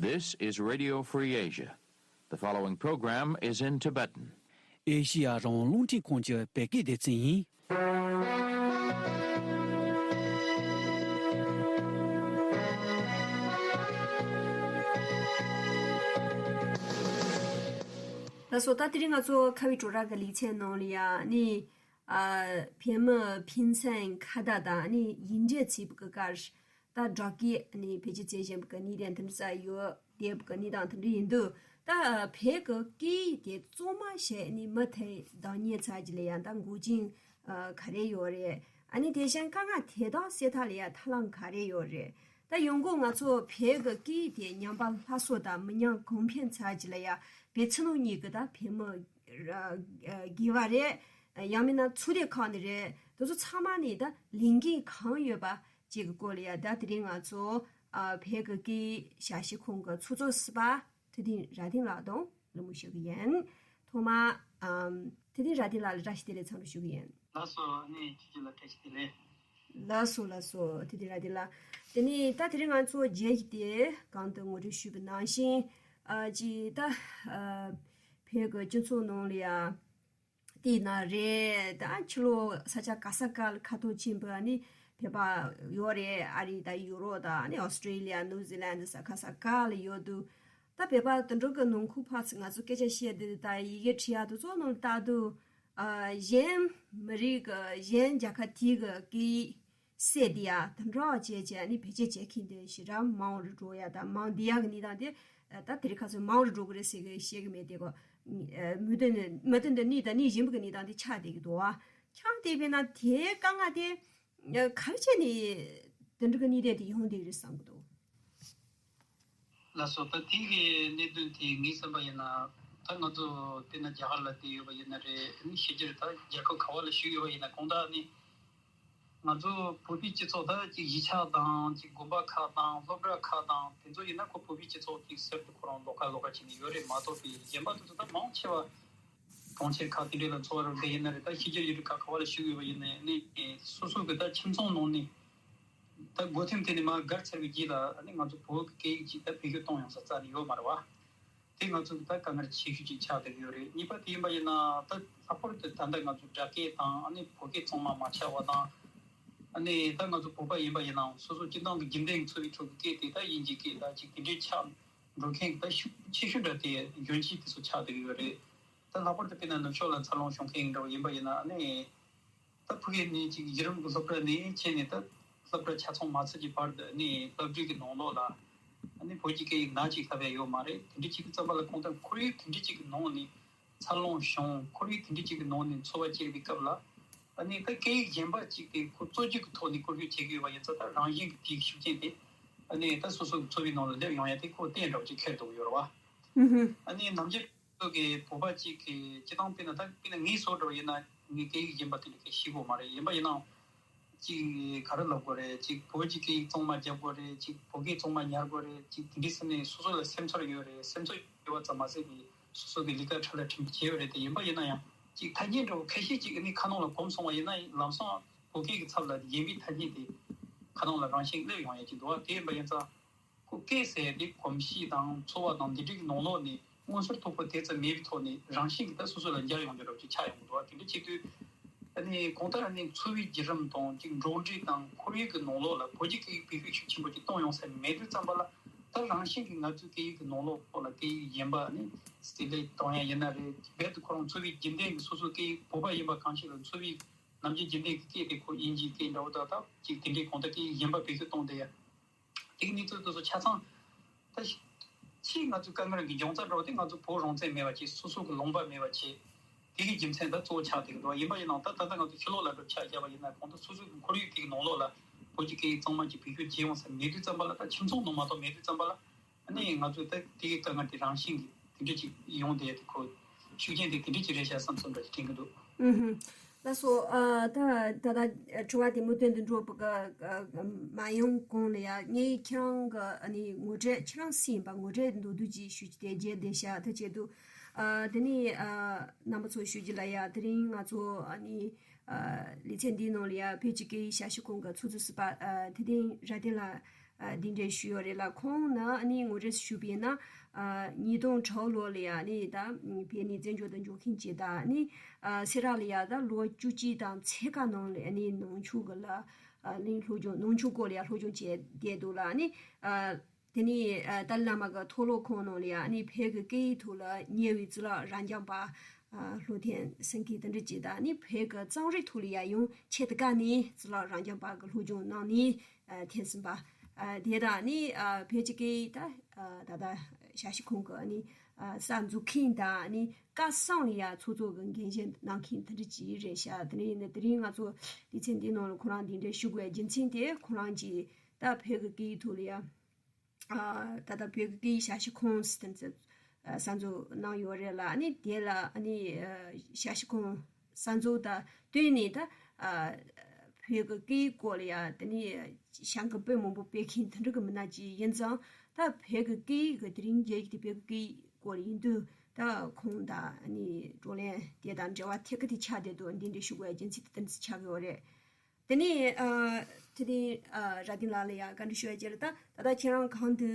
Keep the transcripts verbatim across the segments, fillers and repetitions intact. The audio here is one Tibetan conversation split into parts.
This is Radio Free Asia. The following program is in Tibetan. ཨེ་ཤི་ཡ་རང་དབང་རླུང་འཕྲིན་ཁང་གི་བོད་སྐད་སྡེ་ཚན་ཡིན། ལགས་སོ། ད་དེ་རིང་ང་ཚོ་ཁ་བའི་བྲོ་ར་གི་ལེ་ཚན་ནང་ལ་ཡ་ནི། ཨ། བོད་མི་ཕིན་སན་ཁ་བརྡ་དང་ནི་ཡིག་འབྲེལ་བྱས་པ་གི་སྐོར། ད་སྦྲགས་ཀྱི་ནི་བེད་སྤྱོད་བྱེད་བཞིན་པ་གི་གནས་སྟངས་དེ་འདྲ་ས་ཡོད་བསྡད་པ་གི་གནས་སྟངས་དེ་འདྲ་ཡིན་དུས། ད་བོད་གི་སྐད་ཡིག་དེ་གཙང་མ་བྱས་ནི་མུ་མཐུད་འདང་ངེས་ཚར་གྱི་ལ་ཡ་ད་འགོག་རྐྱེན་ག་རེ་ཡོད་རེད། ཨ་ནི་དེ་བཞིན་དཀའ་ངལ་དེ་དག་སེལ་ཐབས་ལ་ཡ་ཐབས་ལམ་ག་རེ་ཡོད་རེད། ད་ཡང་སྒོས་ང་ཚོ་བོད་ཀྱི་སྐད་ཡིག་དེ་ཉམས་པ་སླར་གསོ་དང་མི་ཉམས་གོང་འཕེལ་ཚར་གྱི་ལ་ཡ་བོད་ཕྱི་ནང་གཉིས་ཀྱི་ད་བོད་མི་ར་ཨ་དགེ་བ་རེད། ཡང་མིན་ན་ཚོགས་སྡེ་ཁག་ནས་རེད། དེ་ཚོ་ཚང་མ་ནས་ད་ལས་འགན་གང་ཡོད་པ་བཅས་ཀྱི་སྐོར་ལ་ཡ་ད་དེ་རིང་ང་ཚོ་ཨ་བོད་ཀྱི་སྐད་ཡིག་ཞབས་ཞུ་ཁང་གི་ཚོགས་གཙོ་ཟུར་པ་ཐུབ་བསྟན་རྭ་སྡིངས་ལགས་དང་གླེང་མོལ་ཞུ་གི་ཡིན། ཐོག་མར་ཨམ་ཐུབ་བསྟན་རྭ་སྡིངས་ལགས་ལ་བཀྲ་ཤིས་བདེ་ལེགས་འཚམས་འདྲི་ཞུ་གི་ཡིན། ལགས་སོ། ཨ་ནི་ཁྱེད་ཀྱི་ལ་བཀྲ་ཤིས་བདེ་ལེགས། ལགས་སོ་ལགས་སོ། ཐུབ་བསྟན་རྭ་སྡིངས་ལགས། དེ་ནས་ད་དེ་རིང་ང་ཚོ་རྒྱས་ཀྱི་དེ་གོང་དུ་ངོ་སྤྲོད་ཞུས་པ་ནང་བཞིན། ཨ་ཅི་ད་ཨ་བོད་ཀྱི་སྤྱི་ཚོགས་ནང་ལ་ཡ་དེ་ན་རེད། ད་ཕྱི་ལོགས་ས་ཆ་ག་ས་ག་ལ་ཁ་ཐོར་ཕྱིན་པ་ནི་བོད་པ་ཡོད་རེད། ཨ་རི་དང་ཡུ་རོབ་དང་ནི་ཨོ་སི་ཀྲི་ལི་ཡ། ནིའུ་ཛི་ལན་ས་ག་ས་ག་ལ་ཡོད་དུས། ད་བོད་པ་དུད་འགྲོ་གི་ནང་ཁུལ་ཕར་ཚུར་ང་ཚོ་སྐད་ཆ་བཤད་དུས་ད་ཡི་གེ་བྲིས་ཡག་དེ་ཚོ་ནང་ལ་ལྟ་དུས། ཨ་གཞན་མི་རིགས་ཀྱི་གཞན་རྒྱལ་ཁབ་དེ་གི་སྐད་ཡིག་བསད་དེ་ཡ་དུད་འགྲོ་བྱས་བྱས་ནི་བེད་སྤྱོད་བྱེད་མཁན་དེ་ཞེ་དྲག་མང་རུ་འགྲོ་ཡ་དང་མང་བསྡད་ཡ་གི་གནས་སྟངས་དེ། ད་དེ་རིང་ཁ་སང་མང་རུ་འགྲོ་གི་རེད་ཟེར་གི་བཤད་གི་མེད་དེ་གོ། མུ་མཐུད་ནས་མུ་མཐུད་དུ་གནས་དང་གནས་བཞིན་པ་གི་གནས་སྟངས་དེ་ཆགས་བསྡད་ཀྱི་འདུག་བ། ཆགས་བསྡད་པས་ན་དེའི་དཀའ་ངལ་དེ་ག་རེ་བྱས་ནས་དེ་འདྲ་གི་གནས་སྟངས་དེ་ཡོང་བསྡད་ཀྱི་རེད་བསམ་གི་འདུག། ལགས་སོ། ད་དེ་གི་གནད་དོན་དེ་ངས་བསམ་པ་ཡིན་ན། ད་ང་ཚོ་དཔེར་ན་རྒྱ་གར་ལ་བསྡད་ཡོད་པ་ཡིན་ན་རེད། ཕྱི་རྒྱལ་ད་རྒྱལ་ཁབ་ག་བ་ལ་བཞུགས་ཡོད་པ་ཡིན་ན་གང་ལྟར་ནི། ང་ཚོ་བོད་པའི་སྤྱི་ཚོགས་ད་ཅིག་གཞིས་ཆགས་དང་ཅིག་དགོན་པ་ཁག་དང་སློབ་གྲྭ་ཁག་དང་དེ་ཚོ་ཡིན་ན་ཁོ་བོད་པའི་སྤྱི་ཚོགས་ཀྱི་ཟུར་དུ་ཁོ་རང་ལོགས་ཀ་ལོགས་ཀ་བྱས་ནས་ཡོད་རེད་མ་གཏོགས་པའི་གཞན་པ་དེ་ཚོ་ད་མང་ཆེ་བ་གྲོང་ཁྱེར་ཁག་དེ་འདྲ་ལ་འཚོ་བ་རོལ་བསྡད་ཡིན་ན་རེད། ད་ཕྱི་རྒྱལ་ཡུལ་གྲུ་ཁག་ག་བ་ལ་བཞུགས་ཡོད་པ་ཡིན་ནའི་ནི་སོ་སོ་གི་ད་ཁྱིམ་ཚང་ནང་ནས་ད་སྒོ་ཐེམ་དེ་ནས་མར་སྒར་ཚར་བའི་རྗེས་ལ་ནི་ང་ཚོ་བོད་ཀྱི་སྐད་ཡིག་ཅིག་ད་བེད་སྤྱོད་གཏོང་ཡོང་ས་རྩ་ནས་ཡོད་མ་རེད་བ། དེ་ང་ཚོ་གི་ད་དཀའ་ངལ་ཆེ་ཤོས་ཅིག་ཆགས་བསྡད་ཀྱི་ཡོད་རེད། གཉིས་པ་དེ་ཡིན་པ་ཡིན་ན་ད་ལྷག་པར་དུ་ད་ལྟ་ང་ཚོ་སྦྲག་སྐད་དང་ཨ་ནི་བོད་སྐད་གཙང་མ་མ་ཆགས་པ་དང་། ཨ་ནི་ད་ང་ཚོ་བོད་པ་ཡིན་པ་ཡིན་ནའང་སོ་སོ་སྤྱི་བཏང་གི་རྒྱུན་ལྡན་གྱི་འཚོ་བའི་ཁྲོད་ཀྱི་སྐད་དེ་ད་དབྱིན་ཇིའི་སྐད་ད་ཅིག་དེ་འདྲའི་ཆགས་འགྲོ་མཁན་གྱི་ད་ཤུགས་ཆེ་ཤོས་འདྲ་དེ་གྱོན་ཆས་དེ་ཚོ་ཆགས་བསྡད་ཀྱི་ཡོད་རེད། ད་ལྷག་པར་དུ་དཔེར་ན་ནུབ་ཕྱོགས་ལ་འཚར་ལོངས་བྱུང་མཁན་འདྲ་བོ་ཡིན་པ་ཡིན་ན་ཨ་ནི། ད་ཕ་གི་ནས་ཅིག་གཞི་རིམ་གྱི་སློབ་གྲྭ་ནས་ཕྱིན་ནས་ད་སློབ་གྲྭ་ཆ་ཚང་མ་ཚར་གྱི་བར་དུ་ནས་སློབ་ཁྲིད་ཀྱི་ནང་ལོགས་ལ་ཨ་ནི་བོད་ཀྱི་སྐད་ཡིག་ནང་ཅིག་ལྷག་པ་ཡོད་མ་རེད། དེ་འདྲ་ཅིག་གི་ཙམ་པ་ལ་ཁོང་ཚོ་ཁོར་ཡུག་དེ་འདྲ་ཅིག་གི་ནང་ནས་འཚར་ལོངས་བྱུང་། ཁོར་ཡུག་དེ་འདྲ་ཅིག་གི་ནང་ནས་འཚོ་བ་སྐྱེལ་བའི་སྐབས་ལ་ཨ་ནི་ད་སྐད་ཡིག་གཞན་པ་ཅིག་དེ་ཁོ་རྩོད་རྒྱུགས་ཀྱི་ཐོག་ནས་བཀོལ་སྤྱོད་བྱེད་ཀྱི་ཡོད་པ་ཡིན་ཙང་ད་རང་བཞིན་གྱི་དེའི་ཤུགས་རྐྱེན་དེ་ཨ་ནི་ད་སོ་སོ་གི་འཚོ་བའི་ནང་ལ་སླེབས་ཡོང་ཡ་དེ་ཁོ་གཏན་འདྲ་བོ་ཅིག་འཁེལ་འདུག་ཡོད་རེད་བ། ཨ་ནི་ནམ་རྒྱུན་ཚོ་གི་བོད་པ་གཅིག་གི་སྤྱི་བཏང་དཔེར་ན་ད་དཔེར་ན་ངའི་བཟོ་འདྲ་བ་ཡིན་ན་ངའི་སྐད་ཡིག་གཞན་པ་དེ་འདྲ་གས་ཤེས་གོ་མ་རེད། ཡིན་པ་ཡིན་ནའང་གཅིག་ག་རེ་ལབ་དགོས་རེད། གཅིག་བོད་ཀྱི་སྐད་ཡིག་གཙང་མ་རྒྱབ་དགོས་རེད། གཅིག་བོད་སྐད་གཙང་མ་ཉར་དགོས་རེད། གཅིག་དེ་འདྲའི་ཟེར་ནས་སོ་སོ་ལ་སེམས་ཚོར་ཡོད་རེད། སེམས་ཚོར་ཡོད་པ་ཙམ་མ་ཟད་པའི་སོ་སོ་གི་ལས་ཀ་ཁྲ་ལ་ཁྲིམས་བྱས་ཡོད་རེད་དེ། ཡིན་པ་ཡིན་ན་ཡང་གཅིག་ཐ་སྙད་འདྲ་བོ་ཁ་ཤས་གཅིག་གི་ནི་ཁ་ནང་ལ་གོམས་སོང་བ་ཡིན་ན་ལམ་སང་བོད་སྐད་ཀྱི་ཚབ་ལ་གཞན་པའི་ཐ་སྙད་དེ་ཁ་ནང་ལ་རང་བཞིན་སླེབས་ཡོང་ཡ་གཅིག་འདུག་བ། དེ་ཡིན་པ་ཡིན་ཙང་། ཁོ་སྐད་ཟེར་ཡ་དེ་གོམས་གཤིས་དང་འཚོ་བ་དང་འདི་འདྲའི་གི་ནང་ལོགས་ནས་མངོན་གསལ་དོད་པོ་དེ་ཙམ་མེད་པའི་ཐོག་ནས་རང་བཞིན་གྱིས་ད་སོ་སོ་ལ་འཇགས་ཡོང་རྒྱུ་འདྲ་བོ་ཅིག་ཆགས་ཡོང་གི་འདུག་བ། དེ་འདྲ་བྱེད་དུས་ཨ་ནི་གང་ལྟར་ཨ་ནི་འཚོ་བའི་བརྒྱུད་རིམ་དང་ཅིག་འགྲོགས་འདྲིས་དང་ཁོར་ཡུག་གི་ནང་ལོགས་ལ་བོད་ཀྱི་སྐད་ཡིག་བེད་སྤྱོད་ཤུགས་ཆེན་པོ་ཅིག་གཏོང་ཡོང་ས་མེད་དུས་ཙམ་པ་ལ་ད་རང་བཞིན་གྱིས་ང་ཚོའི་སྐད་ཡིག་གི་ནང་ལོགས་ལ་སྐད་ཡིག་གཞན་པ་ཨ་ནི་བསྲེས་ལྷད་གཏོང་ཡ་ཡིན་ན་རེད། རྦད་དེ་ཁོ་རང་འཚོ་བའི་རྒྱུན་ལྡན་གྱི་སོ་སོའི་སྐད་ཡིག་བོད་པ་ཡིན་པ་གང་ཞིག་ལ་འཚོ་བའི་ནམ་རྒྱུན་རྒྱུན་ལྡན་གྱི་སྐད་དེ་ཁོ་དབྱིན་ཇིའི་སྐད་འདྲ་བོ་ད་ད་ཅིག་དེ་འདྲའི་གང་ལྟར་སྐད་ཡིག་གཞན་པ་བེད་སྤྱོད་གཏོང་བསྡད་ཡ། དེ་གི་གནས་ཚུལ་དེ་ཚོ་ཆ་ཚང་། ད་ཕྱིས་ང་ཚོའི་དཀའ་ངལ་གྱི་འབྱུང་རྩ་འདྲ་བོ་དེ་ང་ཚོ་བོད་རང་བཙན་མེད་པ་བྱས། སོ་སོ་གི་ལུང་པ་མེད་པ་བྱས། དེ་གི་རྒྱུ་མཚན་ད་གཙོ་བོ་ཆགས་བསྡད་ཀྱི་འདུག་ཡིན་པ་ཡིན་ནའང་ད་ད་ལྟ་ང་ཚོ་ཕྱི་ལོགས་ལ་འགྲོ་ཆ་བཞག་པ་ཡིན་ན་གང་ལྟར་སོ་སོ་གི་ཁོར་ཡུག་དེ་གི་ནང་ལོགས་ལ་བོད་ཀྱི་སྐད་ཡིག་གཙང་མ་ཅིག་བེད་སྤྱོད་བྱེད་ཡོང་ས་མེད་དུས་ཙམ་པ་ལ། ད་ཁྱིམ་ཚང་ནང་མ་གཏོགས་མེད་དུས་ཙམ་པ་ལ། ཨ་ནི་ང་ཚོས་ད་དེ་གི་དཀའ་ངལ་དེ་རང་བཞིན་གྱིས་དེ་འདྲ་ཅིག་ཡོང་བསྡད་ཡ་དེ་ཁོ་ཤུགས་རྐྱེན་དེ་དེ་འདྲ་ཅིག་རེད་ཤག་བསམ་བསམ་འདྲ་ཅིག་དྲན་གྱི་འདུག་ཨུ་ཧུམ། ལགས་སོ། ཨ། ད་ད་ལྟ་དྲི་བ་དེ་མུ་མཐུད་དུ་འགྲོ་བ་གི་མ་ཡོང་གོང་ལ་ཡ་ངས་ཁྱེད་རང་གི་ཨ་ནི་ངོ་སྤྲོད་ཁྱེད་རང་སུ་ཡིན་པ་ངོ་སྤྲོད་མདོར་བསྡུས་ཅིག་ཞུ་རྒྱུ་དེ་བརྗེད་བསྡད་ཤག་ད་བྱེད་དུས། ཨ། དེ་ནས་ཨ། རྣམ་པ་ཚོ་ཞུ་རྒྱུ་ལ་ཡ་དེ་རིང་ང་ཚོ་ཨ་ནི་ཨ། ལེ་ཚན་འདིའི་ནང་ལ་ཡ་བོད་ཀྱི་སྐད་ཡིག་ཞབས་ཞུ་ཁང་གི་ཚོགས་གཙོ་ཟུར་པ་ཨ། ཐུབ་བསྟན་རྭ་སྡེ་ལགས་ ཨ་གདན་འདྲེན་ཞུས་ཡོད་རེད་ལ། ཁོང་ནི་ཨ་ནི་ངོ་སྤྲོད་ཞུས་པ་ཡིན་ན། ཨ་ཉིས་སྟོང་དྲུག་ལོ་ལ་ཡ་ཨ་ནི་ད་བོད་ནས་བཙན་བྱོལ་དུ་འབྱོར་མཁན་ཅིག་དང་། ཨ་ནི་ཨ་སེ་ར་ལ་ཡ་ད་ལོ་བཅུ་གཅིག་དང་ཕྱེད་ཀ་ནང་ལ་ཨ་ནི་ནང་ཆོས་ཀྱི་ལ་ཨ་ནི་སློབ་སྦྱོང་ནང་ཆོས་སྐོར་ལ་ཡ་སློབ་སྦྱོང་བྱས་བསྡད་འདུག་ལ། ཨ་ནི་ཨ་དེ་ནས་ཨ་ཏཱ་ལའི་བླ་མ་གི་མཐོ་སློབ་ཁང་ནང་ལ་ཡ་ཨ་ནི་བོད་ཀྱི་སྐད་ཡིག་ཐོག་ལ་གཉེར་བའི་གཙུག་ལག་རབ་འབྱམས་པ་ཨ་བློ་བརྟན་སེང་གེ་དེ་འདྲ་ཅིག་དང་། ཨ་ནི་བོད་ཀྱི་རྩོམ་རིག་ཐོག་ལ་ཡ་ཡང་ཆེད་དུ་བཀར་ནས་གཙུག་ལག་རབ་འབྱམས་པ་གི་སློབ་སྦྱོང་གནང་ནས་ཨ་ཐོན་ཟིན་པ། ཨ་དེ་དང་ཨ་ནི་ཨ་བོད་ཀྱི་སྐད་ཡིག་ད་ཨ་ད་ལྟ་ཞབས་ཞུ་ཁང་གི་ཨ་ནི་ཨ་གསར་འཛུགས་མཁན་དང་། ཨ་ནི་བཀའ་གསུང་ལ་ཡ་ཚོགས་གཙོ་གི་འགན་བཞེས་གནང་མཁན་དེ་འདྲ་ཅིག་རེད་ཤག་དེ་ནས་ཡིན་ན་དེ་རིང་ང་ཚོ་སྡེ་ཚན་འདིའི་ནང་ལ་ཁོ་རང་གདན་འདྲེན་ཞུ་དགོས་པའི་རྒྱུ་མཚན་དེ། ཁོ་རང་གིས་ད་བོད་ཀྱི་སྐད་ཡིག་ཐོག་ལ་ཡ་ཨ་ད་ལྟ་བོད་ཀྱི་སྐད་ཡིག་ཞབས་ཞུ་ཁང་ཟེར་དེ་ཚོ་ཨ་གསར་འཛུགས་གནང་ཡོད་རེད་ལ། ཨ་ནི་དེ་ལ་ཨ་ནི་ཨ་ཞབས་ཞུ་ཁང་གསར་འཛུགས་དང་བསྟུན་ནས་ད་ཨ་བོད་ཀྱི་སྐད་ཡིག་སྐོར་ལ་ཡ་དེ་ནས་གཞན་གྱི་པོད་མང་པོ་སྤེལ་མཁན་དེ་འདྲ་གི་མི་སྣ་ཅིག་ཡིན་ཙང་། ད་བོད་ཀྱི་སྐད་ཡིག་གི་དེ་རིང་རྒྱལ་ཡིག་དེ་བོད་ཀྱི་སྐད་ཡིག་སྐོར་ཡིན་དུས། ད་ཁོང་དང་ཨ་ནི་བགྲོ་གླེང་དེ་དང་འབྲེལ་བ་ཐད་ཀར་དེ་ཆགས་བསྡད་འདུག་འདི་འདྲ་ཞུ་དགོས་རྒྱུ་མཚན་དེ་དེ་ཚོ་ཆགས་ཀྱི་ཡོད་རེད། དེ་ནས་ཨ་དེ་ནས་ཨ་རྭ་སྒྲེང་ལགས་ལ་ཡང་བཀའ་འདྲི་ཞུ་ཡ་བྱས་ལ། ད་ད་ལྟ་ཁྱེད་རང་གོང་དུ་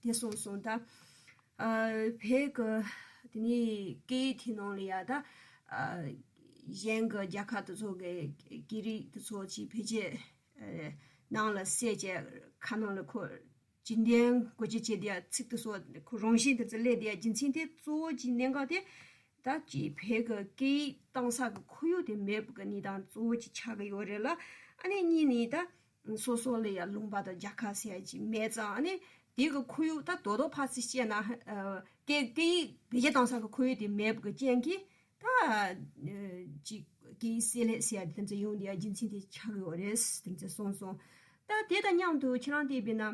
དེ་གསུངས་སོང་། ད་ཨ་བོད་ཀྱི་དེ་ནས་སྐད་ཡིག་དེ་ནང་ལ་ཡ་ད་ཨ་གཞན་གྱི་རྒྱལ་ཁབ་དེ་ཚོ་གི་སྐད་རིགས་དེ་ཚོ་ཅིག་བེད་སྤྱོད་ཨ་ནང་ལ་བསྲེས་བྱས་ཁ་ནང་ལ་ཁོ་ཇི་འདྲའི་འགོ་ཁྲིད་བྱེད་བསྡད་ཡ་ཚིག་དེ་ཚོ་ཁོ་རང་བཞིན་དེ་ཚོ་སླེབས་བསྡད་ཡ་རྒྱུ་མཚན་དེ་གཙོ་བོ་གཅིག་གནད་འགག་དེ། ད་ཅིག་བོད་ཀྱི་སྐད་ཡིག་གཏོང་ས་གི་ཁོར་ཡུག་དེ་མེད་པ་གི་གནས་སྟངས་གཙོ་བོ་གཅིག་ཆགས་ཀྱི་ཡོད་རེད་ལ། ཨ་ནི་གཉིས་ནི་ད་སོ་སོ་ལ་ཡ་ལུང་པ་དང་རྒྱལ་ཁབ་ཟེར་ཡ་ཅིག་མེད་ཙང་། ཨ་ནི་དེ་གི་ཁོར་ཡུག་ད་རྡོག་རྡོག་ཕར་ཚུར་བཤད་ན། ཨ་སྐད་སྐད་ཡིག་བེད་སྤྱོད་གཏོང་ས་གི་ཁོར་ཡུག་དེ་མེད་པ་གི་རྐྱེན་གྱིས། ད་ཨ་ཅིག་སྐད་ཡིག་བསྲེས་ལྷད་ཟེར་ཡ་དེ་ཚོ་ཡོང་བསྡད་ཡ་རྒྱུ་མཚན་དེ་ཆགས་ཀྱི་ཡོད་རེད་ཟེར་དེ་ཚོ་གསུངས་སོང་། ད་དེ་དང་མཉམ་དུ་ཁྱེད་རང་བལྟས་པ་ཡིན་ན།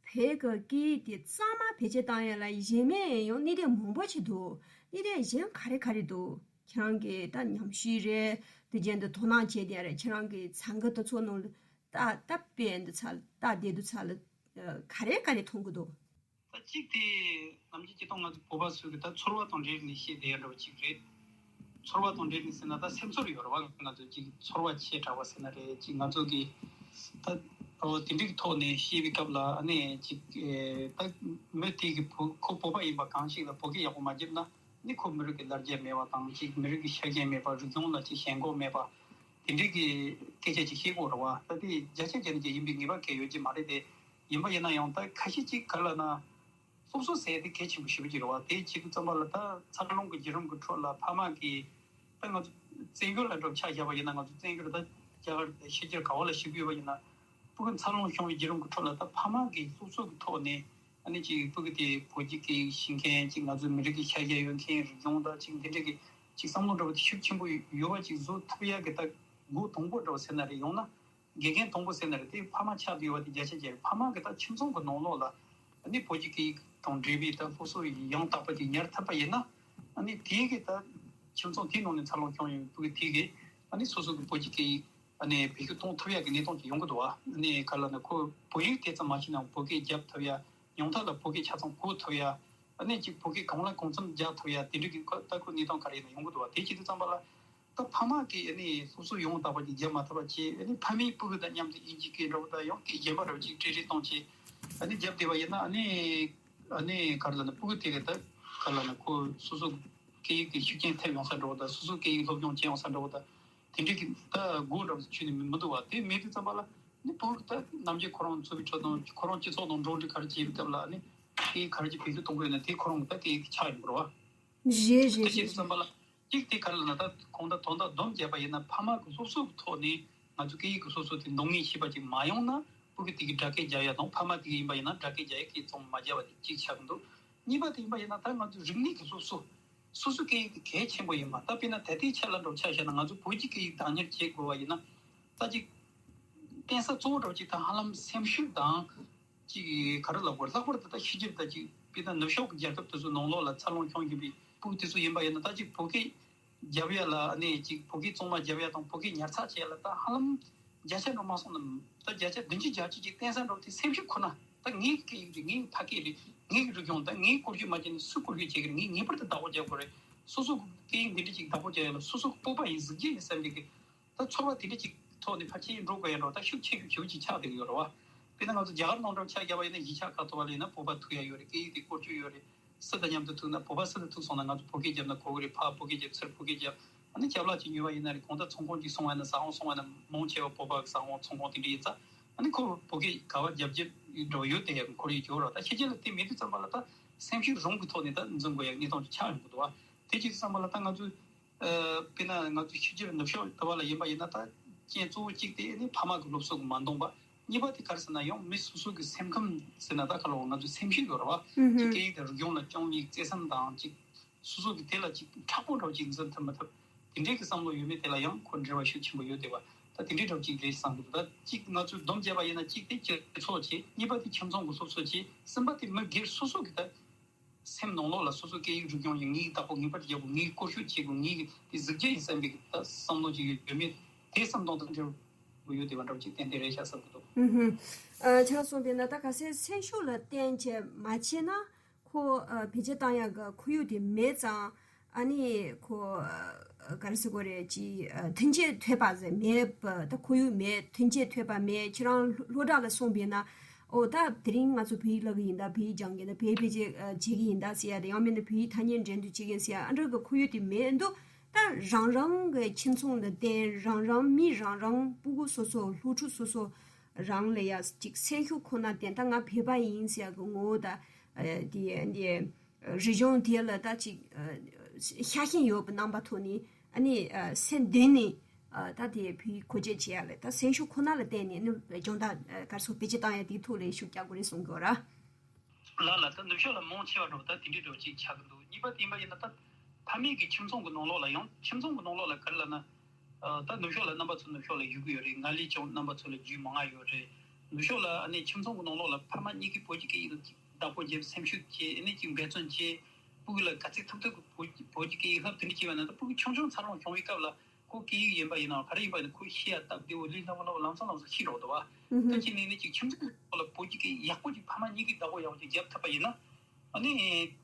བོད་ཀྱི་སྐད་ཡིག་དེ་གཙང་མ་བེད་སྤྱོད་བཏང་ཡ་ལ་གཞན་མ་ཡང་གནད་དོན་མང་པོ་ཞིག་འདུག་གནད་དོན་གཞན་ག་རེ་ག་རེ་འདུག་ཁྱེད་རང་གིས་ད་ཉམས་ཞིབ་རེད། དེ་བཞིན་དུ་དོ་སྣང་བྱས་བསྡད་རེད། ཁྱེད་རང་གི་ཚན་ཁག་དེ་ཚོ་ནང་ལ་ལྟ་བསྟར་སྤེལ་འདི་ཚ་ལ་ལྟ་བསྡད་དུས་ཚ་ལ་ག་རེ་ག་རེ་མཐོང་གི་འདུག་ད་གཅིག་དེ་ནམ་རྒྱུན་སྤྱིར་བཏང་ང་ཚོ་བོད་པ་ཚོས་ཀྱི་ད་ཚོར་བ་དང་འབྲེལ་ནས་བཤད་བསྡད་ཡ་འདྲ་བོ་གཅིག་རེད། ཚོར་བ་དང་འབྲེལ་ནས་ཟེར་ན་ད་སེམས་ཚོར་ཡོད་རེད་བ། ང་ཚོ་གཅིག་ཚོར་བ་ཆེ་དྲགས་པ་ཟེར་ན་རེད། གཅིག་ང་ཚོ་གི་ད་འོ་དེ་འདྲའི་ཐོག་ནས་བཤད་པའི་སྐབས་ལ། ཨ་ནི་གཅིག་ཨེ་ད་མི་དེ་གི་བོད་ཁོ་བོད་པ་ཡིན་པ་གང་ཞིག་ལ་བོད་སྐད་ཡག་པོ་མ་བརྒྱབ་ན། ནི་ཁོ་མི་རིགས་ཀྱི་ལར་རྒྱ་མེད་པ་དང་། གཅིག་མི་རིགས་ཀྱི་ཤ་རྒྱ་མེད་པ། རིག་གཞུང་ལ་གཅིག་ཞེན་ཁོག་མེད་པ། དེ་འདྲའི་གི་སྐད་ཆ་ཅིག་བཤད་ཀྱི་ཡོད་རེད་བ། ད་དེ་བརྒྱ་ཆ་བརྒྱ་ནས་བརྒྱ་ཡིན་པའི་ངེས་པ་གང་ཡང་ཡོད་ཀྱི་མ་རེད་དེ། ཡིན་པ་ཡིན་ན་ཡང་ད་ཁ་ཤས་ཅིག་ག་རེ་ལབ་ན། སློབ་གསོ་ཟེར་ཡ་དེ་གལ་ཆེན་པོ་ཞེ་པོ་ཅིག་རེད་བ། དེ་བྱེད་དུས་ཙམ་པ་ལ་ད་འཚར་ལོངས་ཀྱི་བརྒྱུད་རིམ་གྱི་ཁྲོད་ལ་ཕ་མ་གིས། ད་ང་ཚོ་བཙན་བྱོལ་ལ་འགྲོ་ཆ་བཞག་པ་ཡིན་ན། ང་ཚོ་བཙན་བྱོལ་ད་རྒྱ་གར་ཕྱི་རྒྱལ་ག་བ་ལ་བཞུགས་ཡོད་པ་ཡིན་ན། སྤུ་གུ་འཚར་ལོངས་བྱུང་བའི་བརྒྱུད་རིམ་གྱི་ཁྲོད་ལ་ད་ཕ་མ་གིས་སློབ་གསོ་གི་ཐོག་ནས། ཨ་ནི་ཅིག་སྤུ་གུ་དེ་བོད་ཀྱི་སྐད་ཡིག་ཤེས་མཁན། ཅིག་ང་ཚོའི་མི་རིགས་ཀྱི་ཤ་རྒྱ་ཡོད་མཁན། རིག་གཞུང་དང་ཅིག་འདི་འདྲ་གི་ཅིག་བསམ་བློ་འདྲ་བོ་དེ་ཤུགས་ཆེན་པོ་ཡོད་པ་ཅིག་བཟོ་ཐུབ་ཡ་གི་ད་འགོ་དང་པོ་འདྲ་བོ་ཟེར་ན་རེད། ཡང་ན་དགེ་རྒན་དང་པོ་ཟེར་ན་རེད། དེ་ཕ་མ་ཆགས་བསྡད་ཡོད་པ་དེ་བརྒྱ་ཆ་བརྒྱ་རེད། ཕ་མ་གིས་ད་ཁྱིམ་ཚང་གི་ནང་ལོགས་ལ་ཨ་ནི་བོད་ཀྱི་སྐད་ཡིག་དང་འབྲེལ་བའི་ད་སློབ་གསོ་ཡང་དག་པ་ཅིག་ཉར་ཐུབ་པ་ཡིན་ན། ཨ་ནི་དེ་གི་ད་ཁྱིམ་ཚང་དེའི་ནང་ནས་འཚར་ལོངས་བྱུང་ཡོད་པའི་སྤུ་གུ་དེ་གིས་ཨ་ནི་སོ་སོ་གི་བོད་ཀྱི་སྐད་ཡིག་ཨ་ནི་བེད་སྤྱོད་གཏོང་ཐུབ་ཡ་གི་གནས་སྟངས་ཅིག་ཡོང་གི་འདུག་བ། ཨ་ནི་ག་རེ་ལབ་ན་ཁོ་བོད་ཡིག་དེ་ཙམ་མ་ཤེས་ནའང་བོད་སྐད་རྒྱབ་ཐུབ་ཡ། ཉུང་མཐའ་ལ་བོད་སྐད་ཆ་ཚང་གོ་ཐུབ་ཡ། ཨ་ནི་ཅིག་བོད་སྐད་གང་ལ་གང་འཚམ་རྒྱག་ཐུབ་ཡ། དེ་འདྲ་གི་ཁོ་ད་ཁོ་གནས་སྟངས་ག་རེ་ཡིན་ན་ཡོང་གི་འདུག་བ། དེ་བྱེད་དུས་ཙམ་པ་ལ་ད་ཕ་མ་གིས་ཨ་ནི་སློབ་གསོ་ཡང་དག་པ་ཅིག་རྒྱབ་མ་ཐུབ་པ་བྱས། ཨ་ནི་ཕ་མའི་སྤུ་གུ་དང་མཉམ་དུ་དབྱིན་ཇིའི་སྐད་འདྲ་བོ་དང་ཡང་སྐད་གཞན་པ་འདྲ་བོ་ཅིག་སྤྲད་རེས་གཏོང་བྱས། ཨ་ནི་རྒྱབ་བསྡད་པ་ཡིན་ན། ཨ་ནི་ཨ་ནི་ག་རེ་ལབ་ན་སྤུ་གུ་དེ་གི་ད་ག་རེ་ལབ་ན་ཁོ་སོ་སོ་སྐད་ཡིག་གི་ཤུགས་རྐྱེན་ཐེབས་ཡོང་ས་འདྲ་བོ་དང་། སོ་སོ་སྐད་ཡིག་སློབ་སྦྱོང་བྱེད་ཡོང་ས་འདྲ་བོ་དང་། དེ་འདྲའི་གི་ད་སྒོ་འདྲ་བོ་ཞིག་ཁྱོན་ནས་མི་མི་འདུག་བ། དེ་མེད་དུས་ཙམ་པ་ལ་ནི་བོད་ད་ནམ་རྒྱུན་ཁོ་རང་འཚོ་བའི་ཁྲོད་དང་ཁོ་རང་སྤྱི་ཚོགས་དང་འགྲོ་འགྲུལ་ག་རེ་བྱེད་པའི་སྐབས་ལ་ནི་དེ་ག་རེ་ཅིག་བེད་སྤྱོད་གཏོང་གི་ཡོད་ན་དེ་ཁོ་རང་གི་ད་སྐད་ཡིག་ཆགས་ཡོང་གི་རེད་བ། རེད་རེད་དེ་བྱེད་རེད། དུས་ཙམ་པ་ལ་གཅིག་དེ་ག་རེ་ལབ་ན། ད་གོང་ད་དོན་དག་བསྡོམས་བརྒྱབ་པ་ཡིན་ན་ཕ་མ་གི་སློབ་གསོ་གི་ཐོག་ནས་ང་ཚོ་སྐད་ཡིག་གི་སློབ་གསོ་དེ་འདང་ངེས་ཤེས་པ་ཅིག་མ་ཡོང་ན་སྤུ་གུ་དེ་གི་སྦྲག་སྐད་རྒྱག་ཡ་དང་། ཕ་མ་དེ་གི་ཡིན་པ་ཡིན་ན་སྦྲག་སྐད་རྒྱག་ཡ་སྐད་གཙང་མ་རྒྱབ་པ་དེ་གཅིག་ཆགས་ཀྱི་འདུག་གཉིས་པ་དེ་ཡིན་པ་ཡིན་ན་ད་ང་ཚོ་རིག་གནས་ཀྱི་སློབ་གསོ། སོ་སོའི་སྐད་ཡིག་དེ་གལ་ཆེན་པོ་ཡིན་པ། ད་དཔེར་ན་ད་ལྟའི་ཆ་ལ་འདྲ་བོ་ཆ་བཞག་ན་ང་ཚོ་བོད་ཀྱི་སྐད་ཡིག་བདག་གཉེར་བྱེད་དགོས་པ་ཡིན་ན། ད་ཅིག་བརྟེན་ས་གཙོ་བོ་འདྲ་བོ་ཅིག་ད་ཧ་ལམ་སེམས་ཤུགས་དང་། ཅིག་ག་རེ་ལབ་དགོས། ལྷག་པར་དུ་ད་ཕྱི་རྒྱལ་ད་ཅིག་དཔེར་ན་ནུབ་ཕྱོགས་ཀྱི་རྒྱལ་ཁབ་དེ་ཚོའི་ནང་ལོགས་ལ་འཚར་ལོངས་བྱུང་བཞིན་པའི་སྤུ་གུ་དེ་ཚོ་ཡིན་པ་ཡིན་ན། ད་ཅིག་བོད་སྐད་རྒྱབ་ཡ་ལ་ཨ་ནི་ཅིག་བོད་སྐད་གཙང་མ་རྒྱབ་ཡ་དང་བོད་སྐད་ཉར་ཚགས་བྱེད་ཡ་ལ་ད་ཧ་ལམ་བརྒྱ་ཆ་འདྲ་མ་སོང་ན་ད་བརྒྱ་ཆ་བདུན་ཅུ་བརྒྱད་ཅུ་ཅིག་བརྟེན་ས་འདྲ་བོ་དེ་སེམས་ཤུགས་ཁོ་ན། ད་ངའི་སྐད་ཡིག་རེད། ངའི་ཕ་སྐད་རེད། ངའི་རིག་གཞུང་། ད་ངའི་བཀོལ་སྤྱོད་མ་བྱས་ན་སུས་བཀོལ་སྤྱོད་བྱེད་ཀྱི་རེད། ངས་ངེས་པར་དུ་བདག་པོ་རྒྱག་དགོས་རེད། སོ་སོ་གི་སྐད་ཡིག་འདི་འདྲ་ཅིག་བདག་པོ་རྒྱག་ཡ་ལ་སོ་སོ་གི་སྤོབས་པ་ཡིན། གཟི་བརྗིད་ཡིན་བསམ་པའི་གི་ད་ཚོར་བ་དེ་འདྲ་ཅིག་ཐོག་ནས་ཕར་ཕྱིན་འགྲོ་དགོས་ཡ་འདྲ་བོ་ད་ཤུགས་ཆེ་ཤུགས་ཆེ་བོ་ཅིག་ཆགས་བསྡད་ཀྱི་ཡོད་རེད་བ། དཔེར་ན་ང་ཚོ་རྒྱ་གར་ནང་འདྲ་ཆ་བཞག་པ་ཡིན་ན་གཞིས་ཆགས་ཁག་ཐོབ་པ་ལ་ཡིན་ན་བོད་པ་ཐུག་ཡ་ཡོད་རེད། སྐད་ཡིག་དེ་བཀོལ་སྤྱོད་ཡོད་རེད། སུ་དང་མཉམ་དུ་ཐུག་ན་བོད་པ་སུ་དང་ཐུག་སོང་ན་ང་ཚོ་བོད་སྐད་རྒྱབ་ན་གོ་གི་རེད། ཕར་བོད་སྐད་རྒྱབ་ཚུར་བོད་སྐད་རྒྱབ། ཨ་ནི་ཅ་ལག་ཅིག་ཉོས་པ་ཡིན་ན་རེད། གང་ལྟར་ཚོང་ཁང་ཅིག་སོང་བ་ཡིན་ན་ཟ་ཁང་སོང་བ་ཡིན་ན་མང་ཆེ་བ་བོད་པ་གི་ཟ་ཁང་ཚོང་ཁང་དེ་འདྲ་ཡིན་ཙང་། ཨ་ནི་ཁོ་བོད་སྐད་ག་བ་རྒྱབ་རྒྱབ་འགྲོ་ཡོད་དེ་ཡང་ཁོར་ཡུག་ཡོད་ར། ད་ཕྱི་རྒྱལ་ལ་དེ་མེད་དུས་ཙམ་པ་ལ་ད་སེམས་ཤུགས་རང་གི་ཐོག་ནས་ད་འཛིན་དགོས་ཡ་གནས་སྟངས་ཅིག་ཆགས་ཡོང་གི་འདུག་བ། དེ་བྱེད་དུས་ཙམ་པ་ལ་ད་ང་ཚོས། ཨ། དཔེར་ན་ང་ཚོ་ཕྱི་རྒྱལ་ནུབ་ཕྱོགས་དུ་བ་ལ་ཡིན་པ་ཡིན་ན་ད་རྐྱེན་གཙོ་བོ་གཅིག་དེ་ནི་ཕ་མ་གི་སློབ་གསོ་གི་མ་འདང་པ། གཉིས་པ་དེ་ག་རེ་ཟེར་ན་ཡང་མི་སོ་སོ་གི་སེམས་ཁམས་ཟེར་ན་ད་ག་ལ་ང་ཚོའི་སེམས་ཤེས་ཡོད་རེད་བ། ཅིག་སྐད་ཡིག་དང་རིག་གཞུང་ལ་བཅངས་པའི་བརྩེ་སེམས་དང་ཅིག་སོ་སོ་གི་དེ་ལ་ཅིག་མཁྲེགས་པོ་འདྲ་བོ་ཅིག་འཛིན་ཐུབ་མི་ཐུབ། དེ་འདྲའི་གི་བསམ་བློ་ཡོད་མེད་དེ་ལ་ཡང་ཁོ་འབྲེལ་བ་ཤུགས་ཆེན་པོ་ཡོད་དེ་བ། ད་དེ་འདྲའི་འདྲ་བོ་ཅིག་རེད་བསམ་གི་འདུག་ད་ཅིག་ང་ཚོས་སྡོམ་བརྒྱབ་པ་ཡིན་ན་གཅིག་དེ་སྤྱི་ཚོགས་བྱས། གཉིས་པ་དེ་ཁྱིམ་ཚང་གི་སློབ་གསོ་བྱས། གསུམ་པ་དེ་མི་སྒེར་སོ་སོ་གི་ད། སེམས་ནང་ལོགས་ལ་སོ་སོ་སྐད་ཡིག་རིག་གཞུང་ཡིན་ངེས་ཀྱི་བདག་པོ་ངེས་པར་རྒྱབ་དགོས། ངེས་ཀྱི་བཀོལ་སྤྱོད་བྱེད་དགོས། ངེས་ཀྱི་དེ་གཟིགས་རྒྱུ་ཡིན་བསམ་པའི་ད་བསམ་བློ་ཅིག་ཡོད་ཡོད་མེད་དེ་བསམ་བློ་ཅིག་ཡོད་ཡོད་དེ་བ་འདྲ་བོ་ཅིག་ཏན་ཏན་རེད་ཤག་བསམ་གྱི་འདུག་ཨུ་ཧུམ། ཨ། ཆ་གསུངས་པས་ན་ད་ག་སེ་སེམས་ཤུགས་ལ་བརྟེན་བྱས་མ་བྱས་ན་ཁོ། ཨ། བེད་སྤྱོད་བཏང་ཡག་གི་ཁོར་ཡུག་དེ་མེད་ཙང་། ཨ་ནི་ཁོ། ཨ། ག་རེ་ཟེར་དགོས་རེད། ཅི། ཨ། མཐུན་རྐྱེན་ཐོབ་པ་ཟེར་མེད་པ། ད་ཁོར་ཡུག་མེད། མཐུན་རྐྱེན་ཐོབ་པ་མེད། ཁྱེད་རང་སློབ་གྲྭ་ལ་སོང་པས་ན། ཨོ། ད་དེ་རིང་ང་ཚོ་བོད་ཡིག་བསླབ་གི་ཡིན་ད། བོད་ཡིག་སྦྱང་གི་ཡིན་ད། བོད་ཡིག་བེད་སྤྱོད་བྱེད་ཀྱི་ཡིན་ད་ཟེར་ཡ་དེ། ཡང་མིན་ན་བོད་ཡིག་ཐ་སྙད་འགྲན་བསྡུར་བྱེད་ཀྱི་ཡིན་ཟེར་ཡ། ཨ་འདྲ་གི་ཁོར་ཡུག་དེ་མེད་འདུག་ད་རང་རང་གི་ཁྱིམ་ཚང་ལ་བརྟེན། རང་རང་མི་རང་རང་། སྤུ་གུ་སོ་སོ། སློབ་ཕྲུག་སོ་སོ་རང་ལ་ཡ་ཅིག་སེམས་ཤུགས་ཁོ་ན་བརྟེན། ད་ང་བོད་པ་ཡིན་ཟེར་ཡ་གི་ངོ་བོ་ད། ཨ། དེ་དེ་རིག་གཞུང་དེ་ལ་ད་ཅིག་ཨ། ཤ་ཞེན་ཡོད་པའི་རྣམ་པ་ཐོག་ནས། ཨ་ནི། ཨ། སེམས་གཏིང་ནས། ཨ། ད་དེ་བོད་ཡིག་མཁོ་སྤྲོད་བྱེད་ཡ་ལ་ད་སེམས་ཤུགས་ཁོ་ན་ལ་བརྟེན་ནས་ནི་སྦྱོང་བརྡར། ཨ། ག་རེ་ཟེར། བེད་སྤྱོད་བཏང་ཡ་དེའི་ཐོག་ལ་ཤུགས་རྒྱག་དགོས་རེད་གསུང་གི་ཡོད་ར། ལགས་ལགས། ད་ནུབ་ཕྱོགས་ལ་མང་ཆེ་བ་འགྲོ་ད་དེ་འདྲའི་འགྲོ་ཅིག་ཆགས་ཀྱི་འདུག་གཉིས་པ་དེ་ཡིན་པ་ཡིན་ན་ད་ཕ་མེས་ཀྱི་ཁྱིམ་ཚང་གི་ནང་ལོགས་ལ་ཡང་། ཁྱིམ་ཚང་གི་ནང་ལོགས་ལ་ག་རེ་ལབ་ན། ཨ། ད་ནུབ་ཕྱོགས་ལ་རྣམ་པ་ཚོ་ནུབ་ཕྱོགས་ལ་བཞུགས་ཀྱི་ཡོད་རེད། ང་ལས་ཀྱང་རྣམ་པ་ཚོ་ལ་རྒྱུས་མང་ང་ཡོད་རེད། ནུབ་ཕྱོགས་ལ་ཨ་ནི་ཁྱིམ་ཚང་གི་ནང་ལོགས་ལ་ཕ་མ་གཉིས་ཀྱིས་བོད་ཀྱི་སྐད་ཡིག་ལ་ཅིག་བདག་པོ་བརྒྱབ། སེམས་ཤུགས་བྱས། ཨ་ནི་ཅིག་འབད་བརྩོན་བྱས། སྤུ་གུ་ལ་ག་ཚོད་ཐུབ་ཐུབ་ཀྱི་བོད་བོད་ཀྱི་སྐད་ཡིག་བསླབ། དེ་འདྲ་བྱས་པ་ན་ད་སྤུ་གུ་ཆུང་ཆུང་འཚར་ལོངས་བྱུང་བའི་སྐབས་ལ་ཁོ་སྐད་ཡིག་ཡིན་པ་ཡིན་ནའང་ག་རེ་ཡིན་པ་ཡིན་ན་ཁོ་ཤེས་ཡ་སྟབས་བདེ་བོ། ལས་སླ་བོ་སླ་བོ་ལམ་སང་ལམ་སང་ཤེས་འགྲོ་འདུག་བ། ད་ཅི་ནས་ནི་ཅིག་ཁྱིམ་ཚང་གི་ཐོག་ལ་བོད་ཀྱི་སྐད་ཡིག་ཡག་པོ་ཅིག་ཕ་མ་གཉིས་ཀྱིས་བདག་པོ་ཡག་པོ་ཅིག་བརྒྱབ་ཐུབ་པ་ཡིན་ན། ཨ་ནི་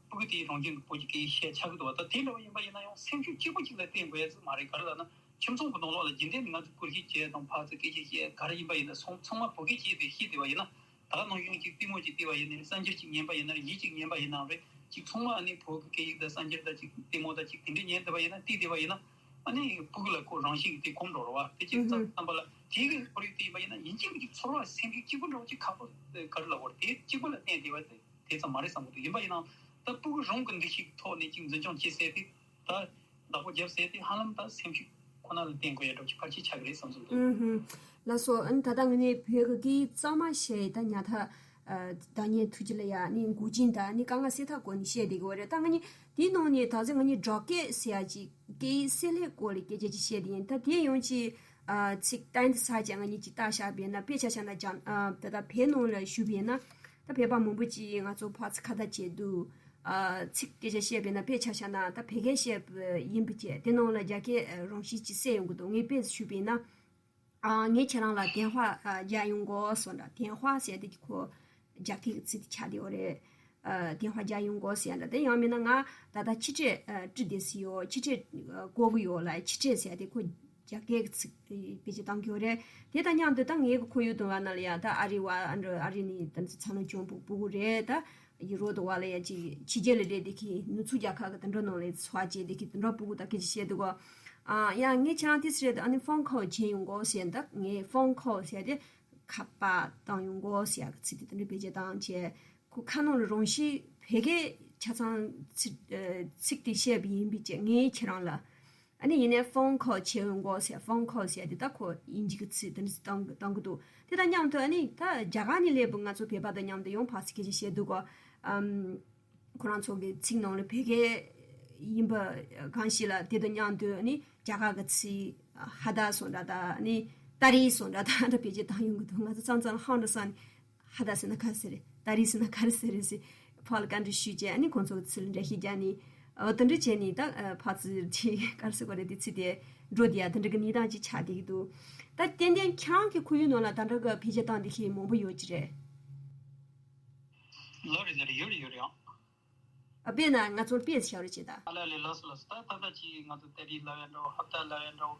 སྤུ་གུ་དེའི་རང་བཞིན་གྱི་བོད་ཀྱི་སྐད་ཡིག་ཤེས་ཆགས་ཀྱི་འདུག་བ། ད་དེ་འདྲ་བ་ཡིན་པ་ཡིན་ན་ཡང་སེམས་ཤུགས་གཅིག་པོ་གཅིག་ལ་བརྟེན་དགོས་ཡ་ཅིག་མ་རེད། ག་རེ་ལབ་ན་ཁྱིམ་ཚང་གི་ནང་ལོགས་ལ་རྒྱུན་ལྡན་ནས་ང་ཚོ་སྐུལ་ཞིབ་བྱས་དང་ཕར་ཚུར་སྐད་ཆ་བཤད། ག་རེ་ཡིན་པ་ཡིན་ན་ཚང་ཚང་མ་བོད་སྐད་བཤད་དེ་བཤད་བསྡད་པ་ཡིན་ན། ད་ནང་བཞིན་ཅིག་ལྟད་མོ་ཅིག་བལྟས་པ་ཡིན་ན། གསར་འགྱུར་ཅིག་ཉན་པ་ཡིན་ན། གཞས་ཅིག་ཉན་པ་ཡིན་ན་རེད། ཅིག་ཚང་མ་ཨ་ནི་བོད་ཀྱི་སྐད་ཡིག་དང་གསར་འགྱུར་དང་ཅིག་ལྟད་མོ་དང་ཅིག་དེ་འདྲ་ཉན་བསྡད་པ་ཡིན་ན། བལྟས་བསྡད་པ་ཡིན་ན། ཨ་ནི་སྤུ་གུ་ལ་ཁོ་རང་བཞིན་གྱིས་དེ་གོམས་འགྲོ་རེད་བ། དེ་ཅིག་ཙམ་ཙམ་པ་ལ་དེའི་གི་ཁོར་ཡུག་དེ་ཡིན་པ་ཡིན་ན་ཡིན་གཅིག་མིན་གཅིག་ཚོར་བ་སེམས་ཤུགས་གཅིག་པུ་འདྲ་བོ་ཅིག་ཁག་པོ་ག་རེ་ལབ་དགོས་རེད། དེ་གཅིག་པུ་ལ་བརྟེན་བསྡད་པ་དེ་དེ་ཙམ་མ་རེད་བསམ་གི་འདུག་ཡིན་པ་ཡིན་ནའང་ད་སྤུ་གུ་རང་གི་འདུ་ཤེས་ཀྱི་ཐོག་ནས་ཅིག་འཛིན་སྐྱོང་བྱེད་ཟེར་དེ། ད་བདག་པོ་རྒྱབ་ཟེར་དེ་ཧ་ལམ་ད་སེམས་ཤུགས་ཁོ་ན་ལ་བརྟེན་དགོས་ཡ་འདྲ་བོ་ཅིག་ཕལ་ཆེར་ཆགས་ཀྱི་རེད་བསམ་བསམ་འདུག་ཨུ་ཧུམ། ལགས་སོ། ཨ་ནི་ད་ལྟ་ངས་ནི་བོད་ཀྱི་སྐད་ཡིག་གཙང་མ་བཤད་ཡི་ད་ཉག་ཐག་ཨ། ད་ངས་ཐུགས་རྗེ་ལ་ཡ་ནི་འགོག་རྐྱེན་དང་ནི་དཀའ་ངལ་སེལ་ཐབས་སྐོར་ནས་བཤད་བསྡད་ཀྱི་ཡོད་རེད། ད་ང་གཉིས་དེའི་ནང་ནས་ད་གཟོད་ང་གཉིས་སྦྲག་སྐད་ཟེར་ཡ་ཅིག་སྐད་ཡིག་བསྲེ་ལྷད་སྐོར་ལ་སྐད་ཆ་ཅིག་བཤད་བསྡད་ཡིན། ད་དེ་ཡང་ཅིག་ཨ། ཚིག་གཏན་དུ་ཟ་བྱས་ང་གཉིས་ཅིག་བལྟ་བཞག་པས་ན། དཔེ་ཆ་བཞག་ན་རྒྱ། ཨ། ད་ལྟ་བོད་ནང་ལ་བཞུགས་པས་ན། ད་བོད་པ་མང་པོ་ཅིག་ང་ཚོ་ཕར་ཚུར་ཁ་བརྡ་བྱས་འདུག་ཨ། ཚིག་སྐད་ཆ་བཤད་པས་ན། དཔེ་ཆ་བཞག་ན་ད་བོད་སྐད་བཤད་པ་ཡིན་པ་བྱས་དེ་ནང་ལ་རྒྱ་སྐད་རང་བཞིན་ཅིག་གསལ་ཡོང་གི་འདུག་ངས་དཔེ་ཞུས་པས་ན། ཨ། ངས་ཁྱེད་རང་ལ་ལྡན་ཧྭ་ཨ། རྒྱག་ཡོང་དགོས་སོ་འདྲ། ལྡན་ཧྭ་ཟེར་དེ་ཁོ་རྒྱ་སྐད་ཀྱི་ཚིག་དེ་ཆགས་བསྡད་ཡོད་རེད། ཨ། ལྡན་ཧྭ་རྒྱག་ཡོང་དགོས་ཟེར་འདྲ། དེ་ཡང་མིན་ན་ང་ད་ལྟ་ཕྱི་དྲོད་ཨ། བཀྲུས་བསྡད་སྲིད་ཡོད། ཕྱི་དྲོད་ཨ། འགོར་གི་ཡོད་ལ། ཕྱི་དྲོད་ཟེར་དེ་ཁོ་རྒྱ་སྐད་ཀྱི་ཚིག་དེ་བེད་སྤྱོད་བཏང་གི་ཡོད་རེད། དེ་དང་མཉམ་དུ་ད་ངའི་གི་ཁོར་ཡུག་དུ་བ་ན་ལ་ཡ་ད་ཨ་རི་བ་ཨ་འདྲ། ཨ་རི་ནས་ད་ཚ་ནང་བྱུང་བུ་བུ་གུ་རེད། ད་ཡུ་རོབ་དུ་བ་ལ་ཡ་ཅིག་ཕྱི་རྒྱལ་ལ་རེད། དེ་གི་ནུབ་ཕྱོགས་རྒྱལ་ཁབ་གི་དེ་འདྲ་ནང་ལ་འཚོ་བ་སྐྱེལ། དེ་གི་དེ་འདྲ་བུ་གུ་ད་སྐད་ཆ་བཤད་འདུག་གོ་ཨ། ཡ་ངས་ཁྱེད་རང་དེ་ཟེར་རེད། ཨ་ནི་ཕོན་ཁོལ་བྱས་ཡོང་དགོས་ཟེར། ད་ངས་ཕོན་ཁོལ་ཟེར་དེ་ཁ་པར་བཏང་ཡོང་དགོས་ཟེར་ཡག་གི་ཚིག་དེ་དེ་འདྲ་བེད་སྤྱོད་བཏང་བྱས། ཁོ་ཁ་ནང་ལ་རང་བཞིན་བོད་སྐད་ཆ་ཚང་ཚིག་ཨ། ཚིག་དེ་བཤད་པ་ཡིན་པས་བྱས་ངས་ཁྱེད་རང་ལ། ཨ་ནི་ཡིན་ནའི་ཕོན་ཁོལ་བྱས་ཡོང་དགོས་ཟེར། ཕོན་ཁོལ་ཟེར་དེ་ད་ཁོ་དབྱིན་ཇི་གི་ཚིག་དེ་འདྲ་བཏང་བཏང་གི་འདུག་དེ་དང་མཉམ་དུ་ཨ་ནི་ད་རྒྱ་གར་ནས་སླེབས་པའི་ང་ཚོ་བོད་པ་དང་མཉམ་དུ་ཡང་ཕར་ཚུར་སྐད་ཆ་བཤད་འདུག་གོ་ཨམ། ཁོ་རང་ཚོ་གི་ཚིག་ནང་ལ་བོད་སྐད་ཡིན་པ་གང་ཞིག་ལ་དེ་དང་མཉམ་དུ་ཨ་ནི་རྒྱ་གར་གི་ཚིག་ཧ་ད་སོང་འདྲ། ད་ཨ་ནི་ཏ་རི་སོང་འདྲ། ད་འདྲ་བེད་སྤྱོད་བཏང་ཡོང་གི་འདུག་ང་ཚོ་ཙམ་ཙམ་ཧང་འདྲ་སང་ནས། ཧ་ད་ཟེར་ན་ག་རེ་ཟེར་རེད། ཏ་རི་ཟེར་ན་ག་རེ་ཟེར་རེད་ཟེར། ཕར་ལ་བཀའ་འདྲི་ཞུས་བྱས་ཨ་ནི་ཁོང་ཚོ་གི་ཚུར་འགྲེལ་བཤད་རྒྱག་ནས། འོ་དེ་འདྲ་བྱས་ནས་ད་ཕར་ཚུར་ཅིག་ག་རེ་ཟེར་དགོས་རེད། དེ་ཚིག་དེ་འགྲོ་བསྡད་ཡ་དེ་འདྲ་གི་གནས་སྟངས་ཅིག་ཆགས་བསྡད་ཀྱི་འདུག་ད་ཏན་ཏན་ཁྱེད་རང་གི་ཁོར་ཡུག་ནང་ལ་ད་འདྲ་གི་བེད་སྤྱོད་བཏང་བསྡད་མཁན་མང་པོ་ཡོད་ཀྱི་རེད། ལོ་རེ་ལོ་རེ་ཡོད་རེད་ཡོད་རེད་ཨང་། ཨ། དཔེར་ན་ང་ཚོར་དཔེ་བཞག་རོགས་བྱེད་ད། ཨ་ལ་ལས་ལགས་སོ་ལགས་སོ། ད་ད་ལྟ་ཅིག་ང་ཚོ་ཏ་རི་ལབ་ཡ་འདྲ་བོ། ཧབ་ཏ་ལབ་ཡ་འདྲ་བོ།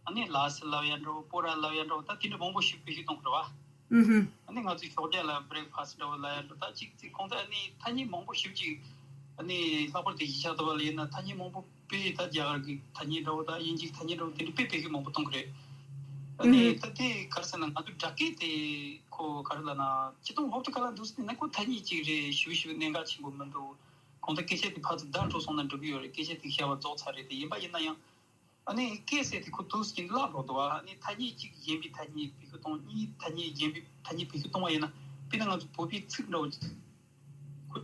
ཨ་ནི་ལགས་སོ་ལབ་ཡ་འདྲ་བོ། པོ་ར་ལབ་ཡ་འདྲ་བོ། ད་དེ་འདྲ་མང་པོ་ཞིག་བེད་སྤྱོད་གཏོང་གི་རེད་བ། ཨུ་ཧུམ། ཨ་ནི་ང་ཚོའི་ཞོགས་ཇ་ལ་བྷི་རེག་ཕ་སི་འདྲ་བོ་ལ་ཡ་འགྲོ། ད་ཅིག་ཅིག་ཁོང་ཚོ་ཨ་ནི་ཐ་སྙད་མང་པོ་ཞིབ་ཅིག་ཨ་ནི་ལྷག་པར་དུ་གཞིས་ཆགས་དུ་བ་ལ་ཡིན་ན་ཐ་སྙད་མང་པོ་དཔེ་ད་རྒྱ་གར་གྱི་ཐ་སྙད་འདྲ་བོ་དང་དབྱིན་ཇིའི་ཐ་སྙད་འདྲ་བོ་དེ་འདྲ་དཔེ་བེད་སྤྱོད་མང་པོ་གཏོང་གི་རེད། ཨ་ནི་ད་དེ་ག་རེ་ཟེར་ན་ང་ཚོ་སྦྲག་སྐད་དེ་ཁོ་ག་རེ་ལབ་ན་སྤྱིར་བཏང་ཧོབ་ཏེ་ག་ལ་འདུག་ཟེར་ན་ཁོ་ཐ་སྙད་ཅིག་རེད། ཞེ་པོ་ཞེ་པོ་གནད་འགག་ཆེན་པོ་མི་འདུག་ཁོང་ཚོ་སྐད་ཆ་དེ་ཕར་ཚུར་བརྡ་འཕྲོད་སོང་ན་འགྲིག་གི་ཡོད་རེད། སྐད་ཆ་དེ་བཤད་པ་རྫོགས་ཚར་རེད། དེ་ཡིན་པ་ཡིན་ན་ཡང་། ཨ་ནི་སྐད་ཟེར་དེ་ཁོ་འདུག་སེ་བརླག་འགྲོ་འདུག་ཨ་ནི་ཐ་སྙད་གཅིག་གཞན་པའི་ཐ་སྙད་བེད་སྤྱོད་གཏོང་། གཉིས་ཐ་སྙད་གཞན་པའི་ཐ་སྙད་བེད་སྤྱོད་གཏོང་བ་ཡིན་ན། དཔེར་ན་ང་ཚོ་བོད་པའི་ཚིག་འདྲ་བོ་ཅིག་ཁོ་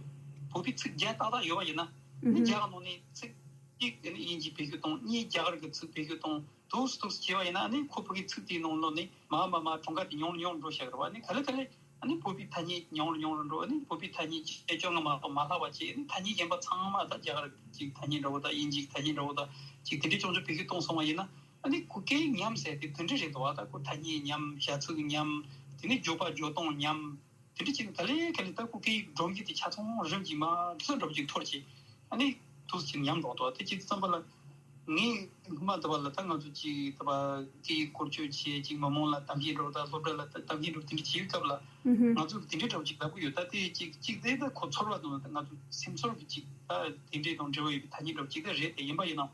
བོད་པའི་ཚིག་བརྒྱ་ཏག་ཏག་ཡོད་པ་ཡིན་ན། ཨ་ནི་རྒྱ་གར་ནང་ནས་ཚིག་གཅིག་ཨ་ནི་དབྱིན་ཇི་བེད་སྤྱོད་གཏོང་། གཉིས་རྒྱ་གར་གྱི་ཚིག་བེད་སྤྱོད་གཏོང་། འདུག་སེ་འདུག་སེ་བྱས་པ་ཡིན་ན། ཨ་ནི་ཁོ་བོད་ཀྱི་ཚིག་དེའི་ནང་ལོགས་ནས་མར་མར་མར་གྲངས་ཀ་དེ་ཉུང་རུ་ཉུང་རུ་འགྲོ་བཞག་གི་རེད་བ། ཨ་ནི་ག་ལེ་ག་ལེ། ཨ་ནི་བོད་པའི་ཐ་སྙད་ཉུང་རུ་ཉུང་རུ་འགྲོ། ཨ་ནི་བོད་པའི་ཐ་སྙད་བྱེད་སྤྱོད་ལྔ་མ་གཏོགས་མ་ལྷག་པ་བྱས། ཨ་ནི་ཐ་སྙད་གཞན་པ་ཚང་མ་ད་རྒྱ་གར་གྱི་ཐ་སྙད་འདྲ་བོ་དང་དབྱིན་ཇིའི་ཐ་སྙད་འདྲ་བོ་དང་ཅིག་དེ་འདྲའི་ཅུང་ཙམ་བེད་སྤྱོད་གཏོང་སོང་བ་ཡིན་ན། ཨ་ནི་ཁོ་སྐད་ཡིག་ཉམས་ཟེར་དེ་དེ་འདྲ་རེད་འདུག་བ། ད་ཁོ་ཐ་སྙད་ཉམས། བྱ་ཚིག་ཉམས། དེ་ནས་བརྗོད་པ་བརྗོད་སྟངས་ཉམས། དེ་འདྲ་བྱས་ནས་ག་ལེ་ག་ལེ་ད་ཁོ་སྐད་ཡིག་སྒྲོམ་གཞི་དེ་ཆ་ཚང་རིམ་གྱིས་མར་འདུག་སེ་འདྲ་བོ་ཅིག་འཐོར་བྱས། ཨ་ནི་འདུག་སེ་ཉམས་འགྲོ་འདུག་དེ་བྱེད་དུས་ཙམ་པ་ལ། ངས་སྔོན་མ་དུ་བ་ལ་ད་ང་ཚོ་ཅིག་དུ་བ་སྐད་ཡིག་བཀོལ་སྤྱོད་བྱེད་ཅིག་མི་མང་ལ་གཏམ་བཤད་འགྲོ་དང་སློབ་གྲྭ་ལ་གཏམ་བཤད་འགྲོ་དེ་འདྲ་བྱེད་སྐབས་ལ། ང་ཚོ་དེ་འདྲའི་འདྲ་བོ་ཅིག་ལབ་གི་ཡོད། ད་དེ་ཅིག་ཅིག་དེ་ད་ཁོ་ཚོར་བ་དང་ད་ང་ཚོ་སེམས་ཚོར་གྱི་ཅིག་ད་དེ་འདྲའི་དང་འབྲེལ་བ་ཡོད་པའི་ཐ་སྙད་འདྲ་བོ་ཅིག་ད་རེད། དེ་ཡིན་པ་ཡིན་ནའང་།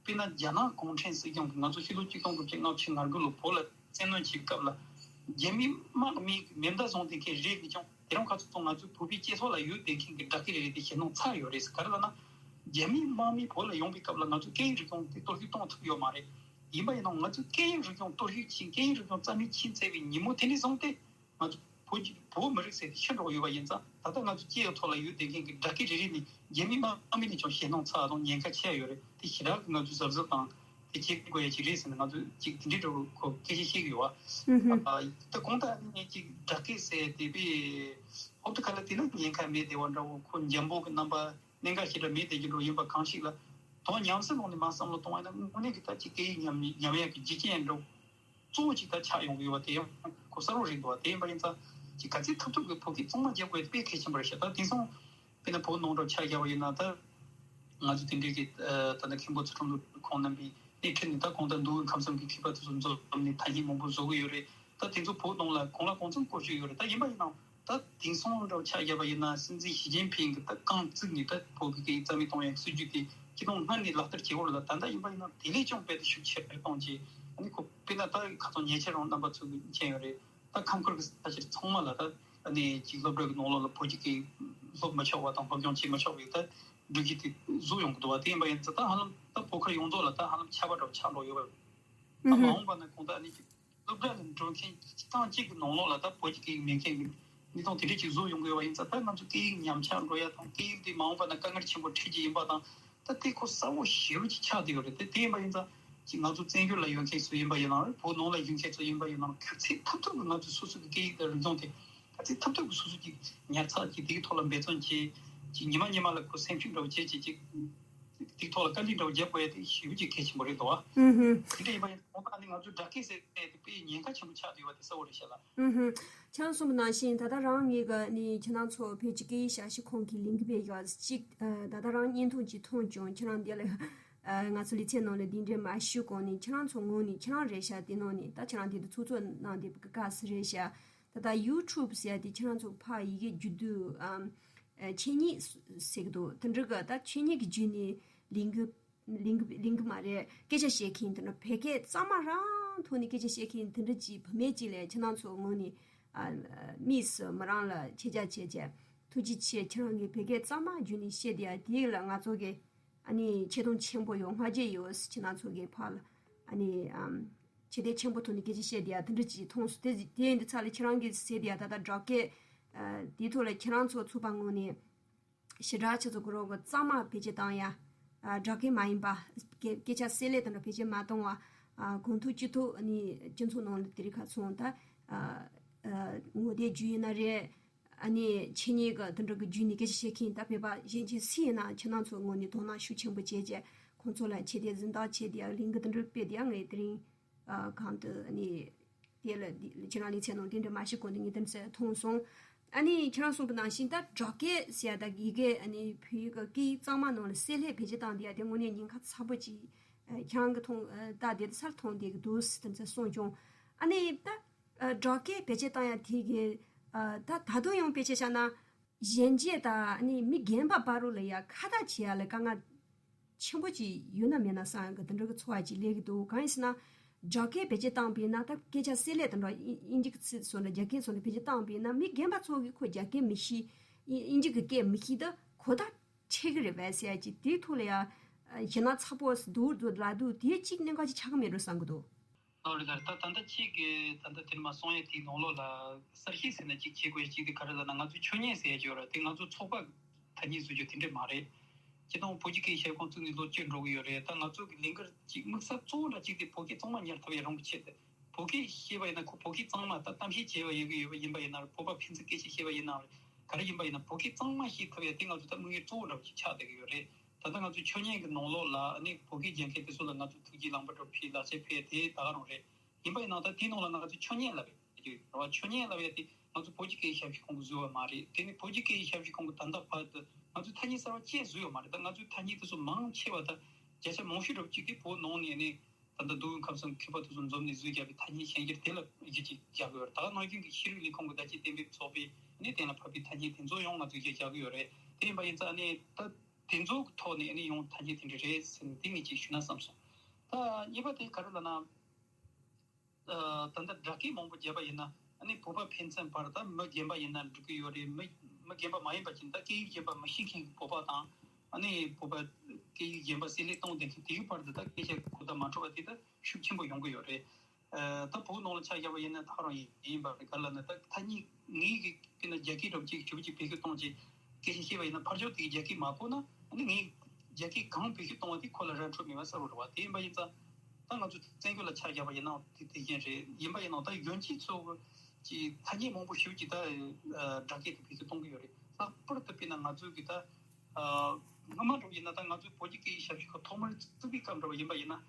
དཔེར་ན་རྒྱ་ནག་གུང་ཁྲན་སྲིད་གཞུང་གིས་ང་ཚོ་ཕྱི་ལོ་ཆིག་སྟོང་དགུ་བརྒྱ་ལྔ་བཅུ་ང་དགུ་ལོ་བོད་ལ་བཙན་གནོན་བྱེད་སྐབས་ལ། རྒྱ་མིའི་དམག་མིའི་མེ་མདའ་བཟུང་བསྡད་མཁན་རེད་ཀྱང་། དེ་རིང་ཁ་སང་ང་ཚོའི་བོད་པའི་སྤྱི་ཚོགས་ལ་ཡོད་བསྡད་མཁན་གྱི་སྦྲག་སྐད་རེ་རེ་དེ་ཞེད་སྣང་ཚ་ཡོད་རེད། ག་རེ་ལབ་ན། རྒྱ་མིའི་དམག་མི་བོད་ལ་ཡོང་པའི་སྐབས་ལ་ང་ཚོ་སྐད་ཡིག་རིག་གཞུང་དེ་གཏོར་བཤིག་གཏོང་ཐུབ་ཡོད་མ་རེད། ཡིན་པ་ཡིན་ནའང་ང་ཚོའི་སྐད་ཡིག་རིག་གཞུང་གཏོར་བཤིག་ཕྱིན། སྐད་ཡིག་རིག་གཞུང་རྩ་མེད་ཕྱིན་ཚར་བའི་ཉིན་མོ་དེ་ནས་བཟུང་སྟེ། ང་ཚོ་བོད་ཀྱི་བོད་མི་རིགས་ཟེར་དེ་ཤི་འགྲོ་གི་ཡོད་པ་ཡིན་ཙང་། ད་ལྟ་ང་ཚོ་སྐད་ཡིག་ཐོག་ལ་ཡོད་བསྡད་མཁན་གྱི་སྦྲག་སྐད་རེ་རེ་ནི་རྒྱ་མི་དམག་མི་ནས་ཀྱང་ཞེད་སྣང་ཚ་དང་ཉེན་ཁ་ཆེ་ཡོད་རེད། དེ་ཞེ་དྲག་གི་ང་ཚོས་གཟབ་གཟབ་དང་དེ་བྱེད་དགོས་ཡ་ཅིག་རེད་ཟེར་ནས་ང་ཚོས་ཅིག་དེ་འདྲའི་འདྲ་བོ་ཁོ་སྐད་ཆ་བཤད་ཀྱི་ཡོད་བ། ཨ། ད་གང་ལྟར་ནི་ཅིག་སྦྲག་སྐད་ཟེར་དེ་པའི་ཧོབ་ཏེ་ག་ལ་དེ་ན་ཉེན་ཁ་མེད་བསྡད་པ་འདྲ་བོ། ཁོ་འཇམ་པོ་གི་རྣམ་པ་གནད་འགག་ཞེ་དྲག་མེད་བསྡད་ཀྱི་འདྲ་བོ་ཡིན་པ་གང་ཞིག་ལ། དོན་ཉམས་སུ་ལོངས་ནས་མར་བསམ་བློ་གཏོང་བ་ཡིན་ན་དངོས་གནས་ཀྱི་ད་ཅིག་སྐད་ཡིག་ཉམས་ཉམས་ཡག་གི་རྒྱུ་རྐྱེན་འདྲ་བོ། གཙོ་བོ་ཅིག་ད་ཆགས་ཡོང་གི་ཡོད་པ་དེ་ཡང་ཁོ་གསལ་པོ་རེད་འདུག་བ། དེ་ཡིན་པ་ཡིན་ཙང་ཅིག་ག་ཚད་ཐུབ་ཐུབ་ཀྱི་བོད་སྐད་གཙང་མ་རྒྱག་དགོས་དཔེ་གལ་ཆེན་པོ་རེད་ཤག་ད་དེང་སང་དཔེར་ན་བོད་ནང་འདྲ་ཆ་བཞག་པ་ཡིན་ན། ད་ང་ཚོ་དེ་འདྲའི་གི་ད་ལྟ་མཁན་པོ་ཚུལ་ཁྲིམས་ལགས་ཁོང་རྣམ་པའི་སྣེ་ཁྲིད་ནས་ད་གང་ལྟར་འདུལ་བའི་ཁམས་གསུམ་གྱི་མཁས་པ་དེ་ཚོ་འཛོམས་ནས་ཐ་སྙད་མང་པོ་བཟོ་གི་ཡོད་རེད། ད་དེ་ཚོ་བོད་ནང་ལ་གང་ལ་གང་འཚམ་བཀོལ་སྤྱོད་ཡོད་རེད། ད་ཡིན་པ་ཡིན་ནའང་ད་དེང་སང་འདྲ་ཆ་བཞག་པ་ཡིན་ན། སྲིད་འཛིན་ཞི་ཅིན་ཕིང་གིས་ད་རྐང་བཙུགས་ནས་ད་བོད་ཀྱི་སྐད་ཡིག་རྩ་མེད་གཏོང་ཡག་སྲིད་ཇུས་དེ་སྤྱི་དང་སྔར་ནས་ལག་བསྟར་བྱེད་དགོས་རེད་ལ། ད་ལྟ་ཡིན་པ་ཡིན་ན་དེ་ལས་ཀྱང་རྦད་དེ་ཤུགས་ཆེ་རུ་གཏོང་བྱས། ཨ་ནི་ཁོ་དཔེར་ན་ད་ཁ་སང་ཉེ་ཆར་རང་རྣམ་པ་ཚོ་གིས་མཁྱེན་ཡོད་རེད། ད་ཁམས་ཁུལ་གྱི་ས་ཆ་ཚང་མ་ལ་ད་ཨ་ནི་ཅིག་སློབ་གྲྭ་གི་ནང་ལོགས་ལ་བོད་ཀྱི་སྐད་ཡིག་སློབ་མི་ཆོག་པ་དང་སློབ་སྦྱོང་བྱེད་མི་ཆོག་པའི་ད་སྒྲིག་གཞི་དེ་བཟོ་ཡོང་གི་འདུག་བ། དེ་ཡིན་པ་ཡིན་ཙང་ད་ཧ་ལམ་ད་བོད་ཁུལ་ཡོངས་རྫོགས་ལ་ད་ཧ་ལམ་ཆད་པ་འདྲ་བོ་ཆགས་འགྲོ་ཡོད་པ་རེད། ད་མ་འོངས་པ་ན་གང་ལྟར་ཨ་ནི་ཅིག་སློབ་གྲྭ་ལ་འགྲོ་མཁན་སྤྱིར་བཏང་གཅིག་གི་ནང་ལོགས་ལ་ད་བོད་ཀྱི་སྐད་ཡིག་མེད་མཁན་གྱི་གནས་སྟངས་དེ་འདྲ་ཅིག་བཟོ་ཡོང་གི་ཡོད་པ་ཡིན་ཙང་། ད་ང་ཚོ་སྐད་ཡིག་ཉམས་ཆག་འགྲོ་ཡ་དང་སྐད་ཡིག་དེ་མ་འོངས་པ་ན་དཀའ་ངལ་ཆེན་པོ་འཕྲད་ཀྱི་ཡིན་པ་དང་། ད་དེ་ཁོ་གསལ་པོ་ཞེ་པོ་ཅིག་ཆགས་བསྡད་ཡོད་རེད། དེ་དེ་ཡིན་པ་ཡིན་ཙང་ཅིག་ང་ཚོ་བཙན་བྱོལ་ལ་ཡོད་མཁན་ཚོ་ཡིན་པ་ཡིན་ནའང་། བོད་ནང་ལ་ཡོད་མཁན་ཚོ་ཡིན་པ་ཡིན་ནའང་། ག་ཚད་ཐུབ་ཐུབ་ཀྱིས་ང་ཚོ་སོ་སོ་གི་སྐད་ཡིག་དང་རིག་གཞུང་དེ་ག་ཚད་ཐུབ་ཐུབ་ཀྱིས་སོ་སོ་ཅིག་ཉར་ཚགས་ཀྱིས་དེའི་ཐོག་ལ་འབད་བརྩོན་བྱེད་ཅིག་ཉི་མ་ཉི་མ་ལ་ཁོ་སེམས་ཤུགས་འདྲ་བོ་བྱེད་ཅིག་ཅིག་དེའི་ཐོག་ལ་དཀའ་ལས་འདྲ་བོ་རྒྱག་དགོས་ཡ་དེ་ཞེ་པོ་ཅིག་གལ་ཆེན་པོ་རེད་འདུག་བ། ཨུ་ཧུམ། དེ་འདྲ་ཡིན་པ་ཡིན་ཙང་ད་ནི་ང་ཚོའི་སྦྲག་སྐད་ཟེར་ཡ་དེ་དཔེ་ཉེན་ཁ་ཆེན་པོ་ཆགས་བསྡད་ཡོད་པ་དེ་གསལ་པོ་རེད་ཤག་ལགས། ཨུ་ཧུམ། ཁྱེད་རང་གསུངས་པ་ནང་བཞིན་ད་ལྟ་རང་ངེད་ཀྱི་ནི་ཁྱེད་རང་ཚོ་བོད་ཀྱི་སྐད་ཡིག་ཞབས་ཞུ་ཁང་གི་ལས་འགུལ་སྤེལ་ཡག་ཅིག་ཨ། ད་ལྟ་རང་བརྙན་ཐུང་ཅིག་མཐོང་བྱུང་། ཁྱེད་རང་འདི་ལ་ཨ། ང་ཚོ་ལེ་ཚན་ནང་ལ་འདི་འདྲའི་མ་ཞུ་གོང་ནས་ཁྱེད་རང་ཚོ་ངོས་ནས། ཁྱེད་རང་རེད་ཤག་དེ་ནང་ནས་ད་ཁྱེད་རང་དེ་འདྲ་ཚོགས་གཙོ་གནང་བསྡད་པ་གི་སྐབས་སུ་རེད་ཤག་ད་ལྟ་ཡུ་ཊུབ་ཟེར་ཡ་དེ་ཁྱེད་རང་ཚོ་ཕར་ཡི་གེ་བསྒྱུར་དུས་ཨམ། ཨ། ཆེད་གཉེར་ཟེར་གི་འདུག་དེ་འདྲ་གི་ད་ཆེད་གཉེར་གྱི་བརྒྱུད་ནས་ལས་འགུལ་ལས་འགུལ་ལས་འགུལ་མ་རེད། སྐད་ཆ་བཤད་མཁན་དེ་འདྲ་བོད་སྐད་གཙང་མ་རང་ཐོག་ནས་སྐད་ཆ་བཤད་མཁན་དེ་འདྲ་ཅིག་བུད་མེད་ཅིག་ལ་ཁྱེད་རང་ཚོ་ངོས་ནས་ཨ། དམིགས་སུ་མོ་རང་ལ་ཆེད་བཅར་བྱས་བྱས། ཐུགས་རྗེ་ཆེ། ཁྱེད་རང་གིས་བོད་སྐད་གཙང་མ་བརྒྱུད་ནས་བཤད་བསྡད་ཡ་དེ་ལ་ང་ཚོ་གིས་ཨ་ནི་ཆེ་མཐོང་ཆེན་པོ་ཡོད། བསྔགས་བརྗོད་ཡོད། ཁྱེད་རང་ཚོ་གིས་ཕར་ལ་ཨ་ནི་ཨམ། ཆེ་མཐོང་ཆེན་པོ་ཐོག་ནས་སྐད་ཆ་བཤད་བསྡད་ཡ་དེ་འདྲ་ཅིག་མཐོང་སོང་། དེ་དེ་ཡིན་དུས་ཙ་ལ་ཁྱེད་རང་གིས་ཟེར་བསྡད་ཡ་ད་ལྟ་སྦྲག་སྐད་ཨ། དེའི་ཐོག་ལ་ཁྱེད་རང་ཚོ་ཚོགས་པ་ངོས་ནས་ཞེ་དྲག་ཁྱེད་ཚོ་གི་རོགས་གི་གཙང་མ་བེད་སྤྱོད་བཏང་ཡ། ཨ། སྦྲག་སྐད་མ་ཡིན་པ། སྐད་སྐད་ཆ་བསྲེ་ལྷད་དང་འདྲ་བེད་སྤྱོད་མ་གཏོང་བ། ཨ། གོང་ཐུག་སྤྱི་ཐུག་ནི་སྤྱི་ཚོགས་ནང་ལ་དེ་རིང་ཁ་སང་ད་ཨ། ཨ། ངོ་དེབ་བརྒྱུད་ཡིན་ན་རེད། ཨ་ནི་ཆེད་གཉེར་གི་དེ་འདྲ་གི་བརྒྱུད་ནས་སྐད་ཆ་བཤད་མཁན་ད་བོད་པ་གཞན་ཆེ་སུ་ཡིན་ན་ཁྱེད་རང་ཚོ་ངོས་ནས་དོ་སྣང་ཤུགས་ཆེན་པོ་བྱས་བྱས། ཁོང་ཚོ་ལ་ཆེད་དེ་འཛིན་བདག་བྱས་ཏེ་ལས་འགུལ་དེ་འདྲ་སྤེལ་ཏེ་ཡ། ངས་དེ་རིང་ཨ། གང་དུ་ཨ་ནི་དེ་ལ་འདི་ཁྱེད་རང་ལེ་ཚན་ནང་དེ་འདྲ་མ་ཞུ་གོང་དུ་ངས་དེ་འདྲ་མཐོང་སོང་། ཨ་ནི་ཁྱེད་རང་གསུངས་པ་ནང་བཞིན་ད་སྦྲག་སྐད་ཟེར་ཡ་ད་ཡི་གེ་ཨ་ནི་བོད་ཡིག་གི་སྐད་ཡིག་གཙང་མ་ནང་ལ་བསྲེ་ལྷད་བེད་སྤྱོད་བཏང་བསྡད་ཡ་དེ་དངོས་གནས་ཉེན་ཁ་ཚ་པོ་ཅིག་ཨ། ཁྱེད་རང་གིས་མཐོང་ཨ། ད་དེ་ཚར་མཐོང་བསྡད་ཀྱི་འདུག་ཟེར་དེ་ཚོ་གསུངས་བྱུང་། ཨ་ནི་ད། སྦྲག་སྐད་བེད་སྤྱོད་བཏང་ཡ་དེ་གི་ཨ་ད་ད་དུང་ཡང་དཔེ་ཆ་བཞག་ན། གཞན་གཅེས་དང་ནི་མི་རྒན་པ་བར་རུ་ལ་ཡ་ཁ་བརྡ་བྱེད་ཡ་ལ་དཀའ་ངལ་ཆེན་པོ་ཅིག་ཡོད་ན་མེད་ན་བསམ་ཡ་གི་དེ་འདྲ་གི་ཚོར་བ་ཅིག་སླེབས་ཀྱི་འདུག་གང་ཡིན་ཟེར་ན། སྦྲག་སྐད་བེད་སྤྱོད་བཏང་པས་ན་ད་སྐད་ཆ་བསྲེས་ལས་དེ་འདྲ་དབྱིན་དབྱིན་ཇི་གི་ཚིག་སོགས་འདྲ་རྒྱ་སྐད་སོགས་འདྲ་བེད་སྤྱོད་བཏང་པས་ན་མི་རྒན་པ་ཚོ་གི་ཁོ་རྒྱ་སྐད་མི་ཤེས། དབྱིན་དབྱིན་ཇི་གི་སྐད་མི་ཤེས་ད་གོ་བརྡ་འཕྲད་ཀྱི་རེད་པས་ཟེར་ཡ་ཅིག་དེའི་ཐོག་ལ་ཡ་ཞེད་སྣང་ཚ་པོ་འདུག་འདུག་ལ་འདུག་དེ་གཅིག་གནད་འགག་ཅིག་ཆགས་ཀྱི་མེད་འགྲོ་བསམ་གྱི་འདུག་ཨོ་རེད་ལགས། ད་ད་ལྟ་ཁྱེད་ཀྱིས་ད་ལྟ་དེར་མ་གསུང་ཡས་དེའི་ནང་ལོགས་ལ་གསར་ཤེས་ཟེར་ན་གཅིག་བྱེད་དགོས་གཅིག་དེ་ག་རེ་ལབ་ན་ང་ཚོ་ཆོས་ཉིད་ཟེར་ཡས་ཅིག་ཡོད་རེད། དེ་ང་ཚོ་ཚོགས་པ་ཐ་སྙད་བཟོ་རྒྱུ་དེ་འདྲས་མ་རེད། སྤྱིར་བཏང་བོད་ཀྱི་སྐད་ཡིག་ཞབས་ཁང་བཙུགས་ནས་ལོ་བཅུ་འགྲོ་གི་ཡོད་རེད། ད་ང་ཚོ་གི་ལས་འགུལ་གཅིག་དམིགས་ས་གཙོ་བོ་འདྲ་གཅིག་དེ་བོད་སྐད་གཙང་མ་ཉར་ཐུབ་ཡས་རང་གི་ཆེད་དུ། བོད་སྐད་ཤེས་པ་ཡིན་ན་ཁོ་བོད་སྐད་གཙང་མ་ད་གཏམ་བཤད་བྱས་པ་ཡོད་གི་ཡོད་པ་ཡིན་པ་ཡིན་ན་རེད། བོད་པ་ཕན་ཚུན་སྐད་ཆ་བཤད་པ་ཡིན་ན་རེད། ག་རེ་ཡིན་པ་ཡིན་ན་བོད་སྐད་གཙང་མ་ཤེས་ཐུབ་ཡས་དེ་ང་ཚོ་ད་དམིགས་ཡུལ་གཙོ་བོ་འདྲ་བོ་ཅིག་ཆགས་བསྡད་ཀྱི་ཡོད་རེད། ད་ལྟ་ང་ཚོ་ཆོས་ཉིད་ཀྱི་ནང་ལོགས་ལ་ཨ་ནི་བོད་སྐད་སྦྱང་མཁན་དེ་ཚོ་ལ་ང་ཚོ་ཐུགས་རྗེ་ལམ་བར་འགྲོ་ཕེབས་ལག་ཆས་ཕེབས་དེ་ད་ག་རང་རེད། ཡིན་པ་ཡིན་ན་ད་དེའི་ནང་ལ་ང་ཚོ་ཆོས་ཉིད་ལབ་ཡ་ཡོད་རེད་བ། ཆོས་ཉིད་ལབ་ཡ་དེ་ང་ཚོ་བོད་ཀྱི་སྐད་ཡིག་ཞབས་ཞུ་ཁང་གིས་བཟོས་པ་མ་རེད། དེ་ནི་བོད་ཀྱི་སྐད་ཡིག་ཞབས་ཞུ་ཁང་གིས་ད་ལྟ་བར་དུ་ང་ཚོས་ཐ་སྙད་གསར་པ་གཅིག་བཟོས་ཡོད་མ་རེད། ད་ང་ཚོའི་ཐ་སྙད་དེ་ཚོ་མང་ཆེ་བ་ད་བརྒྱ་ཆ་མང་ཤོས་འདྲ་བོ་གཅིག་དེ་བོད་ནང་ནས་ནི་ད་ལྟ་མདོ་དབུས་ཁམས་གསུམ་མཁས་པ་དེ་ཚོ་འཛོམས་ནས་བཟོས་བཞག་པའི་ཐ་སྙད་གཞན་འགྱུར་དེ་ལ་གཞི་གཅིག་བཞག་གི་ཡོད་རེད། ད་ག་ནང་བཞིན་གྱི་ཤེས་རིག་ལས་ཁུངས་ཀྱི་བརྡ་ཆད་གཏན་འབེབས་ཚོགས་པས་ནི་གཏན་ལ་ཕབ་པའི་ཐ་སྙད་དེ་ཚོ་ཡང་ང་ཚོས་གཞི་བཞག་གི་ཡོད་རེད། དེ་ཡིན་པ་ཡིན་ཙང་ནི་ད་དེ་ཚོ་གི་ཐོག་ནས་ནི་ཡང་ཐ་སྙད་དེ་འདྲ་རེད་ཟེར་ནས་དེ་ངས་ཅིག་ཞུས་ན་བསམ་སོང་། ད་གཉིས་པ་དེ་ག་རེ་ལབ་ན། ད་ལྟ་སྦྲག་སྐད་མང་པོ་བརྒྱབ་པ་ཡིན་ན་ཨ་ནི་བོད་པ་ཕན་ཚུན་བར་ད་མི་རྒན་པ་ཡིན་ན་འགྲིག་གི་ཡོད་རེད། མི་མི་རྒན་པ་མ་ཡིན་པ་ཅིག་ད་སྐད་ཡིག་གཞན་པ་མི་ཤེས་མཁན་གྱི་བོད་པ་དང་ཨ་ནི་བོད་པ་སྐད་ཡིག་གཞན་པ་བསྲེས་ལས་གཏོང་བསྡད་མཁན་དེ་གའི་བར་དུ་ད་སྐད་ཆ་གོ་བརྡ་མ་འཕྲོད་པ་དེ་ད་ཤུགས་ཆེན་པོ་ཡོང་གི་ཡོད་རེད། ད་བོད་ནང་ལ་ཆ་བཞག་པ་ཡིན་ན་ད་ག་རང་ཡིན་ཡིན་པ་རེད། ག་ལ་ན་ད་ཐ་སྙད་ངེད་ཀྱི་དཔེར་ན་རྒྱ་སྐད་འདྲ་བོ་ཅིག་ཞུ་བ་ཅིག་བེད་སྤྱོད་གཏོང་ཅིག་སྐད་ཆ་བཤད་པ་ཡིན་ན་ཕར་ཕྱོགས་དེ་གིས་རྒྱ་སྐད་མ་གོ་ན་ཨ་ནི་ངས་རྒྱ་སྐད་གང་བེད་སྤྱོད་གཏོང་བ་དེ་ཁོ་ལ་ར་འཕྲོད་མེད་པ་གསལ་པོ་རེད་བ། དེ་ཡིན་པ་ཡིན་ཙང་ད་ང་ཚོ་བཙན་བྱོལ་ལ་ཆ་བཞག་པ་ཡིན་ན་དེ་དེ་བཞིན་རེད། ཡིན་པ་ཡིན་ནའང་ད་གཞོན་སྐྱེས་ཚོ་གི་ཐ་སྙད་མང་པོ་ཞེ་པོ་ཅིག་ད་སྦྲག་སྐད་དེ་བེད་སྤྱོད་གཏོང་གི་ཡོད་རེད། ལྷག་པར་དུ་དཔེར་ན་ང་ཚོ་གི་ད་སྔ་མ་འདྲ་བོ་ཡིན་ན་ད་ང་ཚོའི་བོད་ཀྱི་སྐད་ཡིག་ཞབས་ཞུ་ཁང་ཐོག་མར་བཙུགས་པའི་སྐབས་འདྲ་བོ་ཡིན་པ་ཡིན་ན།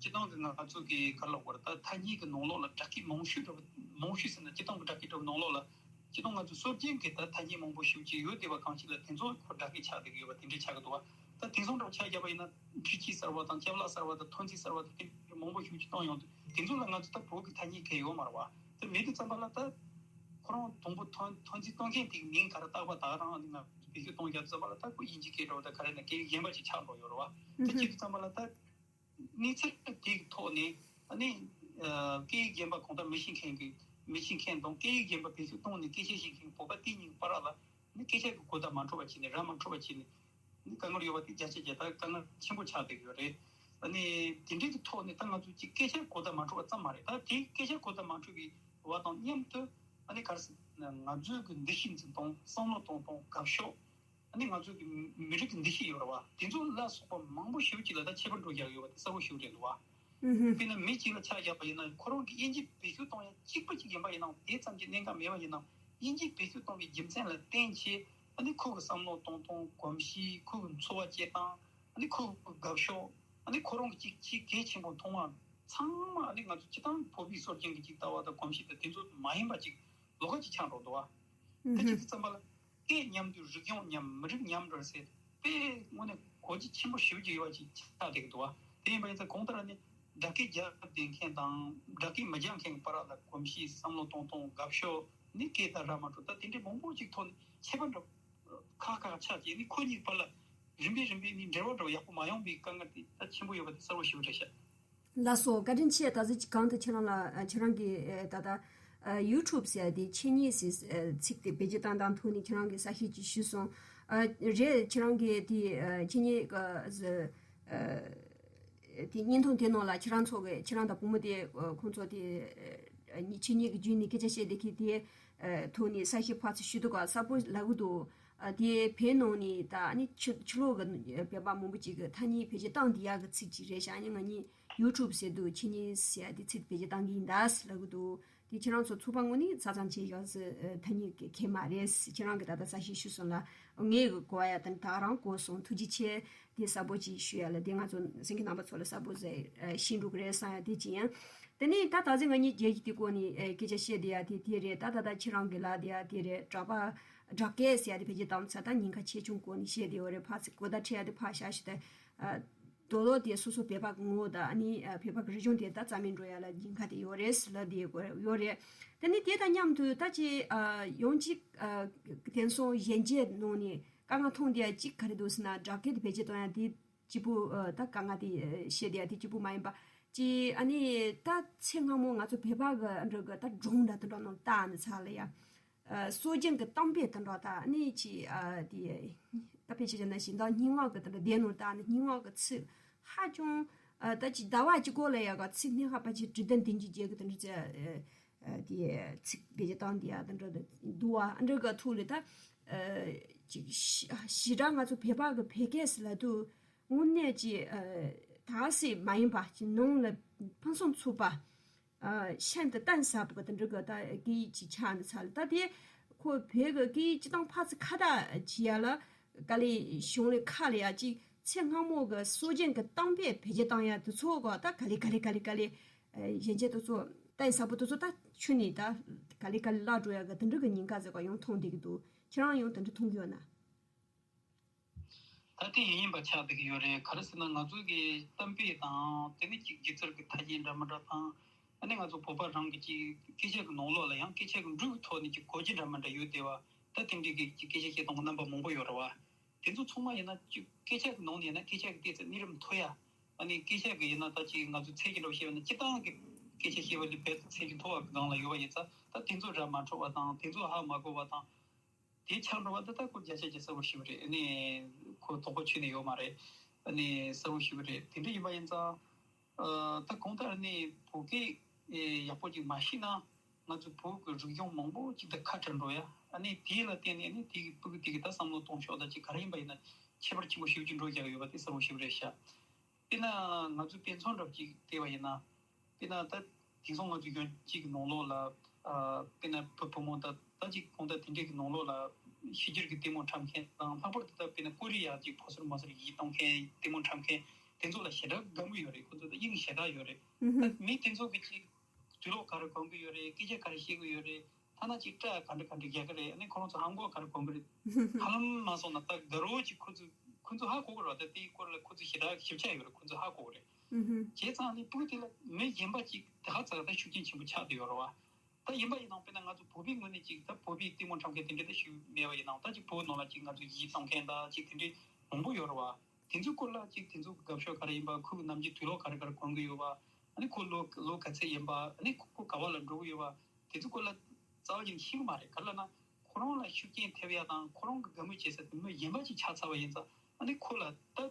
སྤྱིར་བཏང་གི་ང་ཚོ་གི་ག་རེ་ལབ་དགོས་རེད། ད་ཐ་སྙད་ཀྱི་ནང་ལོགས་ལ་སྦྲག་སྐད་མང་ཤོས་འདྲ་བོ་མང་ཤོས་ཟེར་ན་སྤྱིར་བཏང་གི་སྦྲག་སྐད་འདྲ་བོ་ནང་ལོགས་ལ་སྤྱིར་བཏང་ང་ཚོ་སྲོལ་རྒྱུན་གྱི་ད་ཐ་སྙད་མང་པོ་ཞེ་པོ་ཅིག་ཡོད་བསྡད་པ་གང་ཞིག་ལ་དེ་ཚོ་ཁོ་སྦྲག་སྐད་ཆགས་བསྡད་ཀྱི་ཡོད་པ་དེ་འདྲས་ཆགས་ཀྱི་འདུག་བ། ད་དེང་སང་འདྲ་བོ་ཆ་བཞག་པ་ཡིན་ན་འཕྲུལ་ཆས་གསར་བ་དང་ཅ་ལག་གསར་བ་དང་ཐོན་རྫས་གསར་བ་དང་དེ་འདྲ་མང་པོ་ཞེ་པོ་ཅིག་བཏང་ཡོང་དུས་དེ་ཚོ་ལ་ང་ཚོ་ད་བོད་ཀྱི་ཐ་སྙད་གང་ཡོད་མ་རེད་བ། དེ་མེད་དུས་ཙམ་པ་ལ་ད་ཁོ་རང་དང་པོ་ཐོན་ཐོན་རྫས་གཏོང་མཁན་དེའི་མིང་ག་རེ་བཏགས་པ་ད་ག་རང་ནི་ང་ཚོ་བེད་སྤྱོད་གཏོང་རྒྱུ་ཙམ་པ་ལ་ད་ཁོ་དབྱིན་ཇི་སྐད་འདྲ་བོ་ད་ག་རེ་ན་སྐད་ཡིག་གཞན་པ་ཅིག་ཆགས་འགྲོ་ཡོད་རེད་བ། དེ་བྱེད་དུས་ཙམ་པ་ལ་ད། གནས་ཚུལ་དེའི་ཐོག་ནས་ཨ་ནི་སྐད་ཡིག་གཞན་པ་གང་ལྟར་མི་ཤེས་མཁན་གྱི་མི་ཤེས་མཁན་དང་སྐད་ཡིག་གཞན་པ་བེད་སྤྱོད་གཏོང་ནས་སྐད་ཆ་བཤད་མཁན་བོད་པ་དེ་གཉིས་ཀྱི་བར་ལ་ནི་སྐད་ཆ་གི་གོ་བརྡ་མ་འཕྲོད་པ་བྱས་ནས་ར་མ་འཕྲོད་པ་བྱས་ནས་ནི་དཀའ་ངལ་ཡོད་པ་དེ་བརྒྱ་ཆ་བརྒྱ་ད་དཀའ་ངལ་ཆེན་པོ་ཆགས་བསྡད་ཀྱི་ཡོད་རེད། ཨ་ནི་དེ་འདྲའི་གི་ཐོག་ནས་ད་ང་ཚོ་གཅིག་སྐད་ཆ་གོ་བརྡ་མ་འཕྲོད་པ་ཙམ་མ་རེད། ད་དེ་སྐད་ཆ་གོ་བརྡ་མ་འཕྲོད་པའི་བར་དང་མཉམ་དུ་ཨ་ནི་ག་རེ་ཟེར་ང་ཚོའི་གི་འདུ་ཤེས་འཛིན་སྟངས་བསམ་བློ་གཏོང་སྟངས་དགའ་ཕྱོགས། ཨ་ནི་ང་ཚོ་གི་མི་རིགས་ཀྱི་འདུ་ཤེས་ཡོད་རེད་བ། དེ་ཚོ་ལ་སོགས་པ་མང་པོ་ཞེ་པོ་ཅིག་ལ་ད་ཁྱད་པར་འགྲོ་བཞག་ཡོད་པ་དེ་གསལ་པོ་ཞེ་པོ་རེད་འདུག་བ། ཨུ་ཧུམ། དཔེར་ན་མི་གཅིག་ལ་ཆ་བཞག་པ་ཡིན་ན་ཁོ་རང་གི་དབྱིན་ཇི་བེད་སྤྱོད་གཏོང་ཡ་གཅིག་པ་གཅིག་ཡིན་པ་ཡིན་ནའང་དེ་ཙམ་གྱི་གནད་འགག་མེད་པ་ཡིན་ནའང་དབྱིན་ཇི་བེད་སྤྱོད་གཏོང་བའི་རྒྱུ་མཚན་ལ་བརྟེན་བྱས་ཨ་ནི་ཁོ་གི་བསམ་བློ་གཏོང་སྟངས་གོམས་གཤིས་ཁོ་གི་འཚོ་བ་སྐྱེལ་སྟངས་ཨ་ནི་ཁོ་གི་དགའ་ཕྱོགས་ཨ་ནི་ཁོ་རང་གི་གཅིག་གཅིག་གལ་ཆེན་པོ་མཐོང་བ་ཚང་མ་ཨ་ནི་ང་ཚོ་སྤྱིར་བཏང་བོད་པའི་སྲོལ་རྒྱུན་གྱི་གཅིག་ལྟ་བ་དང་གོམས་གཤིས་དང་དེ་ཚོ་མ་ཡིན་པ་གཅིག་ལོགས་ཀ་གཅིག་ཆགས་འགྲོ་འདུག་བ། ཨུ་དེ་བྱེད་ཧུམ། དུས་ཙམ་པ་ལ། སྐད་མཉམ་དུ་རིག་གཞུང་མཉམ་མི་རིགས་མཉམ་འགྲོ་ཟེར་དཔེ་དངོས་གནས་གོ་རྒྱུ་ཆེན་པོ་ཞེ་པོ་ཅིག་ཡོད་པ་ཅིག་ཆགས་བསྡད་ཀྱི་འདུག་བ། དེ་ཡིན་པ་ཡིན་ཙང་གང་ལྟར་ནི་སྦྲག་སྐད་རྒྱབ་བསྡད་མཁན་དང་སྦྲག་སྐད་མི་རྒྱབ་མཁན་གྱི་བར་ལ་གོམས་གཤིས་བསམ་བློ་གཏོང་སྟངས་དགའ་ཕྱོགས་ནི་སྐད་དང་ར་མ་འཕྲོད་ད་དེ་འདྲའི་མང་པོ་ཅིག་ཐོག་ནས་ཁྱད་པར་འདྲ་ཁག་ཁག་ཆགས་ཀྱི་ནི་ཁོ་གཉིས་བར་ལ་རིམ་པས་རིམ་པས་ནི་འབྲེལ་བ་འདྲ་ཡག་པོ་མ་ཡོང་པའི་དཀའ་ངལ་དེ་ད་ཆེན་པོ་ཡོད་པ་དེ་གསལ་པོ་ཞེ་པོ་རེད་ཤག་ལགས་སོ། བཀའ་དྲིན་ཆེ། ད་གཟོད་གང་དུ་ཁྱེད་རང་ལ་ཁྱེད་རང་གི་ད་ལྟ་ཡུ་ཊུབ་ཟེར་ཡ་དེ་ཆོས་ཉིད་ཟེར་ཚིག་དེ་བེད་སྤྱོད་བཏང་སྟངས་ཐོག་ནས་ཁྱེད་རང་གིས་གསལ་བཤད་ཅིག་ཞུས་སོང་། རེད། ཁྱེད་རང་གིས་དེ་ཆོས་ཉིད་དེ་བརྙན་ཐུང་དེ་ནང་ལ་ཁྱེད་རང་ཚོ་གི་ཁྱེད་རང་དང་བུ་མོ་དེ་ཁོང་ཚོ་དེ་ཆོས་ཉིད་ཀྱི་བརྒྱུད་ནས་སྐད་ཆ་བཤད་བསྡད་མཁན་དེ་ཐོག་ནས་གསལ་བཤད་ཕར་ཚུར་ཞུས་འདུག་ག་གསལ་པོ་ལབ་ཀྱི་འདུག་ཨ་དེ་བོད་ནང་ནས་ད་ཨ་ནི་ཕྱི་ཕྱི་ལོགས་ཀྱི་བོད་པ་མང་པོ་ཅིག་གིས་ཐ་སྙད་བེད་སྤྱོད་བཏང་བསྡད་ཡག་གི་ཚིག་ཅིག་རེད་ཤག་ཨ་ནི་ང་གཉིས་ཡུ་ཊུབ་ཟེར་དུས་ཆོས་ཉིད་ཟེར་ཡ་དེ་ཚིག་བེད་སྤྱོད་བཏང་གི་ཡིན་ད་ཟེར་ལབ་ཀྱི་འདུག་དེ་ཁྱེད་རང་ཚོ་ཚོགས་པ་དངོས་གནས་ཆ་ཚང་བྱས་ཡག་ཟེར་ཐ་སྙད་ཀྱི་ཁྱད་མ་རེད། ཁྱེད་རང་གིས་ད་ལྟ་གསལ་བཤད་ཞུས་སོང་ལ་ངས་གི་གོ་ཡ་དང་ད་རང་གོ་སོང་། ཐུགས་རྗེ་ཆེ། དེ་གསལ་པོ་ཅིག་ཞུ་ཡ་ལ་དེ་ང་ཚོ་གསན་མཁན་རྣམ་པ་ཚོ་ལ་གསལ་པོ་ཟེར་ཤེས་འགྲོ་གི་རེད་བསམ་ཡ་དེ་ཅི་ཡིན། དེ་ནས་ད་ད་གཟོད་ང་གཉིས་རྒྱལ་གྱི་དེ་སྐོར་ནས་ཨེ་སྐད་ཆ་བཤད་བསྡད་ཡ་དེ་དེ་རེད། ད་ད་ད་ཁྱེད་རང་གི་ལབ་བསྡད་ཡ་དེ་རེད། སྦྲག་པ་སྦྲག་སྐད་ཟེར་ཡ་དེ་བེད་སྤྱོད་བཏང་ཚར་ད་ཉེན་ཁ་ཆེ་ཆུང་སྐོར་ནས་བཤད་བསྡད་ཡོད་རེད། ཕར་ཚུར་གོ་བརྡ་འཕྲད་ཡ་དེ་ཕར་བཞག་ཞུ་ད། ཨ་ དོ་ལོ་དེ་སོ་སོ་བོད་པ་གི་ངོ་བོ་དང་ཨ་ནི་ཨ་བོད་པ་གི་རིག་གཞུང་དེ་ད་རྩ་མེད་འགྲོ་ཡ་ལ་ཉེན་ཁ་དེ་ཡོད་རེད་ཟེར་ལབ་དེ་ཡོད་རེད། དེ་ནི་དེ་དང་མཉམ་དུ་ད་ཅི་ཨ་ཡང་ཅིག་ཨ་དེང་སང་གཞོན་སྐྱེས་ནང་ནས་དཀའ་ངལ་མཐོང་བསྡད་ཡ་གཅིག་ག་རེ་འདུག་ཟེར་ན་སྦྲག་སྐད་དེ་བེད་སྤྱོད་གཏོང་ཡ་དེ་གཅིག་པུ་ཨ་ད་དཀའ་ངལ་དེ་བཤད་བསྡད་ཡ་དེ་གཅིག་པུ་མ་ཡིན་པ་ཅི་ཨ་ནི་ད་ཚེ་སྔ་མོ་ང་ཚོ་བོད་པ་གི་ཨ་འདྲ་གི་ད་སྒྲུང་འདྲ་དེ་འདྲ་ནང་བལྟ་ནི་ཚ་ལ་ཡ། ཨ་སྲོལ་རྒྱུན་གྱི་གཏམ་དཔེ་དེ་འདྲ་དང་ནི་ཅི་ཨ་དེ་ད་ཕལ་ཆེར་བྱས་ན་ཞིང་བདག་སྙན་ངག་གི་དེ་འདྲ་སྡེ་ནང་དང་ནི་སྙན་ངག་གི་ཚིག་ཧ་ཅང་ཨ་ད་ཅི་ཟླ་བ་གཅིག་གོ་ལ་ཡ་ག་ཚིག་སྣེ་ཁ་པ་ཅི་བྲིས་དོན་བདུན་ཅུ་བརྒྱད་གི་དེ་འདྲ་ཅི་ཨ་དེ་ཚིག་བེད་སྤྱོད་བཏང་དེ་ཡ་དེ་འདྲ་འདུག་བ། ཨ་འདྲ་གི་ཐུག་ལ་ད་ཨ་ཅི་ཞི་ཞི་དྲག་ང་ཚོ་བོད་པ་གི་བོད་སྐད་ཟེར་ལབ་དུས་དངོས་གནས་ཅི་ཨ་ད་སེ་མ་ཡིན་པ་ཅི་ནང་ལ་ཕུན་སུམ་ཚོགས་པ། ཨ་གཤམ་དུ་གཏིང་ཟབ་པོ་གི་དེ་འདྲ་གི་ད་སྐད་ཡིག་ཅིག་ཆགས་ནས་ཚར་ལ་ད་དེ་ཁོ་བོད་གི་སྐད་ཡིག་སྤྱི་དང་ཕར་ཚུར་ཁ་བརྡ་བྱེད་ཡ་ལ་དཀའ་ལས་བྱུང་ལས་ཁག་ལས་ཡ་ཅིག་ཚེ་སྔ་མོ་གི་སྲོལ་རྒྱུན་གི་གཏམ་དཔེ་བེད་སྤྱོད་བཏང་ཡ་དེ་ཚོ་གི་ད་ག་ལེ་ག་ལེ་ག་ལེ་ག་ལེ་ཨ་གཞོན་སྐྱེས་དེ་ཚོ་གཏིང་ཟབ་པོ་དེ་ཚོ་ད་ཆུ་ནས་ད་ག་ལེ་ག་ལེ་བརླག་འགྲོ་ཡ་གི་དེ་འདྲ་གི་ཉེན་ཁ་ཟེར་ག་ཡང་མཐོང་བསྡད་ཀྱི་འདུག་ཁྱེད་རང་ཡང་དེ་འདྲ་མཐོང་གི་ཡོད་ན། ད་དེ་ཡིན་ཡིན་པ་ཆགས་བསྡད་ཀྱི་ཡོད་རེད། ག་རེ་ཟེར་ན་ང་ཚོ་གི་གཏམ་དཔེ་དང་དེ་ནི་ཅིག་སྒྱུ་རྩལ་གྱི་ཐ་སྙད་འདྲ་མི་འདྲ་དང་ཨ་ནི་ང་ཚོ་བོད་པ་རང་གི་ཅིག་སྐད་ཆ་གི་ནང་ལོགས་ལ་ཡང་སྐད་ཆ་གི་འབྲུ་གི་ཐོག་ནས་ཅིག་གོ་རྒྱུ་འདྲ་མི་འདྲ་ཡོད་བསྡད་པ་ད་དེ་འདྲའི་གི་ཅིག་སྐད་ཆ་བཤད་སྟངས་རྣམ་པ་མང་པོ་ཡོད་རེད་བ། དེ་ཚོ་ཚང་མ་ཡིན་ན་ཅིག་སྐད་ཆ་གི་ནང་ནས་ཡིན་ན་སྐད་ཆ་གི་ཏོག་ཙམ་གནས་རིམ་མཐོ་ཡ། ཨ་ནི་སྐད་ཆ་གི་ཡིན་ན་ད་ཅིག་ང་ཚོ་ཚད་ཀྱི་འདྲ་བོ་བཤད་པ་ན་སྤྱིར་བཏང་གི་སྐད་ཆ་བཤད་པ་ལས་རྦད་དེ་ཚད་ཀྱི་མཐོ་བ་གི་སྒང་ལ་ཡོད་པ་ཡིན་ཙང་ད་དེ་ཚོ་ར་མ་འཕྲོད་པ་དང་དེ་ཚོ་ཧ་མ་གོ་བ་དང་། དེ་ཆགས་འགྲོ་བ་འདི་ད་ཁོ་བརྒྱ་ཆ་བརྒྱ་གསལ་པོ་ཞེ་པོ་རེད། ཨ་ནི་ཁོ་དོགས་པ་ཁྱོན་ནས་ཡོད་མ་རེད། ཨ་ནི་གསལ་པོ་ཞེ་པོ་རེད། དེ་འདྲ་ཡིན་པ་ཡིན་ཙང་ཨ་ད་གང་ལྟར་ཨ་ནི་བོད་སྐད་ཨེ་ཡག་པོ་ཅིག་མ་ཤེས་ན་ང་ཚོ་བོད་ཀྱི་རིག་གཞུང་མང་པོ་ཅིག་ད་ཁ་བྲལ་འགྲོ་ཡ། ཨ་ནི་དེ་ལ་བརྟེན་ནས་ཨ་ནི་དེ་གི་ཕྲུ་གུ་དེ་གི་ད་བསམ་བློ་གཏོང་ཕྱོགས་ད་ཅིག་ག་རེ་ཡིན་པ་ཡིན་ན་ཁྱད་པར་ཆེན་པོ་ཞེ་པོ་ཅིག་འགྲོ་རྒྱག་ཡོད་པ་དེ་གསལ་པོ་ཞེ་པོ་རེད་ཤག་དཔེར་ན་ང་ཚོ་དཔེ་མཚོན་འདྲ་པོ་ཅིག་བལྟས་པ་ཡིན་ན། དཔེར་ན་ད་དེང་སང་ང་ཚོ་གཞོན་སྐྱེས་ཀྱི་ནང་ལོགས་ལ་ཨ་དཔེར་ན་བུ་བུ་མོ་ད་ད་ཅིག་གང་ལྟར་དེ་འདྲས་ཀྱི་ནང་ལོགས་ལ་ཕྱི་རྒྱལ་གྱི་ལྟད་མོ་འཁྲབ་མཁན་དང་ལྷག་པར་དུ་ད་དཔེར་ན་ཀོ་རི་ཡ་ཅིག་ཕོ་གསར་མོ་གསར་ཡིད་གཏོང་མཁན་ལྟད་མོ་འཁྲབ་མཁན་དེ་ཚོ་ལ་ཞེ་དྲག་དགའ་མོས་ཡོད་རེད། ཁོ་ཚོ་ད་དབྱིངས་ཞེ་དྲག་ཡོད་རེད། ད་མི་དེ་ཚོ་གི་ཅིག་དུས་ལོག་ག་རེ་གོན་གི་ཡོད་རེད། སྐད་ཆ་ག་རེ་བཤད་གི་ཡོད་རེད། ཐ་ན་ཅིག་སྐྲ་ག་འདྲ་ག་འདྲ་རྒྱག་གི་རེད། ཨ་ནི་ཁོ་རང་ཚོ་ཧ་གོ་ག་རེ་གོན་གི་རེད། ཧ་ལམ་མ་སོང་ན་ད་དགའ་རོགས་ཅིག་ཁོ་ཚོ་ཁོ་ཚོ་ཧ་གོ་གི་རེད་བ། ད་དེའི་སྐོར་ལ་ཁོ་ཚོ་ཞེ་དྲག་ཞིབ་ཆ་ཡོད་རེད། ཁོ་ཚོ་ཧ་གོ་གི་རེད། བྱས་ཙང་ཨ་ནི་ཕྲུ་གུ་དེ་ལ་མི་གཞན་པ་ཅིག་དེ་ག་ཙག་ད་ཤུགས་རྐྱེན་ཆེན་པོ་ཆགས་བསྡད་ཡོད་རེད་བ། ད་ཡིན་པ་ཡིན་ནའང་དཔེར་ན་ང་ཚོ་བོད་པའི་ངོས་ནས་ཅིག་ད་བོད་པའི་ལྟད་མོ་འཁྲབ་མཁན་དེ་འདྲ་ད་ཞིག་མེད་པ་ཡིན་ནའང་ད་ཅིག་བོད་ནང་ལ་ཅིག་ང་ཚོ་ཡིད་གཏོང་མཁན་ད་ཅིག་དེ་འདྲའི་མང་པོ་ཡོད་རེད་བ། དེ་ཚོའི་སྐོར་ལ་ཅིག་དེ་ཚོ་དགའ་ཕྱོགས་ག་རེ་ཡིན་པ། ཁོ་གི་ནམ་རྒྱུན་དུས་ལོག་ག་རེ་ག་རེ་གོན་གི་ཡོད་པ། ཨ་ནི་ཁོ་ལོ་ལོ་ག་ཚོད་ཡིན་པ། ཨ་ནི་ཁོ་ཁོ་ག་བ་ལ་འགྲོ་གི་ཡོད་པ། དེ་ཚོའི་སྐོར་ལ་རྩ་བ་ཉིད་ནས་ཤེས་གི་མ་རེད། ག་རེ་ལབ་ན་ཁོ་རང་ལ་ཤུགས་རྐྱེན་ཐེབས་ཡ་དང་ཁོ་རང་གི་དགའ་མོས་བྱེད་ས་དེ་མི་གཞན་པ་ཅིག་ཆགས་ཚར་བ་ཡིན་ཙང་། ཨ་ནི་ཁོ་ལ་ད་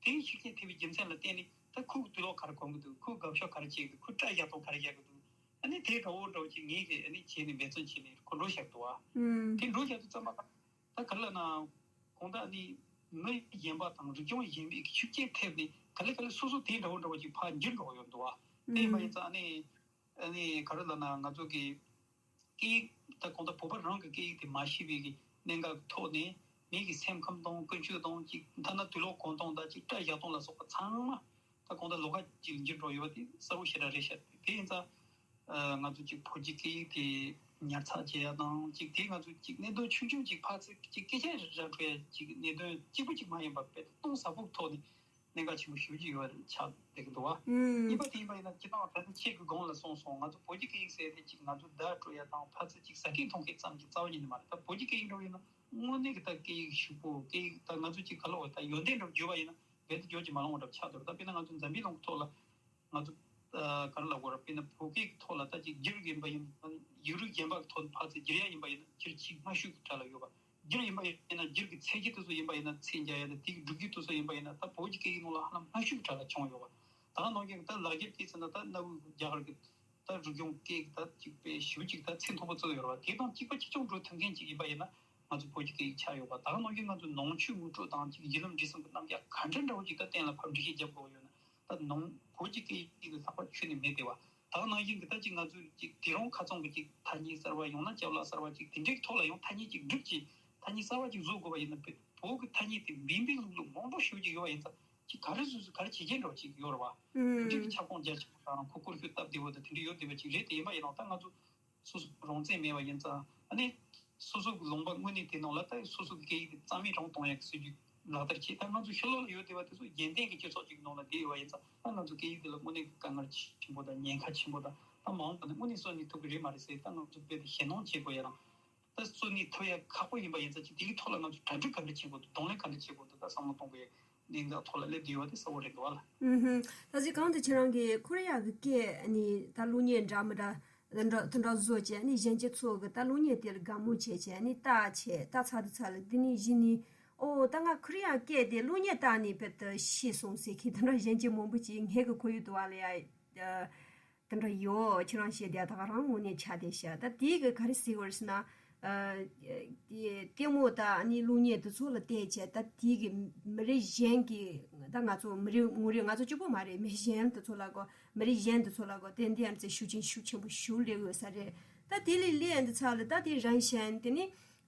དེའི་ཤུགས་རྐྱེན་ཐེབས་པའི་རྒྱུ་མཚན་ལ་བརྟེན་ནས་ད་ཁོ་གི་དུས་ལོག་ག་རེ་གོན་གི་འདུག་ཁོ་དགའ་ཕྱོགས་ག་རེ་བྱེད་གི་འདུག་ཁོ་སྐྲ་བཞར་སྟངས་ག་རེ་བཞར་གི་འདུག་ཨ་ནི་དེ་འདྲ་བོ་འདྲ་བོ་ཅིག་ངེད་ཀྱིས་ཨ་ནི་བྱས་ནས་འབད་བརྩོན་བྱས་ནས་ཁོ་འགྲོ་བཞག་འདུག་བ། དེ་འགྲོ་བཞག་དུས་ཙམ་པ་ད་ག་རེ་ལབ་ན། གང་ལྟར་ཨ་ནི་མི་གཞན་པ་དང་རིག་གཞུང་གཞན་པའི་ཤུགས་རྐྱེན་ཐེབས་ནས་ག་ལེ་ག་ལེ་སོ་སོ་དེ་འདྲ་བོ་འདྲ་བོ་ཅིག་ཕར་འགྱུར་འགྲོ་གི་ཡོད་འདུག་བ། དེ་ཡིན་པ་ཡིན་ཙང་ཨ་ནི་ཨ་ནི་ག་རེ་ལབ་ན་ང་ཚོ་གི་སྐད་ཡིག་ད་གང་ལྟར་བོད་པ་རང་གི་སྐད་ཡིག་དེ་མ་ཤེས་པའི་གི་གནད་འགག་གི་ཐོག་ནས་མི་གི་སེམས་ཁམས་དང་ཀུན་སྤྱོད་དང་ཅིག་ཐ་ན་དུས་ལོག་གོན་སྟངས་དང་ཅིག་སྐྲ་བཞར་སྟངས་ལ་སོགས་པ་ཚང་མ་ད་གང་ལྟར་ལོགས་ཀ་ཅིག་ལ་འགྱུར་འགྲོ་ཡོད་པ་དེ་གསལ་པོ་ཞེ་དྲག་རེད་ཤག་དེ་ཡིན་ཙང་ཨ་ང་ཚོ་ཅིག་བོད་ཀྱི་སྐད་ཡིག་དེ་ཉར་ཚགས་བྱེད་ཡ་དང་ཅིག་དེ་ང་ཚོ་ཅིག་གནད་དོན་ཆུང་ཆུང་ཅིག་ཕར་ཚུར་ཅིག་སྐད་ཆ་ར་འཕྲོད་ཡ་ཅིག་གནད་དོན་གཅིག་པུ་ཅིག་མ་ཡིན་པ་དཔེ་གཏིང་ཟབ་པོའི་ཐོག་ནས་གནད་འགག་ཆེན་པོ་ཞེ་པོ་ཅིག་ཡོད་པ་ཆགས་བསྡད་ཀྱི་འདུག་བ། གཉིས་པ་དེ་ཡིན་པ་ཡིན་ན་སྤྱིར་བཏང་ད་ནི་ཁྱེད་ཀྱི་གོང་ལ་གསུངས་སོང་། ང་ཚོ་བོད་ཀྱི་སྐད་ཡིག་ཟེར་ཏེ་ཅིག་ང་ཚོ་བརྡ་སྤྲོད་ཡ་དང་ཕར་ཚུར་ཅིག་ཟ་སྐད་མཐོང་སྐད་ཙམ་གྱི་རྩ་བ་ཉིད་ནས་མ་རེད། ད་བོད་ཀྱི་སྐད་ཡིག་འདྲ་བོ་ཡིན་ན་དངོས་གནས་ཀྱི་ད་སྐད་ཡིག་ཞིབ་པོ་སྐད་ཡིག་ད་ང་ཚོ་ཅིག་ག་ལ་འོ་ད་ཡོན་ཏན་འདྲ་བོ་བརྗོད་པ་ཡིན་ན་རྦད་དེ་བརྗོད་ཀྱི་མ་ལོང་བ་འདྲ་བོ་ཆགས་འདུག་ད་དཔེར་ན་ང་ཚོ་འཛམ་བུའི་གླིང་གི་ཐོག་ལ་ང་ཚོ་ཨ་ག་རེ་ལབ་དགོས་རེད། དཔེར་ན་བོད་སྐད་ཀྱི་ཐོག་ལ་ད་ཅིག་བསྒྱུར་ཡིན་པ་ཡིན་ན་ཡིག་རིགས་གཞན་པ་གི་ཐོག་ནས་ཕར་ཚུར་བསྒྱུར་ཡ་ཡིན་པ་ཡིན་ན་བསྒྱུར་ཚིག་སྔ་ཤོས་ཀྱི་གྲས་ལ་ཡོད་པ། བསྒྱུར་ཡིན་པ་ཡིན་ན་བསྒྱུར་གྱི་ཚད་གཞི་དེ་ཚོ་ཡིན་པ་ཡིན་ན་ཚད་འཇལ་ཡ་དང་དེ་གི་སྒྲུབ་བརྒྱུད་དེ་ཚོ་ཡིན་པ་ཡིན་ན་ད་བོད་ཀྱི་སྐད་ཡིག་ནང་ལ་ཧ་ལམ་སྔ་ཤོས་ཀྱི་གྲས་ལ་བྱུང་ཡོད་པ། ད་ག་ནང་བཞིན་ད་ལག་འཁྱེར་སྐད་ཟེར་ན་ད་གནའ་བོའི་རྒྱ་གར་གྱི་ད་རིག་གཞུང་སྐད་ཀྱི་ད་ཅིག་དཔེ་ཞེ་པོ་ཅིག་ད་ཚད་མཐོ་པོ་བརྩི་ཡོད་རེད་བ། དེ་དང་གཅིག་པ་གཅིག་རྐྱང་འགྲོ་ཐུབ་མཁན་ཅིག་ཡིན་པ་ཡིན་ན་ང་ཚོ་བོད་ཀྱི་སྐད་ཡིག་ཆགས་ཡོད་པ། ད་ག་ནང་བཞིན་ང་ཚོ་ནང་ཆོས་ངོ་སྤྲོད་དང་ཅིག་གཞི་ལམ་འབྲས་གསུམ་གྱི་རྣམ་གཞག་ག་འདྲ་འདྲ་བོ་ཅིག་ད་གཏན་ལ་ཕབ་འགྲེལ་བཤད་རྒྱབ་དགོས་ཡོད་ན་ད་ནང་བོད་ཀྱི་སྐད་ཡིག་གི་ལྷག་པ་ཁྱོན་ནས་མེད་དེ་བ། ད་ག་ནང་བཞིན་གྱི་ད་ཅིག་ང་ཚོས་ཅིག་དེ་རིང་ཁ་རྩང་གི་ཅིག་ཐ་སྙད་གསར་བ་ཡང་ན་ཅ་ལག་གསར་བ་ཅིག་དེ་འདྲའི་ཐོག་ལ་ཡང་ཐ་སྙད་ཅིག་སྒྲུབ་ཅིག་ཐ་སྙད་གསར་བ་ཅིག་བཟོ་དགོས་པ་ཡིན་ན་བོད་ཀྱི་ཐ་སྙད་དེ་འབིན་པའི་ལུགས་ལ་མང་པོ་ཞེ་པོ་ཅིག་ཡོད་པ་ཡིན་ཙང་། ཅིག་ག་རེ་བཟོས་བཟོས་ག་རེ་བྱེད་ཀྱིན་འགྲོ་ཅིག་ཡོད་རེད་བ། དེ་འདྲའི་གི་ཁྱབ་ཁོངས་རྒྱ་ཆེན་པོ་དང་ཁོ་སྐོར་ཞུ་སྟབས་བདེ་བོ་དང་དེ་འདྲ་ཡོད་བསྡད་པ་ཅིག་རེད། དེ་ཡིན་པ་ཡིན་ནའང་ད་ང་ཚོ་སོ་སོ་རང་བཙན་མེད་པ་ཡིན་ཙང་ཨ་ནི་སོ་སོ་གི་ལུང་པ་དངོས་གནས་དེ་ནང་ལ་ད་སོ་སོ་གི་སྐད་ཡིག་དེ་རྩ་མེད་རང་གཏོང་ཡག་གི་སྲིད་ཇུས་ ལག་བསྟར་བྱེད། ད་ང་ཚོ་ཕྱི་ལོགས་ལ་ཡོད་བསྡད་པ་དེ་ཚོ་རྒྱལ་ལྡན་གྱི་སྤྱི་ཚོགས་ཅིག་ནང་ལ་བསྡད་ཡོད་པ་ཡིན་ཙང་། ད་ང་ཚོ་སྐད་ཡིག་དེ་ལ་དངོས་གནས་ཀྱི་དཀའ་ངལ་ཆེན་པོ་དང་ཉེན་ཁ་ཆེན་པོ་དང་། ད་མ་འོངས་པ་ནས་དངོས་གནས་སོ་ནས་ཐུག་གི་རེད་མ་རེད་ཟེར། ད་ང་ཚོ་རྦད་དེ་ཞེད་སྣང་བྱེད་དགོས་ཡ་རང་། ད་སོ་ནས་ཐུབ་ཡ་ཁག་པོ་ཡིན་པ་ཡིན་ཙང་། ཅིག་དེའི་ཐོག་ལ་ང་ཚོ་གྲ་སྒྲིག་ག་འདྲ་བྱེད་དགོས་འདུག་གདོང་ལེན་ག་འདྲ་བྱེད་དགོས་འདུག་ད་བསམ་བློ་གཏོང་དགོས་ཡ་གནས་སྟངས་ཐོག་ལ་སླེབས་བསྡད་ཡོད་པ་དེ་གསལ་པོ་རེད་འདུག་བ་ལ། ཨུ་ཧུམ། ད་གཟོད་གང་དུ་ཁྱེད་རང་གིས་ཁོ་རེ་ཡ་གི་སྐད་ནི་ད་གློག་བརྙན་འདྲ་མི་འདྲ་དེ་འདྲ་དེ་འདྲ་བཟོ་བྱས་ནི་གཞོན་སྐྱེས་ཚོ་གི་ད་གློག་བརྙན་དེ་ལ་དགའ་མོས་བྱས་བྱས་ནི་ལྟ་བྱས། ལྟ་ཚར་དུས་ཚར་ལ་དེ་ནས་གཞི་ནས་ཨོ་ད་ང་ཁོ་རེ་ཡ་སྐད་དེ་གློག་བརྙན་ལྟ་ནི་བེད་དུ་ཤེས་སོང་ཟེར་མཁན་དེ་འདྲ་གཞོན་སྐྱེས་མང་པོ་ཅིག་ངས་གི་གོ་ཡོད་འདུག་བ་ལ་ཡ། དེ་འདྲ་ཡོད། ཁྱེད་རང་བཤད་དེ་ད་ག་རང་དངོས་གནས་ཆགས་བསྡད་ཤག་ད་དེ་གི་ག་རེ་ཟེར་དགོས་རེད་ཟེར་ན། ཨ་དེ་ལྟད་མོ་དང་ཨ་ནི་གློག་བརྙན་དེ་ཚོ་ལ་བལྟས་བྱས། ད་དེ་གི་མི་རིགས་གཞན་གྱི། ད་ང་ཚོ་མི་རིགས་ངོ་རིས་ང་ཚོ་གཅིག་པོ་མ་རེད། མི་གཞན་དེ་ཚོ་ལ་གོ་མི་རིགས་གཞན་དེ་ཚོ་ལ་གོ་ཏན་ཏན་ཨ་ཙི་ཤུགས་རྐྱེན་ཤུགས་ཆེན་པོ་ཞིག་སླེབས་ཡོད་ས་རེད། ད་དེ་ལས་སླེབས་ཡ་འདི་ཚ་ལ་ད་དེ་རང་གཞན་དེ་ནི་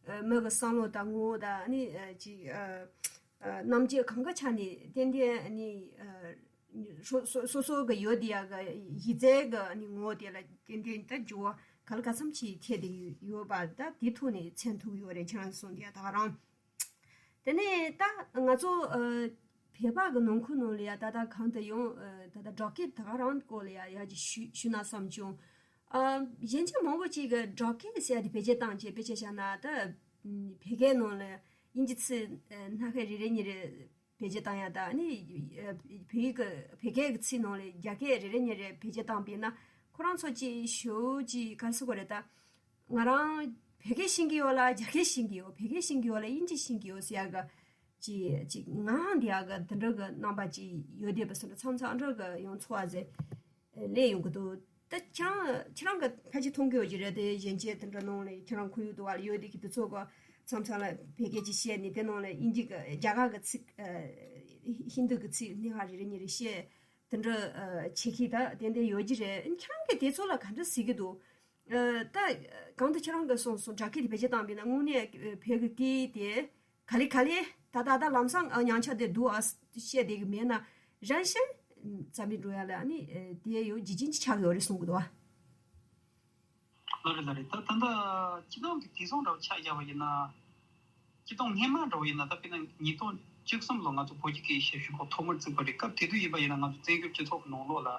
ཨ་མི་གི་བསམ་བློ་དང་ངོ་བོ་དང་ཨ་ནི་ཨ་ཅིག་ཨ་ཨ་རྣམ་དཔྱོད་གང་ག་ཆ་ནས་ཏན་ཏན་ཨ་ནི་ཨ། སོ་སོ་སོ་སོ་གི་ཡོད་དེ་ཡ་གི་གཞི་རྩའི་གི་ནི་ངོ་བོ་དེ་ལ་ཏན་ཏན་ད་འགྱུར་བ་ག་ལ་ག་ཚམ་ཞིག་ཐེབས་བསྡད་ཡོད་པ་ད་དེ་ཐོག་ནས་མཚོན་ཐུབ་ཡོད་རེད། ཁྱེད་རང་གསུངས་དེ་ཡ་ད་ག་རང་། དེ་ནས་ད་ང་ཚོ་ཨ་བོད་པ་གི་ནང་ཁུལ་ནང་ལ་ཡ་ད་ལྟ་གང་དུ་ཡོང་ཨ་ད་ལྟ་སྦྲག་སྐད་ད་ག་རང་སྐོར་ལ་ཡ་ཡ་ཅིག་ཞུ་ཞུ་ན་བསམ་བྱུང་། ཨ་གཞན་ཆ་མང་པོ་ཅིག་གི་སྦྲག་སྐད་ཟེར་ཡ་དེ་བེད་སྤྱོད་བཏང་བྱས་དཔེ་ཆ་བཞག་ན་ད་བོད་སྐད་ནང་ལ་དབྱིན་ཇི་ཚིག་ཨ་སྣ་ཁ་རེ་རེ་གཉིས་རེ་བེད་སྤྱོད་བཏང་ཡ་དང་ནི། བོད་ཡིག་གི་བོད་སྐད་ཀྱི་ཚིག་ནང་ལ་རྒྱ་སྐད་རེ་རེ་གཉིས་རེ་བེད་སྤྱོད་བཏང་པས་ན། ཁོ་རང་ཚོ་ཅིག་ཞོ་ཅིག་ག་རེ་ཟེར་དགོས་རེད་ད། ང་རང་བོད་སྐད་ཤེས་ཀྱི་ཡོད་ལ་རྒྱ་སྐད་ཤེས་ཀྱི་ཡོད། བོད་སྐད་ཤེས་ཀྱི་ཡོད་ལ་དབྱིན་ཇི་ཤེས་ཀྱི་ཡོད་ཟེར་ཡ་གི་ཅིག་ཅིག་ངའང་འདི་ཡ་གི་འདི་འདྲ་གི་རྣམ་པ་ཅིག་ཡོད་བསྡད་པ་སོང་ན། མཚམས་མཚམས་འདྲ་གི་ཡོང་ཚོར་བ་ཟེར། སླེབས་ཡོང་གི་འདུག་ད་ཁྱེད་རང་ཁྱེད་རང་གི་ཕལ་ཆེར་མཐོང་གི་ཡོད་ཀྱི་རེད་དེ། གཞན་ཆེ་དེ་འདྲ་ནང་ལ་ཁྱེད་རང་ཁོར་ཡུག་དུ་བ་ལ་ཡོད་དེ་གི་དེ་ཚོ་ག་མཚམས་མཚམས་ལ་བོད་སྐད་ཅིག་བཤད་ནས་དེ་ནང་ལ་དབྱིན་ཇི་གི་རྒྱ་གར་གི་ཚིག་ཨ་ཧིན་དུ་གི་ཚིག་སྣེ་ཁ་རེ་རེ་གཉིས་རེ་བཤད་དེ་འདྲ་ཨ་བྱེད་ཀྱི་ད་ཏན་ཏན་ཡོད་ཀྱི་རེད། ཁྱེད་རང་གིས་དེ་ཚོ་ལ་ག་འདྲ་གཟིགས་ཀྱི་འདུག་ཨ་ད་གང་ལྟར་ཁྱེད་རང་གིས་གསུངས་སོང་། སྦྲག་སྐད་དེ་བེད་སྤྱོད་བཏང་པས་ན་དངོས་གནས་བོད་ཀྱི་སྐད་དེ། ག་ལེ་ག་ལེ། ད་ད་ད་ལམ་སང་ཨ་ཉང་ཆ་དེ་འདུག་ཨ་བཤད་བསྡད་གི་མེད་ན། རང་བཞིན་རྩ་མེད་འགྲོ་ཡ་ལ་ཨ་ནི་དེ་ཡོད་འཇིག་རྐྱེན་ཅིག་ཆགས་ཡོད་རེད་གསུང་གི་འདུག་ཨ། ལ་རེད་ལ་རེད། ད་ད་ལྟ་སྤྱི་བཏང་གི་དེང་སང་འདྲ་བོ་ཆ་བཞག་པ་ཡིན་ན། སྤྱི་བཏང་སྔོན་མ་འདྲ་བོ་ཡིན་ན། ད་དཔེར་ན་ཉིས་སྟོང་བཅུ་གསུམ་ལོ་ང་ཚོ་བོད་ཀྱི་སྐད་ཞབས་ཞུ་ཁོ་ཐོག་མར་བཙུགས་པ་རེད། སྐབས་དེ་དུས་ཡིན་པ་ཡིན་ན་ང་ཚོ་བཙན་བྱོལ་སྤྱི་ཚོགས་ཀྱི་ནང་ལོགས་ལ།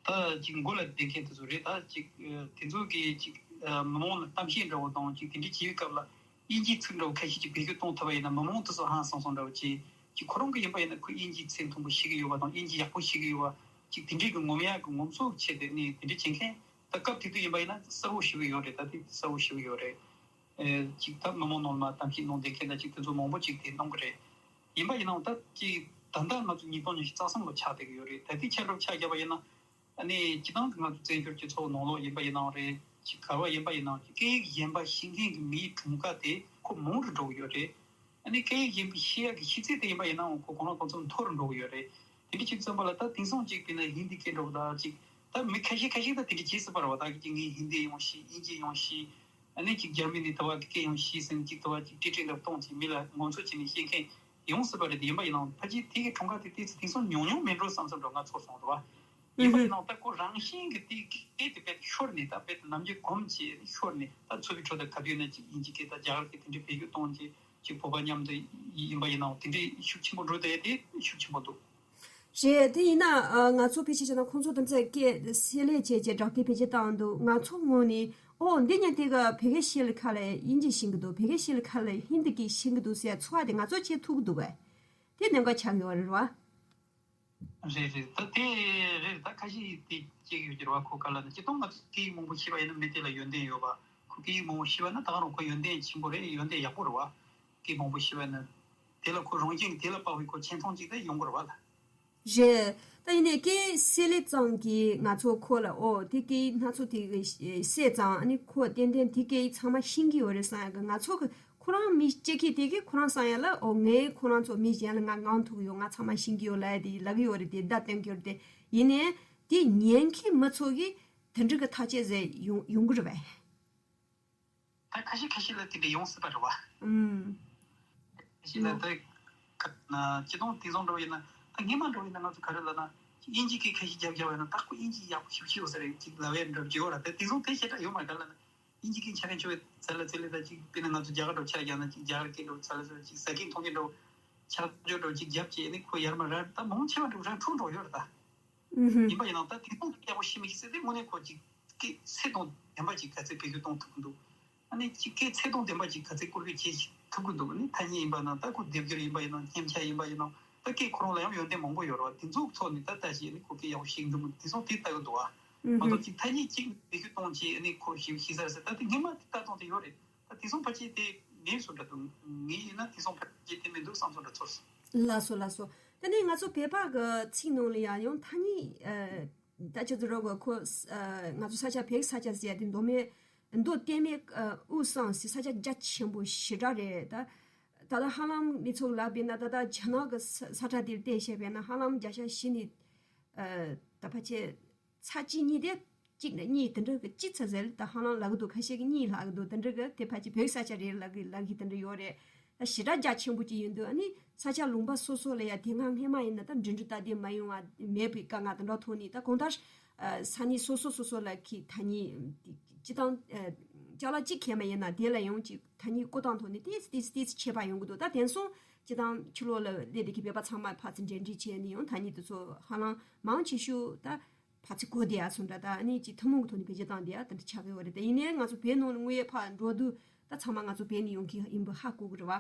ད་ཅིག་མགོ་ལ་བསྡད་མཁན་དེ་ཚོ་རེད། ད་ཅིག་ཨ་དེ་ཚོ་གིས་ཅིག་ཨ་མི་མང་ལ་གཏམ་བཤད་འདྲ་བོ་དང་ཅིག་དེ་འདྲའི་བྱེད་པའི་སྐབས་ལ་དབྱིན་ཇིའི་ཚིག་འདྲ་བོ་ཁ་ཤས་ཅིག་བེད་སྤྱོད་གཏོང་ཐུབ་པ་ཡིན་ན། མི་མང་དེ་ཚོ་ཧང་སང་སང་འདྲ་བོ་ཅིག་ཅིག་ཁོ་རང་གི་ཡིན་པ་ཡིན་ན་ཁོ་དབྱིན་ཇིའི་ཚིག་མཐོན་པོ་ཤེས་ཀྱི་ཡོད་པ་དང་། དབྱིན་ཇི་ཡག་པོ་ཤེས་ཀྱི་ཡོད་པ་ཅིག་དེ་འདྲའི་གི་ངོམ་ཡག་གི་ངོམ་སོ་ཆེད་དུ་ནི་དེ་འདྲའི་བྱེད་མཁན་ད་སྐབས་དེ་དུས་ཡིན་པ་ཡིན་ན་གསལ་བོ་ཞེ་པོ་ཡོད་རེད། ད་དེ་གསལ་བོ་ཞེ་པོ་ཡོད་རེད། ཨེ་ཅིག་ད་མི་མང་ནང་ལ་མ་གཏམ་བཤད་གནང་བསྡད་མཁན་ད་ཅིག་དེ་ཚོ་མང་པོ་ཅིག་དེ་གནང་གི་རེད། ཡིན་པ་ཡིན་ནའང་ད་ཅིག་ད་ལྟ་ང་ཚོ་ཉིས་སྟོང་ཉི་ཤུ་རྩ་གསུམ་ལོ་ཆགས་བསྡད་ཀྱི་ཡོད་རེད། ད་ལྟའི་ཆ་འདྲ་ཆ་བཞག་པ་ཡིན་ན། ཨ་ནི་སྤྱི་བཏང་གི་ང་ཚོ་བཙན་བྱོལ་སྤྱི་ཚོགས་ནང་ལོགས་ཡིན་པ་ཡིན་ནའང་རེད། ཅིག་ག་བ་ཡིན་པ་ཡིན་ནའང་ཅིག་སྐད་ཡིག་གཞན་པ་ཤེས་མཁན་གྱི་མིའི་གྲངས་ཀ་དེ་ཁོ་མང་རུ་འགྲོ་གི་ཡོད་རེད། ཨ་ནི་སྐད་ཡིག་གཞན་པ་ཤེས་ཡག་གི་ཤེས་ཚད་དེ་ཡིན་པ་ཡིན་ནའང་ཁོ་གང་ལ་གང་འཚམ་མཐོ་རུ་འགྲོ་གི་ཡོད་རེད། དེ་འདྲ་ཅིག་བརྩམས་པ་ལ་ད་དེང་སང་ཅིག་དཔེར་ན་ཧིན་དི་སྐད་འདྲ་བོ་ད་ཅིག་ད་མི་ཁ་ཤས་ཁ་ཤས་ད་དེ་འདྲ་བྱེད་སྲིད་པ་རེད་བ། ད་གི་ཅིག་ངས་ཧིན་དི་ཡང་ཤེས། དབྱིན་ཇི་ཡང་ཤེས། ཨ་ནི་ཅིག་རྒྱ་མི་ནས་དུ་བ་གི་སྐད་ཡང་ཤེས་ཟེར་ནས་ཅིག་དུ་བ་ཅིག་ཏི་ཏི་འདྲ་བོ་གཏོང་ཅིག་མི་ལ་ངོ་སོ་བྱས་ནས་བཤད་མཁན་ཡོང་སྲིད་པ་རེད། དེ་ཡིན་པ་ཡིན་ནའང་ཕལ་ཆེར་དེ་གི་གྲངས་ཀ་དེ་ཏོག་ཙམ་དེང་སང་ཉུང་ཉུང་མིན་འགྲོ་བསམ་བསམ་འདྲ་ང་ཚོར་སོང་རེད་བ། ཡིན་པ་ཡིན་ནའང་ད་ཁོ་རང་བཞིན་གྱི་དེ་སྐད་དེ་དཔེ་ཤོར་ནས། ད་དཔེ་ནམ་རྒྱུན་གོམས་བྱས་ཤོར་ནས། ད་ཚོ་བའི་ཁྲོད་དུ་ག་དུས་ན་ཅིག་དབྱིན་ཇི་སྐད་དང་རྒྱ་གར་སྐད་དེ་འདྲའི་བེད་སྤྱོད་གཏོང་རྗེས་ཅིག་བོད་པ་མཉམ་དུ་ཡིན་པ་ཡིན་ནའང་དེ་འདྲའི་ཤུགས་ཆེན་པོ་འགྲོ་བསྡད་དེ་ཤུགས་ཆེན་པོ་འདུག་རེད། དེ་ཡིན་ན་ཨ་ང་ཚོ་ཕལ་ཆེར་བྱས་ན་ཁོང་ཚོ་དེ་ཚོའི་སྐད་བསྲེས་ལེན་བྱས་རྗེས་སྦྲག་སྐད་བེད་སྤྱོད་བཏང་འདུག་ང་ཚོ་ངོས་ནས་ཨོ་འདི་ཉིན་དེ་ག་བོད་སྐད་ཤེས་ལ་ཁ་ལ་དབྱིན་ཇི་ཤེས་ཀྱི་འདུག་བོད་སྐད་ཤེས་ལ་ཁ་ལ་ཧིན་དི་སྐད་ཤེས་ཀྱི་འདུག་ཟེར་ཚོར་བ་དེ་ང་ཚོ་ཆེས་ཐུག་གི་འདུག་གས། དེ་གནད་འགག་ཆགས་ཡོད་རེད་བ། རེད་རེད། ད་དེ་རེད། ད་ཁ་ཤས་དེ་སྐྱེ་གི་ཡོད་ཀྱི་རེད་བ། ཁོ་ག་ལ་ན་སྤྱིར་བཏང་ང་ཚོ་སྐད་ཡིག་མང་པོ་ཤེས་པ་ཡིན་ན་མི་དེ་ལ་ཡོན་ཏན་ཡོད་པ། ཁོ་སྐད་ཡིག་མང་པོ་ཤེས་པ་ན་ད་ག་རང་ཁོ་ཡོན་ཏན་ཆེན་པོ་རེད། ཡོན་ཏན་ཡག་པོ་རེད་བ། སྐད་མང་པོ་ཤེས་པ་ན་དེ་ལ་ཁོ་རང་བཞིན་གྱི་དེ་ལ་དཔག་པའི་ཁོ་ཆེ་མཐོང་ཅིག་ད་ཡོང་གི་རེད་བ་ལ། རེད། ད་ཡིན་ནའི་སྐད་བསྲེས་ལེན་ཙམ་གྱིས་ང་ཚོ་ཁོ་ལ་ཨོ་དེ་སྐད་ཡིག་སྣ་ཚོགས་དེ་བསྲེས་ཙང་ཨ་ནི་ཁོ་ཏན་ཏན་དེ་སྐད་ཡིག་ཚང་མ་ཤེས་ཀྱི་ཡོད་རེད་བསམ་ཡ་གི། ང་ཚོ་གི་ཁོ་རང་མི་སྐྱེ་མཁན་དེ་གིས་ཁོ་རང་བསམ་ཡ་ལ་ཨོ་ངས་ཁོ་རང་ཚོ་མི་གཞན་ལ་ང་ངང་ཐུག་ཡོད། ང་ཚང་མ་ཤེས་ཀྱི་ཡོད་ལབ་ཡ་དེ་ལབ་ཀྱི་ཡོད་རེད། དེ་བརྡ་སྟོན་གྱི་ཡོད་རེད་དེ། ཡིན་ནའི་དེ་ཉན་མཁན་མི་ཚོ་གིས་དེ་འདྲ་གི་ཐག་གཅོད་ཟེར་ཡོང་ཡོང་གི་རེད་པས། ད་ཁ་ཤས་ཁ་ཤས་ལ་དེ་འདྲ་ཡོང་སྲིད་པ་རེད་བ། ཨུམ། ཁ་ཤས་ལ་ད་ཁ་ན་སྤྱིར་བཏང་དེང་སང་འདྲ་བོ་ཡིན་ན། ད་སྔོན་མ་འདྲ་བོ་ཡིན་ན་ང་ཚོ་ག་རེ་ལབ་ན། དབྱིན་ཇི་སྐད་ཁ་ཤས་རྒྱབ་རྒྱབ་ཡོད་ན་ད་ཁོ་དབྱིན་ཇི་ཡག་པོ་ཞེ་པོ་ཤེས་ཡོད་ས་རེད་ཅིག་ལབ་ཡ་འདྲ་བོ་ཅིག་ཡོད་ར། ད་དེང་སང་དེ་ཞེ་དྲག་ཡོད་མ་རེད། ག་ལབ་ན་དབྱིན་ཇི་སྐད་ཆ་རེ་ཆོ་བའི་ཚ་ལ་ཚ་ལ་ད་ཅིག་དཔེར་ན་ང་ཚོ་རྒྱ་གར་འདྲ་བོ་ཆ་རྒྱག་ན་ཅིག་རྒྱ་གར་སྐད་འདྲ་བོ་ཚ་ལ་ཚ་ལ་ཅིག་ཟ་མཁན་འཐུང་མཁན་འདྲ་བོ། ཆ་འཇོག་འགྲོ་ཅིག་རྒྱབ་ཅིག་ནི་ཁོ་ཡར་མར་ར་ད་མང་ཆེ་བ་འགྲོ་ར་འཁྲུག་འགྲོ་ཡོད་རེད་ད། ཨུ་ཧུ། ཡིན་པ་ཡིན་ནའང་ད་དེང་སང་དུ་སྐྱག་པོ་ཤི་མི་ཤི་ཟེར་དེ་དངོས་གནས་ཁོ་ཅིག་སྐད་ཚད་དང་ལྡན་པ་ཅིག་ག་ཚད་བེད་སྤྱོད་གཏོང་ཐུབ་ཀྱི་འདུག་ཨ་ནི་ཅིག་སྐད་ཚད་དང་ལྡན་པ་ཅིག་ག་ཚད་བཀོལ་སྤྱོད་བྱེད་ཐུབ་ཀྱི་འདུག་ཨ་ནི་ཐ་སྙད་ཡིན་པ་ན་ད་ཁོ་སྡེབ་སྦྱོར་ཡིན་པ་ཡིན་ནའང་སྙེམས་ཆ་ཡིན་པ་ཡིན་ནའང་ད་སྐད་ཁོ་རང་ལ་ཡང་ཡོན་ཏན་མང་པོ་ཡོད་རེད་བ། དེ་ཚོའི་ཐོག་ནས་ད་ལྟ་ཞིག་ཨ་ནི་ཁོ་སྐད་ཡག་པོ་ཤེས་ཀྱི་འདུག་དེང་སང་དེ་ལྟ་གི་འདུག་བ། ཨུ་མ་ཧུ། གཏོགས་ཅིག་ཐ་སྙད་གཅིག་བེད་སྤྱོད་གཏོང་བྱེད་ཨ་ནི་ཁོ་ཞིབ་ཤེས་ས་རེད་ཟེར་ད་དེ་སྔོན་མ་དེ་ལྟ་སྟངས་དེ་ཡོད་རེད། ད་དེང་སང་ཕལ་ཆེར་དེ་མེད་བཟོ་འདྲ་འདུག་ངས་ཡིན་ན་དེང་སང་ཕལ་ཆེར་དེ་མི་འདུག་བསམ་བཟོ་འདྲ་ཚོར་སོང་། ལགས་སོ་ལགས་སོ། དེ་ནས་ང་ཚོ་བོད་པ་གི་ཚིག་ནང་ལ་ཡང་ཡང་ཐ་སྙད་ཨ། ད་ཁྱོད་ཚོ་རོགས་གི་ཁོ་ཨ། ང་ཚོ་ས་ཆ་བོད་ས་ཆ་ཟེར་ཡ་དེ་མདོ་སྨད་མདོ་སྟོད་སྨད་ཨ། དབུས་གཙང་ཟེར་ས་ཆ་རྒྱ་ཆེན་པོ་ཞེ་དྲག་རེད་ད། ད་ལྟ་ཧ་ལམ་མི་ཚོ་ལབ་པས་ན་ད་ལྟ་རྒྱ་ནག་གི་ས་ས་ཁྲ་དེར་བལྟས་བཤད་པས་ན་ཧ་ལམ་བརྒྱ་ཆ་བཞི་ནས་ཨ། ད་ཕལ་ཆེར་ཚ་གཅིག་གཉིས་དེ་གཅིག་ནས་གཉིས་དེ་འདྲ་གི་གཅིག་ཚ་ཟེར་ད་ཧ་ལམ་ལབ་གི་འདུག་ཁ་ཤས་ཀྱིས་གཉིས་ལབ་གི་འདུག་དེ་འདྲ་གི་དེ་ཕལ་ཆེར་བོད་ས་ཆ་རེད་ལབ་གི་ལབ་གི་དེ་འདྲ་ཡོད་རེད། ད་ཞེ་དྲག་རྒྱ་ཆེན་པོ་ཅིག་ཡིན་དུས་ཨ་ནི་ས་ཆ་ལུང་པ་སོ་སོ་ལ་ཡ་དེ་སྔ་སྔས་མ་ཡིན་ན་ད་འགྲིམ་འགྲུལ་སྟབས་བདེ་མ་ཡོང་བ་མེད་པའི་དཀའ་ངལ་དེ་འདྲ་ཐོག་ནས་ད་གང་ལྟར་ས་གནས་སོ་སོ་སོ་སོ་ལ་ཁི་ཐ་སྙད་སྤྱི་བཏང་ཅ་ལག་གཅིག་ཁྱེར་མ་ཡིན་ན་དེ་ལ་ཡང་ཅིག་ཐ་སྙད་བཀོལ་སྟངས་ཐོག་ནས་ཏིས་ཏིས་ཏིས་ཁྱད་པར་ཡོང་གི་འདུག་ད་དེང་སང་སྤྱི་བཏང་ཕྱི་ལོགས་ལ་སླེབས་བསྡད་ཀྱི་བོད་པ་ཚང་མ་ཕར་ཚུར་འབྲེལ་འདྲིས་བྱས་ནས་ཡང་ཐ་སྙད་དེ་ཚོ་ཧ་ལམ་མང་ཆེ་ཤོས་ད་ཕར་ཚུར་གོ་བསྡད་ཡ་སོང་འདྲ་ད་ཨ་ནི་ཅིག་ཐུན་མོང་གི་ཐོག་ནས་བེད་སྤྱོད་བཏང་བསྡད་ཡ་དེ་འདྲ་ཆགས་ཀྱི་ཡོད་རེད། ད་ཡིན་ནའི་ང་ཚོ་བོད་ནང་ལ་དངོས་ཡོད་ཕར་འགྲོ་དུས་ད་ཚང་མ་ང་ཚོ་བོད་ནས་ཡོང་མཁན་ཡིན་པ་ཧ་གོ་གི་རེད་བ།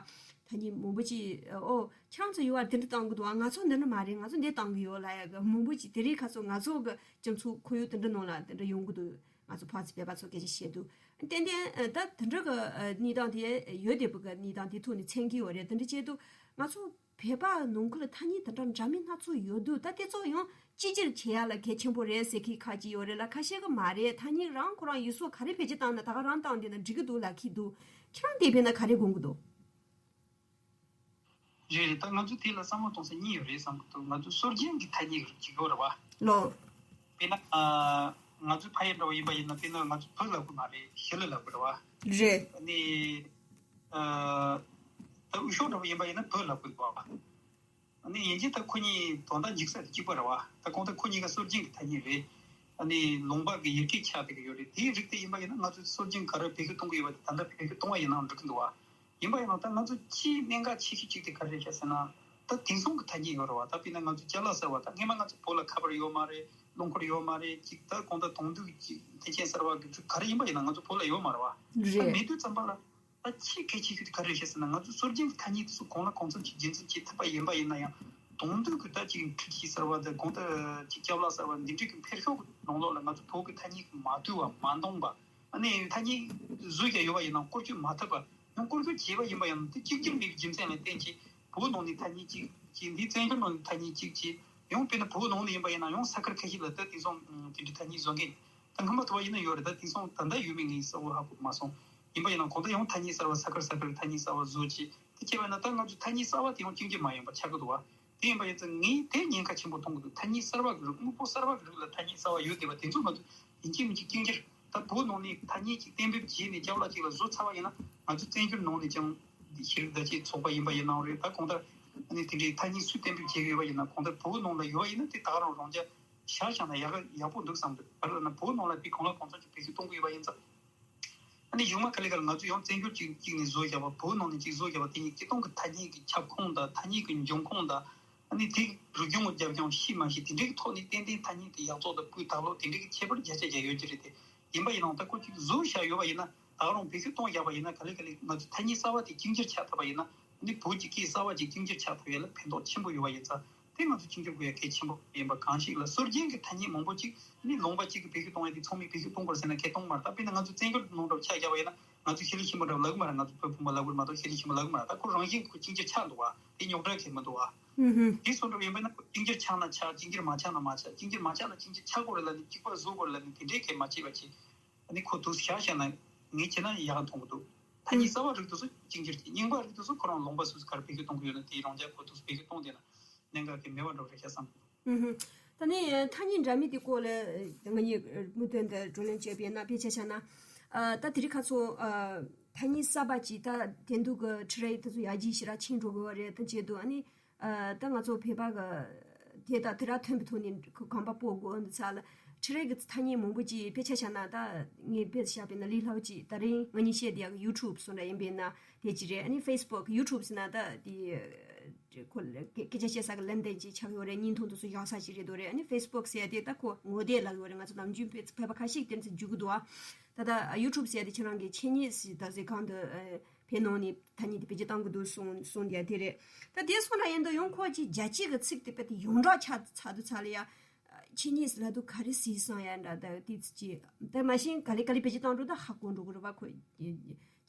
ཐ་སྙད་མང་པོ་ཅིག་ཨོ་ཁྱེད་རང་ཚོ་ཡོད་བ་འདི་འདྲ་བཏང་གི་འདུག་བ། ང་ཚོ་འདི་འདྲ་མ་རེད། ང་ཚོ་འདི་བཏང་གི་ཡོད་ལབ་ཡ་གི་མང་པོ་ཅིག་དེ་རིང་ཁ་སང་ང་ཚོ་གི་སྤྱི་ཚོགས་ཁོར་ཡུག་དེ་འདྲ་ནང་ལ་དེ་འདྲ་ཡོང་གི་འདུག་ང་ཚོ་ཕར་ཚུར་བོད་པ་ཚོ་སྐད་ཆ་བཤད་དུས་ཏན་ཏན་ད་དེ་འདྲ་གི་གནས་སྟངས་དེ་ཡོད་བསྡད་པ་གི་གནས་སྟངས་དེ་ཐོག་ནས་མཚོན་གྱི་ཡོད་རེད། དེ་འདྲ་བྱས་དུས་ང་ཚོ་བོད་པ་ནང་ཁུལ་ལ་ཐ་སྙད་དེ་འདྲ་འདྲ་མིན་སྣ་ཚོགས་ཡོད་དུས་ད་དེ་ཚོ་ཡང་གཅིག་གྱུར་བྱེད་ཡ་ལ་གལ་ཆེན་པོ་རེད་ཟེར་མཁན་ཁ་ཅིག་ཡོད་རེད་ལ། ཁ་ཤས་ཀྱིས་མ་རེད། ཐ་སྙད་རང་ཁོ་རང་ཡུལ་སྲོལ་ག་རེ་བེད་སྤྱོད་བཏང་ན་ད་ག་རང་བཏང་བསྡད་ན་འགྲིག་གི་འདུག་ལབ་མཁན་འདུག་ཁྱེད་རང་དེ་བས་ན་ག་རེ་དགོངས་ཀྱི་འདུག་རེད་རེད། ད་ང་ཚོ་དེ་ལ་བསམ་བློ་གཏོང་ས་གཉིས་ཡོད་རེད་བསམ་གྱི་འདུག་ང་ཚོ་སྲོལ་རྒྱུན་གྱི་ཐ་སྙད་ཅིག་ཡོད་རེད་བ། ལོ། དཔེར་ན་ང་ཚོ་ཕ་ཡུལ་འདྲ་བོ་ཡིན་པ་ཡིན་ན་དཔེར་ན་ང་ཚོ་བུ་ལབ་དགོས་མ་རེད། ཞི་ལི་ལབ་དགོས་རེད་བ། རེད། ཨ་ནི་ད་འུ་ཤོག་འདྲ་བོ་ཡིན་པ་ཡིན་ན་བུ་ལབ་དགོས་བ། ཨ་ནི་ཡིན་གྱི་ད་ཁོ་གཉིས་དོན་དག་འཇིག་ས་དེ་གཅིག་པ་རེད་བ། ད་གང་ལྟར་ཁོ་གཉིས་ཀ་སྲོལ་རྒྱུན་གྱི་ཐ་སྙད་རེད། ཨ་ནི་ལུང་པ་གི་ཡི་གེ་ཆགས་བསྡད་ཀྱི་ཡོད་རེད། དེའི་རིགས་དེ་ཡིན་པ་ཡིན་ན་ང་ཚོས་སྲོལ་རྒྱུན་ག་རེ་བེད་སྤྱོད་གཏོང་གི་ཡོད་པ་དེ་ད་ལྟ་བེད་སྤྱོད་གཏོང་བ་ཡིན་ནའང་འགྲིག་གི་འདུག་བ། ཡིན་པ་ཡིན་ནའང་ད་ང་ཚོ་སྤྱིའི་གནད་འགག་ཆེ་ཤོས་གཅིག་དེ་ག་རེ་རེད་ཤག་ཟེར་ན། ད་དེང་སང་གི་ཐ་སྙད་ཡོད་རེད་བ། ད་དཔེར་ན་ང་ཚོ་ཅ་ལག་ཟེར་བ་ད་སྔོན་མ་ང་ཚོ་བོད་ལ་ཁ་པར་ཡོད་མ་རེད། རླངས་འཁོར་ཡོད་མ་རེད། ཅིག་ད་གང་ལྟར་དོན་དུ་ཅིག་མཐུན་རྐྱེན་གསར་བ་གི་ག་རེ་ཡིན་པ་ཡིན་ན་ང་ཚོ་བོད་ལ་ཡོད་མ་རེད་བ། རེད། ད་མེད་དུས་ཙམ་པ་ལ་ད་ཆེས་གལ་ཆེ་ཤོས་དེ་ག་རེ་རེད་ཤག་ཟེར་ན། ང་ཚོ་སྲོལ་རྒྱུན་གྱི་ཐ་སྙད་དེ་ཚོ་གང་ལ་གང་འཚམ་ཅིག་རྒྱུན་འཛིན་བྱེད་ཐུབ་པ་ཡིན་པ་ཡིན་ན་ཡང་། དོན་དུ་གི་ད་ཅིག་འཕྲུལ་ཆས་གསར་བ་དང་གང་ལྟར་ཅིག་ཅ་ལག་གསར་བ་འདི་འདྲ་གི་འཕེལ་ཕྱོགས་ཀྱི་ནང་ལོགས་ལ་ང་ཚོ་བོད་ཀྱི་ཐ་སྙད་ཀྱིས་མ་བསྡུས་པ་མ་འདང་པ། ཨ་ནི་ཐ་སྙད་བཟོས་ཀྱང་ཡོད་པ་ཡིན་ནའང་བཀོལ་སྤྱོད་མ་ཐུབ་པ། ཡང་བཀོལ་སྤྱོད་བྱས་པ་ཡིན་པ་ཡང་དེ་གཅིག་གྱུར་མེད་པའི་རྒྱུ་མཚན་ལ་བརྟེན་གྱིས་བོད་ནང་ནས་ཐ་སྙད་གཅིག་བྱས། འདི་བཙན་བྱོལ་ནང་ནས་ཐ་སྙད་གཅིག་བྱས། ཡང་དཔེར་ན་བོད་ནང་ནས་ཡིན་པ་ཡིན་ན་ཡང་ས་ཁུལ་ཁ་ཤས་ལ་ད་དེང་སང་དེ་འདྲའི་ཐ་སྙད་བཟོ་མཁན་ད་སྔོན་མ་ཐུབ་པ་ཡིན་ན་ཡོད་རེད། ད་དེང་སང་ད་ལྟ་ཡོད་མེད་ངས་གསལ་བོ་ཧ་གོ་མ་སོང་། ཡིན་པ་ཡིན་ན་གང་ལྟར་ཡང་ཐ་སྙད་གསར་བ་ས་ཁུལ་ས་ཁུལ་ཐ་སྙད་གསར་བ་བཟོ་བྱས་དེ་བྱས་པ་ཡིན་ན་ད་ང་ཚོའི་ཐ་སྙད་གསར་བ་དེ་ཡང་གཅིག་གྱུར་མ་ཡིན་པ་ཆགས་ཀྱི་འདུག་བ། དེ་ཡིན་པ་ཡིན་ཙང་ངས་དེ་ཉེན་ཁ་ཆེན་པོ་མཐོང་གི་འདུག་ཐ་སྙད་གསར་བ་གི་རིགས་དངོས་པོ་གསར་བ་གི་རིགས་ལ་ཐ་སྙད་གསར་བ་ཡོད་བསྡད་པ་དེ་ཚོ་ང་ཚོ་ཡིན་གཅིག་མིན་གཅིག་གཅིག་གྱུར་ད་བོད་ནང་ནས་ཐ་སྙད་ཅིག་གཏན་འབེབས་བྱས་ནས་ཅ་ལག་ཅིག་ལ་བཟོ་ཚར་བ་ཡིན་ན་ང་ཚོ་བཙན་བྱོལ་ནང་ནས་ཀྱང་ཤེས་རིག་བརྡ་ཆད་ཚོགས་པ་ཡིན་པ་ཡིན་ནའང་རེད། ད་གང་ལྟར་ཨ་ནི་དེ་འདྲའི་ཐ་སྙད་སུས་གཏན་འབེབས་བྱས་ཡོད་པ་ཡིན་ན་གང་ལྟར་བོད་ནང་ལ་ཡོད་པ་ཡིན་ན་དེ་ད་ག་རང་རང་འཇགས་བཞག་བཞག་ན་ཡག་ཡག་པོ་འདུག་བསམ་འདུག་ག་རེ་ལབ་ན་བོད་ནང་ལ་དེ་གང་ལ་གང་འཚམ་ཅིག་བེད་སྤྱོད་གཏོང་གི་ཡོད་པ་ཡིན་ཙང་། ཨ་ནི་གཞུག་མ་ག་ལེ་ག་ལེ་ང་ཚོས་ཡང་བཙན་བྱོལ་གཅིག་གཅིག་ནས་བཟོ་བཞག་པ་བོད་ནང་ནས་གཅིག་བཟོ་བཞག་པ་དེ་གཉིས་སྤྱིར་བཏང་གི་ཐ་སྙད་ཀྱི་ཁྱབ་ཁོངས་དང་ཐ་སྙད་ཀྱི་འབྱུང་ཁུངས་དང་ཨ་ནི་དེ་རུས་རྒྱུད་རྒྱབ་ཀྱང་ཤེས་མ་ཤེས་དེ་འདྲའི་ཐོག་ནས་ཏན་ཏན་ཐ་སྙད་དེ་ཡག་བཙོག་དང་སྤུས་དག་ལོག་དེ་འདྲའི་གི་ཁྱད་པར་བརྒྱ་ཆ་བརྒྱ་ཡོད་ཀྱི་རེད་དེ། ཡིན་པ་ཡིན་ནའང་ད་ཁོ་གཅིག་བཟོ་བཞག་ཡོད་པ་ཡིན་ན་ད་ག་རང་བེད་སྤྱོད་གཏོང་བཞག་པ་ཡིན་ན་ག་ལེ་ག་ལེ་ང་ཚོ་ཐ་སྙད་གསར་བ་དེ་གཅིག་གྱུར་ཆགས་ཐུབ་པ་ཡིན་ན་ཨ་ནི་བོད་ཀྱི་སྐད་གསར་བ་ཅིག་གཅིག་གྱུར་ཆགས་ཐུབ་ཡ་ལ་ཕན་ཐོགས་ཆེན་པོ་ཡོད་པ་ཡིན་ཙང་། དེ་ང་ཚོ་གཅིག་གྱུར་དགོས་ཡ་གལ་ཆེན་པོ་ཡིན་པ་གང་ཞིག་ལ་སྲོལ་རྒྱུན་གྱི་ཐ་སྙད་མང་པོ་ཅིག་ནི་ལུང་པ་གཅིག་གི་བེད་སྤྱོད་གཏོང་ཡ་དེ་ཚང་མས་བེད་སྤྱོད་གཏོང་དགོས་ཟེར་ན་ཁས་གཏོང་མ་རེད། ད་དཔེར་ན་ང་ཚོ་བཙན་བྱོལ་ནང་འགྲོ་ཆ་བཞག་པ་ཡིན་ན་ང་ཚོ་ཤི་ལི་ཤི་མོ་འདྲ་ལབ་གི་མ་རེད། ང་ཚོ་བོད་བུ་མོ་ལབ་གི་མ་གཏོགས་ཤི་ལི་ཤི་མོ་ལབ་གི་མ་རེད། ད་ཁོ་རང་བཞིན་ཁོ་གཅིག་གྱུར་ཆགས་འདུག་བ། དེ་རྙོག་དྲ་གང་མི་འདུག་བ། ཨུ་ཧུ། དེ་སོང་འགྲོ་ཡིན་པ་ན་ཁོ་གཅིག་གྱུར་ཆགས་ན་ཆགས། གཅིག་གྱུར་མ་ཆགས་ན་མ་ཆགས། གཅིག་གྱུར་མ་ཆགས་ན་གཅིག་གྱུར་ཆགས་དགོས་རེད་ལབ་ནས་གཅིག་པ་བཟོ་དགོས་རེད་ལབ་ནས་དེ་འདྲའི་གལ་མ་བྱེད་པ་བྱེད། ཨ་ནི་ཁོ་འདུག་བཞག་བཞག་ན་ངས་བྱས་ན་ཡག་མཐོང་གི་འདུག་ཐ་སྙད་གསར་བ་རིགས་དེ་ཚོ་གཅིག་གྱུར་གྱི་རྙིང་པ་རིགས་དེ་ཚོ་ཁོ་རང་ལུང་པ་སོ་སོ་ག་རེ་བེད་སྤྱོད་གཏོང་གི་ཡོད་ན་དེའི་རང་འཇགས་ཁོ་འདུག་བེད་སྤྱོད་གཏོང་བསྡད་ན་གནད་འགག་གི་མེད་པ་འགྲོ་རེད་ཤག་བསམ་གི་འདུག་ཨུ་ཧུ། ད་ནི་ཐ་སྙད་འདྲ་མིན་དེ་སྐོར་ལ་ང་གཉིས་མུ་མཐུད་དུ་བགྲོ་གླེང་བྱས་པས་ན་དཔེ་ཆ་བཞག་ན། ཨ། ད་དེ་རིང་ཁ་སང་ཨ། ཐ་སྙད་གསར་པ་ཅིག་ད་དེང་དུས་ཀྱི་ཕྲུ་རེ་དེ་ཚོ་ཡར་རྒྱས་ཞེ་དྲག་ཕྱིན་འགྲོ་གི་ཡོད་རེད། ད་བྱེད་དུས་ཨ་ནི། ཨ། ད་ང་ཚོ་བོད་པ་གི་དེ་དང་དེ་ར་མཐུན་པའི་ཐོག་ནས་གོམ་པ་སྤོ་དགོས་འདི་ཚ་ལ། ཕྲུ་རེ་གི་ཐ་སྙད་མང་པོ་ཅིག་དཔེ་ཆ་བཞག་ན་ད་ངས་དཔེ་བཞག་པས་ན་ལས་སླ་པོ་ཅིག་ད་རིང་ང་གཉིས་བཤད་བསྡད་ཡག་གི་ཡུ་ཊུབ་སོང་འདྲ་ཡིན་པས་ན་དེ་ཅིག་རེད། ཨ་ནི་ཕེ་སི་བུག་ཡུ་ཊུབ་ཟེར་ན་ད་དེ། ཁོ་ལ་སྐད་སྐད་ཆ་བཤད་ས་གི་ལན་འདེབས་ཅིག་ཆགས་ཡོད་རེད། བརྙན་ཐུང་དེ་ཚོ་བཞག་ས་ཞིག་རེད་འདུག་རེད། ཨ་ནི་ཕེ་སི་བུག་ཟེར་ཡ་དེ་ད་ཁོ་ངོ་དེབ་ལབ་ཡོད་རེད། ང་ཚོ་ནམ་རྒྱུན་བོད་བོད་པ་ཁ་ཤས་དེ་ཚོ་རྒྱུག་གི་འདུག་ཨ། ད་ད་ཡུ་ཊུབ་ཟེར་ཡ་དེ་ཁྱེད་རང་གི་ཆེ་ཉེས་ཟེར་ད་ཟེར་གང་དུ་བོད་ནང་ནས་ཐ་སྙད་དེ་བེད་སྤྱོད་བཏང་གི་འདུག་གསུང་གསུང་དེ་ཡ་དེ་རེད། ད་དེ་སོང་ན་ཡིན་དུ་ཡང་ཁོ་ཅིག་རྒྱལ་སྤྱི་གི་ཚིག་དེ་དཔེ་དེ་ཡོངས་གྲགས་ཆགས་ཚར་དུས་ཚར་ལ་ཡ། ཆེ་ཉེས་ལབ་དུས་ག་རེ་ཟེར་སོང་ཡ་འདྲ། ད་དེ་ཚོ་ཅི་ད་མ་ཤེས་ག་ལེ་ག་ལེ་བེད་སྤྱོད་བཏང་འགྲོ་ད་ཧ་གོ་འགྲོ་གི་རེད་བ། ཁོ་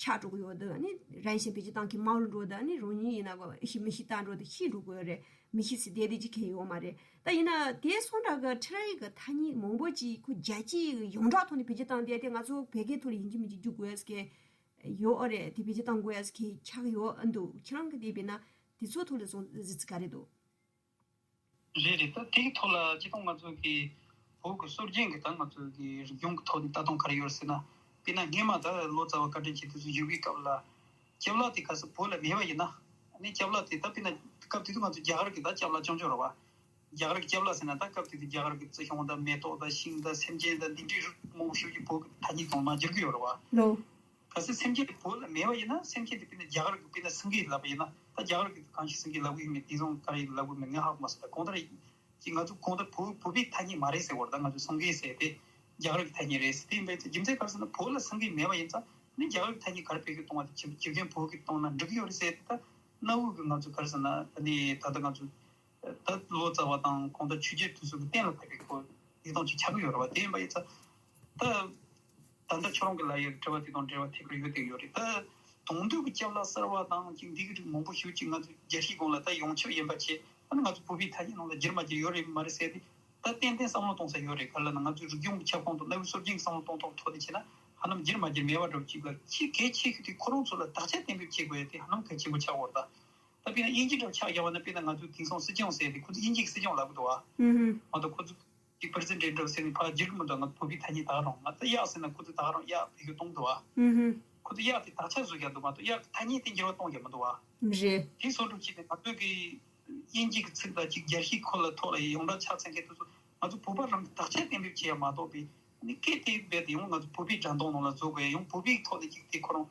ཆགས་འགྲོ་གི་ཡོད་འདུག་ཨ་ནི་རང་བཞིན་བེད་སྤྱོད་བཏང་མཁན་མང་རུ་འགྲོ་ད། ཨ་ནི་རང་ཉིད་ཡིན་ན་གོ་ཨེ་ཤེས་མི་ཤེས་བཏང་འགྲོ་ད་ཤེས་འགྲོ་གི་ཡོད་རེད། མི་ཤེས་ཟེར་བསྡད་བསྡད་ཅིག་གལ་ཡོད་མ་རེད། ད་ཡིན་ན་དེ་སོང་འདྲ་གི་ཁྲི་རལ་གི་ཐ་སྙད་མང་པོ་ཅིག་ཁོ་རྒྱལ་སྤྱིའི་ཡོངས་གྲགས་ཐོག་ནས་བེད་སྤྱོད་བཏང་བསྡད་དེ་ང་ཚོ་བོད་སྐད་ཐོག་ལ་ཡིན་གཅིག་མིན་གཅིག་བསྒྱུར་དགོས་ཡ་ཟེར་གི་ཡོད་རེད། དེ་བེད་སྤྱོད་བཏང་དགོས་ཡ་ཟེར་གི་ཆགས་ཡོད་འདུག་ཁྱེད་རང་གི་དེ་བས་ན་དེ་ཚོ་ཐོག་ལ་སོང་གཟི་བརྗིད་ག་རེ་འདུག་རེད་རེད། ད་དེའི་ཐོག་ལ་སྤྱིར་བཏང་ང་ཚོ་གི་བོད་ཀྱི་སྲོལ་རྒྱུན་གྱི་ད་ང་ཚོ་གི་རིག་གཞུང་གི་ཐོག་ནས་ལྟ་སྟངས་ག་རེ་ཡོད་ཟེར་ན། དཔེར་ན་སྔོན་མ་ད་ལོ་ཙཱ་བ་བཀའ་དྲིན་ཆེ་དེ་ཚོ་བཞུགས་པའི་སྐབས་ལ་སྐྱབས་ལགས་དེ་གལ་སྲིད་བོད་ལ་མེད་པ་ཡིན་ན། ཨ་ནི་སྐྱབས་ལགས་དེ་ད་དཔེར་ན་སྐབས་དེ་དུས་ང་ཚོ་རྒྱ་གར་གྱི་ད་སྐྱབས་ལགས་རྐྱང་རྐྱང་རེད་བ། རྒྱ་གར་གྱི་སྐྱབས་ལགས་ཟེར་ན་ད་སྐབས་དེ་དུས་རྒྱ་གར་གྱི་རྩི་ཤིང་དང་མེ་ཏོག་དང་ཤིང་དང་སེམས་ཅན་དང་འདི་འདྲའི་རིགས་མང་པོ་ཞིག་གི་བོད་ཀྱི་ཐ་སྙད་ཚང་མ་བསྒྱུར་གྱི་ཡོད་རེད་བ། ལོ། གལ་སྲིད་སེམས་ཅན་དེ་བོད་ལ་མེད་པ་ཡིན་ན། སེམས་ཅན་དེ་དཔེར་ན་རྒྱ་གར་གྱི་དཔེར་ན་སེང་གེ་ལབ་པ་ཡིན་ན། ད་རྒྱ་གར་གྱི་གང་ཞིག་སེང་གེ་ལབ་གི་ཡོད་མེད་དེང་སང་ག་རེ་ལབ་གི་མེད་ངས་ཧ་གོ་མ་སོང་། ད་གང་ལྟར་ཅིག་ང་ཚོ་གང་ལྟར་བོད་བོད་པའི་ཐ་སྙད་མ་རེད་ཟེར་བ་རེད། ད་ང་ཚོ་སེང་གེ་ཟེར་དེ་རྒྱ་གར་གྱི་ཐ་སྙད་རེད་ཟེར། དེ་ཡིན་པའི་རྒྱུ་མཚན་ག་རེ་ཟེར་ན་བོད་ལ་སེང་གེ་མེད་པ་ཡིན་ཙང་ནི་རྒྱ་གར་གྱི་ཐ་སྙད་ག་རེ་བེད་སྤྱོད་གཏོང་བ་དེ་ཇི་ཇི་བཞིན་བོད་ཀྱི་གཏོང་ན་འགྲིག་གི་ཡོད་རེད་ཟེར་དེ། ད་གནའ་བོའི་གི་ང་ཚོ་ག་རེ་ཟེར་ན་ནི་ད་ལྟ་ང་ཚོ་ད་ལོ་ཙཱ་བ་དང་གང་ལྟར་ཆོས་བརྒྱུད་དེ་ཚོ་གི་གཏན་ལ་ཕབ་པའི་སྐོར་ཡིག་ཐང་ཅིག་ཆགས་ཀྱི་ཡོད་རེད་བ། དེ་ཡིན་པ་ཡིན་ཙང་ད། ད་ལྟ་ཁྱོད་རང་གི་ལ་ཡི་དྲི་བ་དེ་དང་འབྲེལ་བ་ཐེབས་ཀྱི་ཡོད་དེ་ཡོད་རེད། ད་དེང་དུས་ཀྱི་སྐྱབས་ལགས་གསར་བ་དང་ཅིག་འདི་གི་རིགས་མང་པོ་ཞིག་ཅིག་ང་ཚོ་རྒྱལ་སྤྱིའི་སྒང་ལ་ད་ཡོངས་ཁྱབ་ཡིན་པ་བྱས། ཨ་ནི་ང་ཚོ་བོད་པའི་ཐ་སྙད་ནང་ལ་བསྒྱུར་མ་བསྒྱུར་ཡོད་རེད་མ་རེད་ཟེར་ཏེ། ད་ཏན་ཏན་བསམ་བློ་གཏོང་ས་ཡོད་རེད། ག་རེ་ལབ་ན་ང་ཚོའི་རིག་གཞུང་གི་ཁྱབ་ཁོངས་དང་གནའ་བོའི་སྲོལ་རྒྱུན་གྱི་བསམ་བློ་གཏོང་སྟངས་ཐོག་ནས་བྱས་ན་ཧ་ལམ་བསྒྱུར་མ་བསྒྱུར་མེད་པ་འདྲ་བོ་ཅིག་ལ་ཅིག་གལ་ཆེ་ཤོས་དེ་ཁོ་རང་ཚོ་ལ་དག་ཆ་གཏན་འབེབས་བྱེད་དགོས་ཡ་དེ་ཧ་ལམ་གལ་ཆེན་པོ་ཆགས་ཡོད་རེད། ད་དཔེར་ན་དབྱིན་ཇི་འདྲ་བོ་ཆ་བཞག་པ་ན་དཔེར་ན་ང་ཚོའི་དེང་སང་སྲིད་སྐྱོང་ཟེར་ཏེ་ཁོ་ཚོ་དབྱིན་ཇི་གི་སྲིད་སྐྱོང་ལབ་གི་འདུག་བ། ཨུ་ཧུ། མ་གཏོགས་ཁོ་ཚོ་གཅིག་པར་སེན་ཊེ་འདྲ་བོ་ཟེར་ནས་ཕར་བསྒྱུར་གི་མི་འདུག་ང་ཚོ་བོད་པའི་ཐ་སྙད་ད་ག་རང་ང་ཚོ་གཡག་ཟེར་ན་ཁོ་ཚོ་ད་ག་རང་གཡག་བེད་སྤྱོད་གཏོང་གི་འདུག་བ། ཨུ་ཧུ། ཁོ་ཚོ་གཡག་དེ་དག་ཆ་བཟོ་རྒྱག་འདུག་མ་གཏོགས་གཡག་གི་ཐ་སྙད་དེ་འགྱུར་བ་གཏོང་རྒྱག་མི་འདུག་བ། རེད། དེ་སོ་སོ་བྱས་ནས་ང་ཚོ་གི་དབྱིན་ཇི་གི་ཚིག་དང་གཅིག་རྒྱལ་སྤྱིའི་ཁོ་ལ་ཐོག་ལ་ཡོངས་གྲགས་ཆགས་ཚར་མཁན་དེ་ཚོ་ང་ཚོ་བོད་པ་རང་གི་དག་ཆ་གཏན་འབེབས་བྱེད་ཡ་མ་གཏོགས་པའི་ནི་སྐད་དེ་རྦད་དེ་ཡང་ང་ཚོ་བོད་པའི་སྒྲ་འདོན་ནང་ལ་བཟོ་དགོས་ཡ། ཡང་བོད་པའི་ཐོག་ནས་གཅིག་དེ་ཁོ་རང་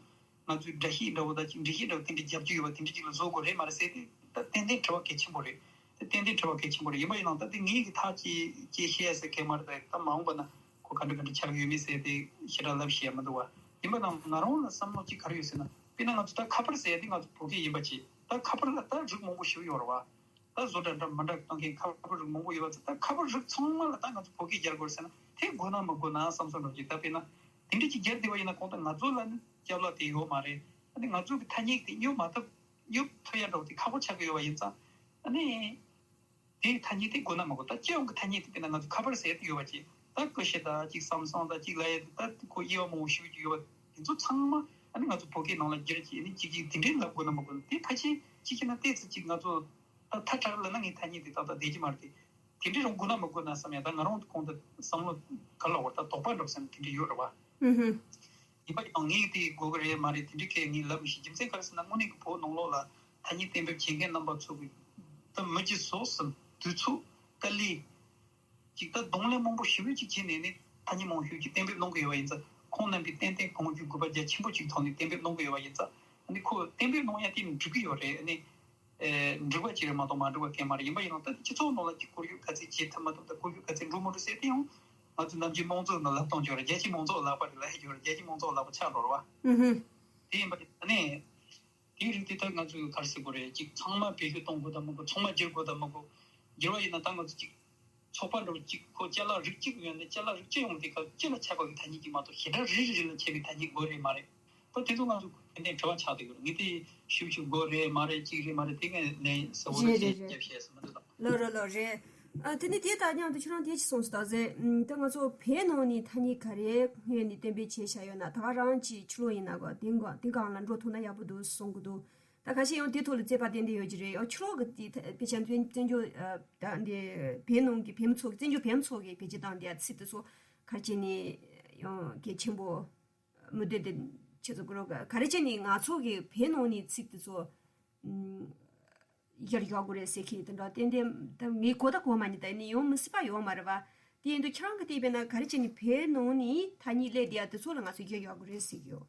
ང་ཚོའི་སྒྲ་བཤད་འདྲ་བོ་དང་གཅིག་འགྲེལ་བཤད་འདྲ་བོ་དེ་འདྲ་རྒྱབ་རྒྱུ་ཡོད་པ་དེ་འདྲ་གཅིག་ལ་བཟོ་དགོས་རེད་མ་རེད་ཟེར་ཏེ། ད་ཏན་ཏན་དྲི་བ་གལ་ཆེན་པོ་རེད། ད་ཏན་ཏན་དྲི་བ་གལ་ཆེན་པོ་རེད། ཡིན་པ་ཡིན་ནའང་ད་དེ་ངེད་ཀྱི་ཐག་བཅད་བཅད་བཤད་ཟེར་མཁན་མ་རེད། ད་ད་མ་འོངས་པ་ན་ཁོ་ག་འདྲ་ག་འདྲ་ཆགས་ཡོད་མེད་ཟེར་ཏེ་ཞེ་དྲག་ལབ་ཤེས་ཡ་མི་འདུག་བ། ཡིན་པ་ནའང་ང་རང་ལ་བསམ་བློ་གཅིག་ག་རེ་ཡོད་ཟེར་ན། དཔེར་ན་ང་ཚོ་ད་ཁ་པར་ཟེར་ཡ་དེ་ང་ཚོ་བོད་སྐད་ཡིན་པ་བྱས། ད་ཁ་པར་ལ་ད་རིགས་མང་པོ་ཞིག་ཡོད་རེད་བ། ད་བཟོ་གྲྭ་འདྲ་མི་འདྲ་གཏོང་མཁན་ཁ་པར་རིགས་མང་པོ་ཡོད་པ་ཚོ་ད་ཁ་པར་རིགས་ཚང་མ་ལ་ད་ང་ཚོ་བོད་སྐད་སྦྱར་དགོས་ཟེར་ན་དེ་དགོས་ན་མི་དགོས་ན་བསམ་བསམ་འདྲ་ཅིག་ད་དཔེར་ན་དེ་འདྲ་ཅིག་སྦྱར་བསྡད་པ་ཡིན་ན་གང་ལྟར་ང་ཚོ་ལ་ནི་སྐྱབས་ལགས་དེ་ཡོད་མ་རེད། ཨ་ནི་ང་ཚོ་གི་ཐ་སྙད་དེ་སྙོབ་མ་ཐུབ་སྙོབ་ཐུབ་ཡ་འདྲ་བོ་དེ་ཁག་པོ་ཆགས་ཀྱི་ཡོད་པ་ཡིན་ཙང་། ཨ་ནི། དེའི་ཐ་སྙད་དེ་དགོས་ན་མ་དགོས། ད་སྤྱི་ཡོངས་ཀྱི་ཐ་སྙད་དེ་དཔེར་ན་ང་ཚོ་ཁ་པར་ཟེར་དེ་ཡོད་པ་ཅིག་ད་ཀུ་ཤུ་དང་ཅིག་སམ་སང་དང་ཅིག་ལབ་ཡ་དེ་ད་ཁོ་དབྱེ་བ་མང་པོ་ཞེ་པོ་ཅིག་ཡོད་པ་དེ་ཚོ་ཚང་མ་ཨ་ནི་ང་ཚོ་བོད་སྐད་ནང་ལ་བསྒྱུར་གྱི་ཨ་ནི་ཅིག་ཅིག་དེ་འདྲའི་ལབ་དགོས་ན་མ་དགོས་ན། དེ་ཕལ་ཆེར་ཅིག་བྱས་ན་ཏོག་ཙམ་ཅིག་ང་ཚོ་ད་ཐལ་དྲགས་ལབ་ན་ངའི་ཐ་སྙད་དེ་ཏག་ཏག་བསྡད་ཀྱི་མ་རེད་དེ། དེ་འདྲའི་རང་དགོས་ན་མ་དགོས་ན་བསམ་ཡ། ད་ང་རང་གོང་དུ་བསམ་བློ་ག་ལ་བར་ད་དོགས་པ་འདྲ་བོ་ཟེར་ན་དེ་འདྲ་ཡོད་རེད་བ། ཨུ་ཧུ། ཡིན་པ་ཡང་ངས་དེ་དགོས་ཀྱི་རེད་མ་རེད་དེ་འདྲའི་སྐད་ངས་ལབ་མི་ཤེས། རྒྱུ་མཚན་ག་རེ་ཟེར་ན་དངོས་གནས་ཀྱི་བོད་ནང་ལོགས་ལ་ཐ་སྙད་གཏན་འབེབས་བྱེད་མཁན་རྣམ་པ་ཚོ་གི་ད་མི་རྒྱུ་ཟོག་གསུམ་དུས་ཚོད་དཀའ་ལས་ཅིག་ད་གདོང་ལེན་མང་པོ་ཞེ་པོ་ཅིག་བྱས་ནས་ནི་ཐ་སྙད་མང་ཤོས་ཅིག་གཏན་འབེབས་གནང་གི་ཡོད་པ་ཡིན་ཙང་ཁོང་རྣམ་པས་ཏན་ཏན་གོང་ཞུ་དགོས་པ་རྒྱ་ཆེན་པོ་ཅིག་ཐོག་ནས་གཏན་འབེབས་གནང་གི་ཡོད་པ་ཡིན་ཙང་ཨ་ནི་ཁོ་གཏན་འབེབས་གནང་ཡ་དེ་འགྲིག་གི་ཡོད་རེད། ཨ་ནི། ཨེ། འགྲིག་པ་ཅིག་རེད་མ་གཏོགས་མ་འགྲིག་པ་གང་ཡང་མ་རེད། ཡིན་པ་ཡིན་ནའང་ད་སྤྱི་ཚོགས་ནང་ལ་ཅིག་ཁོར་ཡུག་ག་ཚད་བརྗེ་ཐུབ་མ་ཐུབ་དང་ཁོར་ཡུག་ག་ཚད་འགྲོ་མ་འགྲོ་ཟེར་དེ་ཡང་ང་ཚོ་ནམ་རྒྱུན་མང་ཚོགས་ནང་ལབ་སྟངས་ཅིག་ཡོད་རེད། རྒྱལ་སྤྱིའི་མང་ཚོགས་ལབ་པ་རེད་ལབ་ཡ་ཅིག་ཡོད་རེད། རྒྱལ་སྤྱིའི་མང་ཚོགས་ལབ་པ་ཆགས་འགྲོ་རེད་བ། ཨུ་ཧུ། དེ་ཡིན་པ་ཡིན་ནའི་དེའི་རིགས་དེ་ད་ང་ཚོས་ག་རེ་ཟེར་དགོས་རེད། ཅིག་ཚང་མ་བེད་སྤྱོད་གཏོང་དགོས་དང་མི་དགོས། ཚང་མ་བསྒྱུར་དགོས་དང་མི་དགོས། བསྒྱུར་བ་ཡིན་ན་ད་ང་ཚོ་ཅིག་ཚོགས་པ་འདྲ་བོ་གཅིག་ཁོ་ཅ་ལག་རིགས་གཅིག་ཡོད་ནས་ཅ་ལག་རིགས་གཅིག་ཡོང་དུས་སྐབས་སྤྱི་ལ་ཁྱབ་པ་གི་ཐ་སྙད་ཅིག་མ་གཏོགས་ཞེ་དྲག་རིགས་རིགས་རིགས་ལ་ཁྱབ་པའི་ཐ་སྙད་དགོས་རེད་མ་རེད། ད་དེ་ཚོ་ང་ཚོ་ཏན་ཏན་དྲི་བ་ཆགས་བསྡད་ཡོད་རེད། ངས་དེ་ཞིབ་ཞིབ་དགོས་རེད་མ་རེད་གཅིག་རེད་མ་རེད་དེ་ངས་ལན་གསལ་བོ་རེད་རེད་རེད། རྒྱབ་བཤད་སུ་མི་འདུག་དང་། ལོ་རེད་ལོ་རེད། ཨ་དེ་ནས་དེ་ལྟར་མཉམ་དུ་ཁྱོད་རང་དེ་ཅི་གསུངས་སོང་ད་ཟེར། ཨམ། ད་ང་ཚོ་བོད་ནང་ནས་ཐ་སྙད་ག་རེ་སྔོན་ནས་གཏན་འབེབས་བྱས་བཞག་ཡོད་ན་ད་ག་རང་གི་ཕྱི་ལོགས་ཡིན་ན་གོ་དེ་ག་དེ་སྒང་ལ་འགྲོ་ཐུབ་ན་ཡག་པོ་འདུག་གསུང་གི་འདུག་ད་ཁ་ཤས་ཡང་དེ་ཐོག་ལ་རྩོད་པ་ཏན་ཏན་ཡོད་ཀྱི་རེད། ཡང་ཕྱི་ལོགས་ཀྱི་དེ་ད་དཔེ་ཆ་བཙན་བཙན་བྱོལ་ཨ་ད་འདི་བོད་ནང་གི་བོད་མི་ཚོ་གི་བཙན་བྱོལ་བོད་མི་ཚོ་གི་བེད་སྤྱོད་བཏང་དེ་ཚིག་དེ་ཚོ་ག་རེ་བྱས་ནས་ཡང་གལ་ཆེན་པོ་མི་འདོད་དེ་ཁྱེད་ཚོ་གོ་རོགས་ག་རེ་བྱས་ནས་ང་ཚོ་གི་བོད་ནང་ནས་ཚིག་དེ་ཚོ་ཨུམ་གཞིར་བཞག་དགོས་རེད་ཟེར་མཁན་དེ་འདྲ་ཏན་ཏན་ད་ངས་གོ་ད་གོ་མ་ཉིད་ད་ནི་ཡོང་མི་སྲིད་པ་ཡོད་མ་རེད་བ། དེ་ཡིན་དུས་ཁྱེད་རང་གི་དེ་བས་ན་ག་རེ་བྱས་ནས་བོད་ནང་ནས་ཐ་སྙད་སླེབས་བསྡད་ཡ་དེ་ཚོ་ལ་ང་ཚོ་གཞིར་བཞག་དགོས་རེད་ཟེར་གི་ཡོད།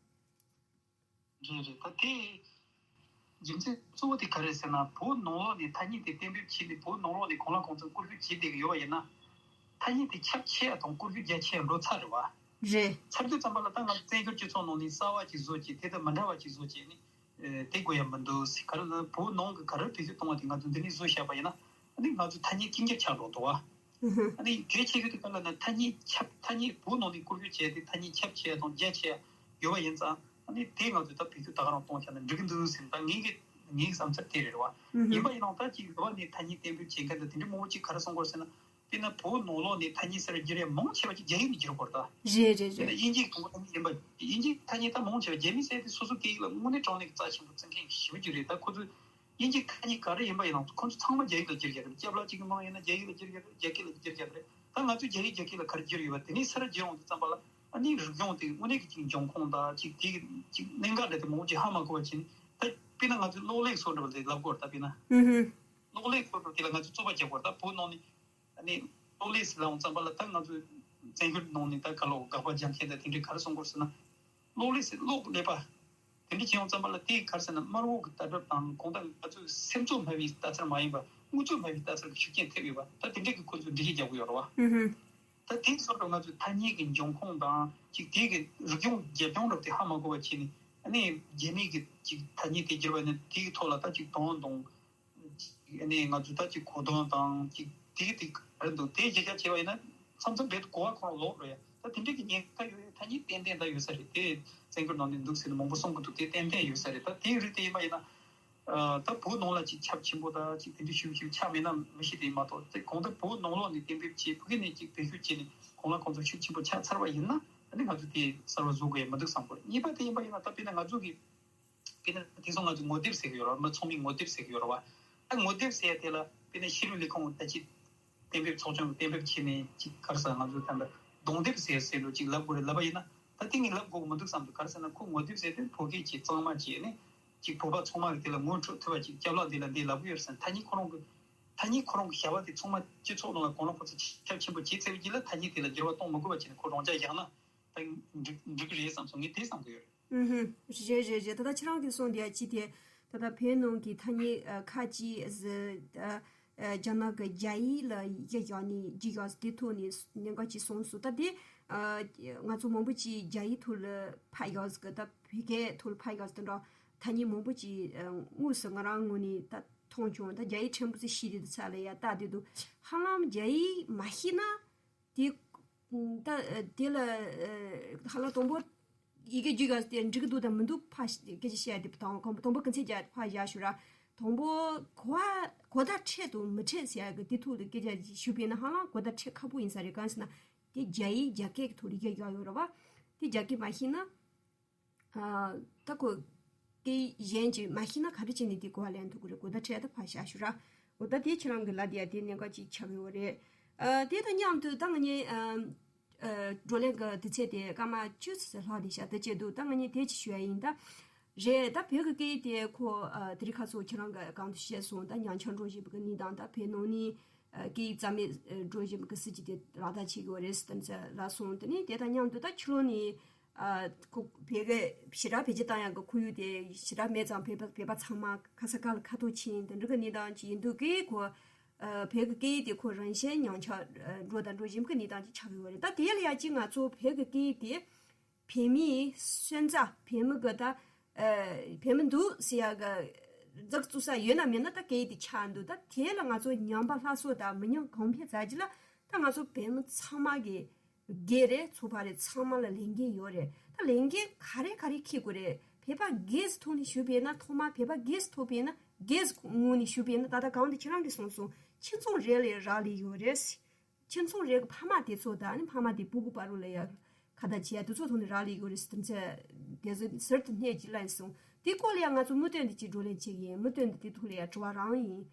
རེད་རེད། ད་དེ་ རྒྱུ་མཚན་གཙོ་བོ་དེ་ག་རེ་ཟེར་ན། བོད་ནང་ལོགས་ནས་ཐ་སྙད་དེ་གཏན་འབེབས་བྱས་ནས་བོད་ནང་ལོགས་ནས་གང་ལ་གང་འཚམ་བཀོལ་སྤྱོད་བྱས་བསྡད་ཀྱི་ཡོད་པ་ཡིན་ན། ཐ་སྙད་དེ་ཁྱབ་ཆེ་ཡ་དང་བཀོལ་སྤྱོད་རྒྱ་ཆེ་ཡ་འགྲོ་ཚར་རེད་བ། རེད། ཚར་དུས་ཙམ་པ་ལ་ད་ང་ཚོ་བཙན་བྱོལ་སྤྱི་ཚོགས་ནང་ནས་གསར་བ་ཅིག་བཟོ་བྱས། དེ་དང་མི་འདྲ་བ་ཅིག་བཟོ་བྱས་ནས་ཨེ་དེ་དགོས་ཡ་མི་འདུག་ཟེར། ག་རེ་ལ་བོད་ནང་གི་ག་རེ་བེད་སྤྱོད་གཏོང་བ་དེ་ང་ཚོ་འདི་ནས་བཟོས་བཞག་པ་ཡིན་ན། ཨ་ནི་ང་ཚོ་ཐ་སྙད་གཅིག་གྱུར་ཆགས་འགྲོ་འདུག་བ། ཨ་ནི་གལ་ཆེ་ཤོས་དེ་ག་ལ་ན། ཐ་སྙད་ཁྱབ། ཐ་སྙད་བོད་ནང་ནས་བཀོལ་སྤྱོད་བྱས་ཏེ་ཐ་སྙད་ཁྱབ་ཆེ་ཡ་དང་རྒྱ་ཆེ་ཡ་ཡོད་པ་ཡིན་ཙང་། ཨ་ནི་དེ་ང་ཚོས་ད་བེད་སྤྱོད་ད་ག་རང་གཏོང་བྱས་ན་འགྲིག་གི་འདུག་ཟེར་ནས། ད་ངའི་གི་ངའི་བསམ་འཆར་དེ་རེད་བ། ཡིན་པ་ཡིན་ནའང་ད་ཅིག་འགྲོ་བ་ནས་ཐ་སྙད་གཏན་འབེབས་བྱེད་མཁན་དང་དེ་འདྲའི་མང་པོ་ཅིག་ག་རེ་གསུང་གི་ཡོད་ཟེར་ན། དཔེར་ན་བོད་ནང་ལོགས་ནས་ཐ་སྙད་ཟེར་བ་བསྒྱུར་ཡ་མང་ཆེ་བ་ཅིག་རྒྱ་ཡིག་ནས་བསྒྱུར་གོ་རེད་ད། རེད་རེད་དཔེར་ན་རེད། དབྱིན་ཇིའི་གི་ཡིན་པ། དབྱིན་ཇིའི་ཐ་སྙད་ད་མང་ཆེ་བ་རྒྱ་མི་ཟེར་དེ་སོ་སོ་སྐད་ཡིག་ལ་དངོས་གནས་དྲང་གནས་ཀྱི་རྩ་ཆེན་པོ་བརྩི་མཁན་ཞེ་པོ་ཅིག་རེད། ད་ཁོ་ཚོས་དབྱིན་ཇིའི་ཐ་སྙད་ག་རེ་ཡིན་པ་ཡིན་ནའང་ཁོ་ཚོ་ཚང་མ་རྒྱ་ཡིག་ལ་བསྒྱུར་རྒྱུ་རེད། སྐྱབས་ལགས་གཅིག་གི་མིང་ཡིན་ན་རྒྱ་ཡིག་ལ་བསྒྱུར་རྒྱུ་རེད། རྒྱ་སྐད་ལ་བསྒྱུར་རྒྱུ་རེད། ད་ང་ཚོས་རྒྱ་ཡིག་རྒྱ་སྐད་ལ་ག་རེ་བསྒྱུར་ཡོད་པ་དེ་ནས་ཕྱིར་བསྒྱུར་ཡོང་དུས་ཙམ་པ་ལ། ཨ་ནི་རིག་གཞུང་དེ་དངོས་གནས་ཀྱི་ཅིག་འབྱུང་ཁུངས་དང་ཅིག་དེ་གི་ཅིག་གནད་འགག་འདྲ་དེ་མང་པོ་ཅིག་ཧ་མ་གོ་བ་བྱས་ནས། ད་དཔེར་ན་ང་ཚོས་གློག་ཀླད་སོགས་འདྲ་བ་དེ་ལབ་དགོས་རེད། ད་དཔེར་ན་ཨུ་ཧུ། གློག་ཀླད་སོགས་འདྲ་དེ་ལ་ང་ཚོས་རྩོད་པ་རྒྱག་དགོས་རེད། ད་བོད་ནང་ནས་ཨ་ནི་གློག་ཀླད་ཟེར་ལབ་ཡོང་ཙམ་པ་ལ། ད་ང་ཚོས་བཙན་བྱོལ་ནང་ནས་ད་ག་ལོ་དགག་པ་རྒྱག་མཁན་དང་དེ་འདྲས་ག་རེ་གསུང་གི་ཡོད་ཟེར་ན། གློག་ཀླད་ཟེར་གློག་ཀླད་པ་དེ་འདྲས་བྱས་ཡོང་ཙམ་པ་ལ། དེ་ག་རེ་ཟེར་ན་དམར་པོ་གི་ལྟ་གྲུབ་དང་གང་ལྟར་ང་ཚོའི་སེམས་ཚོར་སྨྲ་བའི་ལྟ་ཚུལ་མ་ཡིན་པ། དངོས་ཚུལ་སྨྲ་བའི་ལྟ་ཚུལ་གྱི་ཤུགས་རྐྱེན་ཐེབས་ཡོད་པ། ད་དེ་འདྲས་ཀྱི་ཁོ་ཚོས་འགྲེལ་བཤད་རྒྱག་གི་ཡོད་རེད་བ། ཨུ་ཧུ། ད་དེ་སོགས་ལ་ང་ཚོས་ཐ་སྙད་ཀྱི་འབྱུང་ཁུངས་དང་ཅིག་དེ་གི་རིག་གཞུང་རྒྱབ་ལྗོངས་འདྲ་དེ་ཧ་མ་གོ་བ་བྱས་ནས། ཨ་ནི་རྒྱ་མིའི་གི་ཅིག་ཐ་སྙད་དེ་བསྒྱུར་བ་ནི་དེ་གི་ཐོག་ལ་ད་ཅིག་དོན་དང་། ཨ་ནི་ང་ཚོས་ད་ཅིག་གོ་དོན་དང་ཅིག་དེ་གི་དེ་ག་རེ་འདུག་དེ་གཞི་རྒྱ་བྱས་པ་ཡིན་ན་མཚམས་མཚམས་རྦད་དེ་གོ་བ་ཁོ་རང་ལོག་འགྲོ་ཡ། ད་དེ་འདྲ་གི་ཉེན་ཁ་ཡོད་ཡ། ཐ་སྙད་ཏན་ཏན་ད་ཡོད་ས་རེད། དེ་བཙན་བྱོལ་ནང་ནས་འདུག་ཟེར་ནས་མང་པོ་གསུང་གི་འདུག་དེ་ཏན་ཏན་ཡོད་ས་རེད། ད་དེའི་རིགས་དེ་ཡིན་པ་ཡིན་ན། ཨ་ད་བོད་ནང་ལ་ཅིག་ཁྱབ་ཆེན་པོ་ད་ཅིག་དེ་འདྲ་ཞུ་ཞུ་ཁྱབ་མེད་ན་མི་ཤེས་དེ་མ་གཏོགས། དེ་གང་ལྟར་བོད་ནང་ལོགས་ནས་གཏན་འབེབས་བྱས། ཕ་གི་ནས་ཅིག་བེད་སྤྱོད་བྱས་ནས་གང་ལ་གང་འཚམ་ཤུགས་ཆེན་པོ་ཆགས་ཚར་བ་ཡིན་ན། ཨ་ནི་ང་ཚོ་དེ་གསར་བ་བཟོ་དགོས་ཡ་མི་འདུག་བསམ་གི་ཡོད། གཉིས་པ་དེ་ཡིན་པ་ཡིན་ན། ད་དཔེར་ན་ང་ཚོ་གི་དཔེར་ན་དེང་སང་ང་ཚོ་ངོ་དེབ་ཟེར་གི་ཡོད་རེད་བ། མི་ཚང་མས་ངོ་དེབ་ཟེར་གི་ཡོད་རེད་བ། ད་ངོ་དེབ་ཟེར་ཡ་དེ་ལ་དཔེར་ན་ཤེས་རིག་ལས་ཁུངས་ད་ཅིག་གཏན་འབེབས་ཚོགས་ཆུང་གིས་གཏན་འབེབས་བྱས་ནས་ཅིག་ག་རེ་ཟེར། ང་ཚོ་ད་ལྟ་གདོང་དེབ་ཟེར་ཟེར་འགྲོ་ཅིག་ལབ་དགོས་རེད་ལབ་པ་ཡིན་ན། ད་དེ་ངས་ལབ་དགོས་མི་འདུག་བསམ་འདུག་ག་རེ་ཟེར་ན་ཁོ་ངོ་དེབ་ཟེར་དུས་བོད་སྐད་ཅིག་གཙང་མ་བྱས་ནས་ཅིག་བོད་པ་ཚང་མ་གི་དེ་ལ་ངོ་འཕྲོད་ཐུབ་པ་ཅིག་སྐྱབས་ལགས་འདི་ལ་འདི་ལབ་གི་ཡོད་རེད་ཟེར། ཐ་སྙད་ཁོ་རང་གི་ཐ་སྙད་ཁོ་རང་གི་བྱ་བ་དེ་ཚང་མ་སྤྱི་ཚོགས་ནང་ལ་གང་ལ་གང་འཚམ་ཁྱབ་ཆེན་པོ་བྱས་ཚར་བའི་རྗེས་ལ་ཐ་སྙད་དེ་ལ་འགྱུར་བ་གཏོང་མི་དགོས་པ་བྱས་ནས་ཁོ་རང་འཇགས་བཞག་ན་ད་འགྲིག་འགྲིག་གི་རེད་བསམ་སོང་། ངས་དེ་བསམ་གི་ཡོད་རེད། ཨུ་ཧུམ། རེད་རེད་རེད། ད་ལྟ་ཁྱེད་རང་གིས་གསུངས་དེ་ཅི་དེ། ད་ལྟ་བོད་ནང་གི་ཐ་སྙད་ཨ་ཁ་ཅིག་ཟེར། ཨ་ཨ་རྒྱ་ནག་གི་རྒྱ་ཡིག་ལ་གཞི་བཞག་ནས་བསྒྱུར་ཡོད་ཟེར། དེ་ཐོག་ནས་གནད་འགག་ཅིག་གསུངས་སོང་། ད་དེ་ཨ་ང་ཚོ་མང་པོ་ཅིག་རྒྱ་ཡིག་ཐོག་ལ་ཕབ་ཡོད་ཟེར་གི། ད་བོད་སྐད་ཐོག་ལ་ཕབ་ཡོད་ཟེར་དེ་འདྲ་ཐ་སྙད་མང་པོ་ཅིག་ཨ་དངོས་སུ་ང་རང་ངོས་ནས་ད་མཐོང་བྱུང་། ད་རྒྱ་ཡིག་ཕྲན་བུ་ཙམ་ཤེས་དུས་ད་ཚ་ལ་ཡ་ལྟ་དུས་འདུག་ཧ་ལམ་རྒྱ་ཡིག་མ་ཤེས་ན། དེ་ད་དེ་ལ་ཧ་ལམ་དང་པོ་ཡི་གེ་བསྒྱུར་ཡག་དེ་འགྲིག་གི་འདུག་དང་མི་འདུག་ཕར་སྐད་ཆ་བཤད་དེ་དང་དང་པོ་གི་མཚན་རྒྱག་ཕར་བཞག་ཞུ་ར། དང་པོ་གོ་བ་གོ་བརྡ་འཕྲོད་དང་མི་འཕྲོད་ཟེར་ཡག་གི་དེ་ཐོག་ཏུ་སྐད་ཆ་ཞུས་པས་ན་ཧ་ལམ་གོ་བརྡ་འཕྲོད་ཁག་པོ་ཡིན་ས་རེད། གང་ཟེར་ན་དེ་རྒྱ་ཡིག་རྒྱ་སྐད་ཀྱི་ཐོག་ལ་ཡི་གེ་བཞག་ཡོད་རེད་བ། དེ་རྒྱ་སྐད་མ་ཤེས་ན། ཨ་ད་ཁོ་སྐད་གཞན་གྱིས་མ་ཤེས་ན་ག་རེ་བྱས་ནས་དེ་གོ་བ་ལེན་ཐུབ་ཀྱི་རེད། གོ་བརྡ་འཕྲོད་ད་ཕར་བཞག་ཞུ་ར། འོ་ད་དེ་ཁྱེད་རང་གི་ལབ་དེ་ཡ་དེ་གནད་འགག་ཅིག་ཆགས་ཀྱི་ཡོད་རེད། ཨ་དེ་དང་མཉམ་དུ་ད་ང་གཉིས་ཨ་ཨ་བགྲོ་གླེང་གི་དུས་ཚོད་དེ་སྐར་མ་བཅུ་ཙམ་ལྷག་བསྡད་ཤག་དེ་བྱས་འདུག་ད་ང་གཉིས་དེ་ཅིག་ཞུ་ཡ་ཡིན་ད། རེད། ད་བོད་ཀྱི་སྐད་ཡིག་དེ་ཁོ་ཨ་དེ་རིང་ཁ་སང་ཁྱེད་རང་གིས་གོང་དུ་བཤད་སོང་། ད་ཉམས་ཆག་འགྲོ་བཞིན་པའི་གནས་སྟངས། ད་བོད་ནང་ནས་ཨ་སྐད་ཡིག་རྩ་མེད་འགྲོ་བཞིན་པའི་སྲིད་ཇུས་དེ་ལག་བསྟར་བྱེད་ཀྱི་ཡོད་རེད་ཟེར་ལབ་སོང་། དེ་ནས་དེ་དང་མཉམ་དུ་ད་ཕྱི་ལོགས་ནས་ཨ་ཁོ་བོད་ཀྱི་ཞེ་དྲག་བེད་སྤྱོད་བཏང་ཡག་གི་ཁོར་ཡུག་དེ་ཞེ་དྲག་མེད་ཙང་། བོད་པ་བོད་པ་ཚང་མ་ག་ས་ག་ལ་ཁ་ཐོར་ཕྱིན་དེ་འདྲ་གི་གནས་སྟངས་ཅིག་ཡིན་དུས་ཀྱི་ཁོ་ཨ་བོད་ཀྱི་སྐད་ཡིག་དེ་ཁོ་རང་བཞིན་ཉམས་ཆག་འགྲོ་དང་འགྲོ་བཞིན་གྱི་གནས་སྟངས་ཅིག་ཆགས་ཡོད་རེད། ད་དེ་ལ་ཡ་གཅིག་ང་ཚོ་བོད་ཀྱི་སྐད་ཡིག་དེ་བོད་མིའི་སོན་རྩ། བོད་མི་གི་ད་ཨ་བོད་མི་འདུག་ཟེར་ཡག་གི་འཛུགས་བཙུགས་ས་ཡོད་ན་མེད་ན་ད་སྐད་ཡིག་དེ་ཆགས་འདུག་ད་དེ་ལ་ང་ཚོ་ཉམས་པ་སླར་གསོ་དང་མི་ཉམས་གོང་འཕེལ་མཛད་རྒྱུ་ལ་ད་ང་ཚོ་བོད་མི་ཚང་མ་གི་འགན་རེད། ཚོགས་པ་རེད། ཚང་མ་ལ་ལས་འགན་ཡོད་རེད། ད་ལས་འགན་ག་རེ་ག་རེ་འཁྱེར་དགོས་རེད། བོད་པ་སྒེར་ཐོག་ནས་ཞུས་པས་ན། ཐོག་མར་བོད་པ་སྒེར་ཐོག་པས་ན་སྒེར་ངོས་ནས་ཞུས་པས་ན། ད་ལྟ་གོང་དུ་ཁྱེད་རང་གིས་གསུངས་སོང་། ཁྱིམ་ཚང་རེ་ལ་རག་ལས་ཡོད་རེད། ཁྱིམ་ཚང་རེ་གི་ཕ་མ་དེ་ཚོ་དང་ནི་ཕ་མ་དེ་སྤུ་གུ་བར་ལ་ཡ་ཁ་བརྡ་བྱེད་ཡ་དེ་ཚོ་ཐོག་ནས་རག་ལས་ཡོད་རེད་ཟེར། དེ་ཚོ་དེ་ཚོ་ཟུར་དུ་སྣེ་གཅིག་ལ་སོང་། དེ་སྐོར་ལ་ཡང་ང་ཚོ་དངོས་དོན་དུ་ཅིག་བགྲོ་གླེང་བྱེད་ཀྱི་ཡིན། དངོས་དོན་དུ་དེ་ཐོག་ལ་ཡང་དྲི་བ་རང་ཡིན།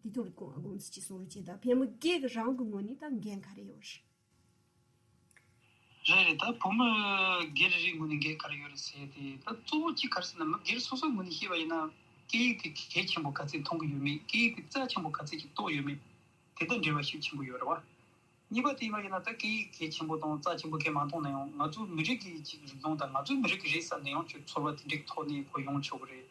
དེ་ཐོག་ལ་དགོངས་དགོངས་ཚུལ་ཅིག་གསུང་རོགས་བྱེད་དང་། བོད་མི་སྒེར་གྱི་རང་གི་ངོས་ནས་ད་འགན་ག་རེ་ཡོད་རེད། རེད་རེད། ད་བོད་མི་སྒེར་རེ་རེའི་ངོས་ནས་འགན་ག་རེ་ཡོད་རེད་ཟེར་ཏེ། ད་གཙོ་བོ་གཅིག་ག་རེ་ཟེར་ན། མི་སྒེར་སོ་སོའི་ངོས་ནས་བཤད་པ་ཡིན་ན། སྐད་ཡིག་དེ་གལ་ཆེན་པོ་ག་ཚད་མཐོང་གི་ཡོད་མེད། སྐད་ཡིག་དེ་རྩ་ཆེན་པོ་ག་ཚད་ཅིག་རྟོགས་ཡོད་མེད། དེ་དང་འབྲེལ་བ་ཤུགས་ཆེན་པོ་ཡོད་རེད་བ། གཉིས་པ་དེ་ཡིན་པ་ཡིན་ན། ད་སྐད་ཡིག་གལ་ཆེན་པོ་དང་རྩ་ཆེན་པོ་གལ་མ་མཐོང་ན་ཡང་། ང་ཚོའི་མི་རིགས་ཀྱི་ཅིག་རིག་གཞུང་དང་ང་ཚོའི་མི་རིགས་ཀྱི་རེད་བསམ་ནས་ཡང་ཅིག་ཚོར་བ་དེ་འདྲའི་ཐོག་ནས་ཁོ་ཡོང་ཆོག་གི་རེད།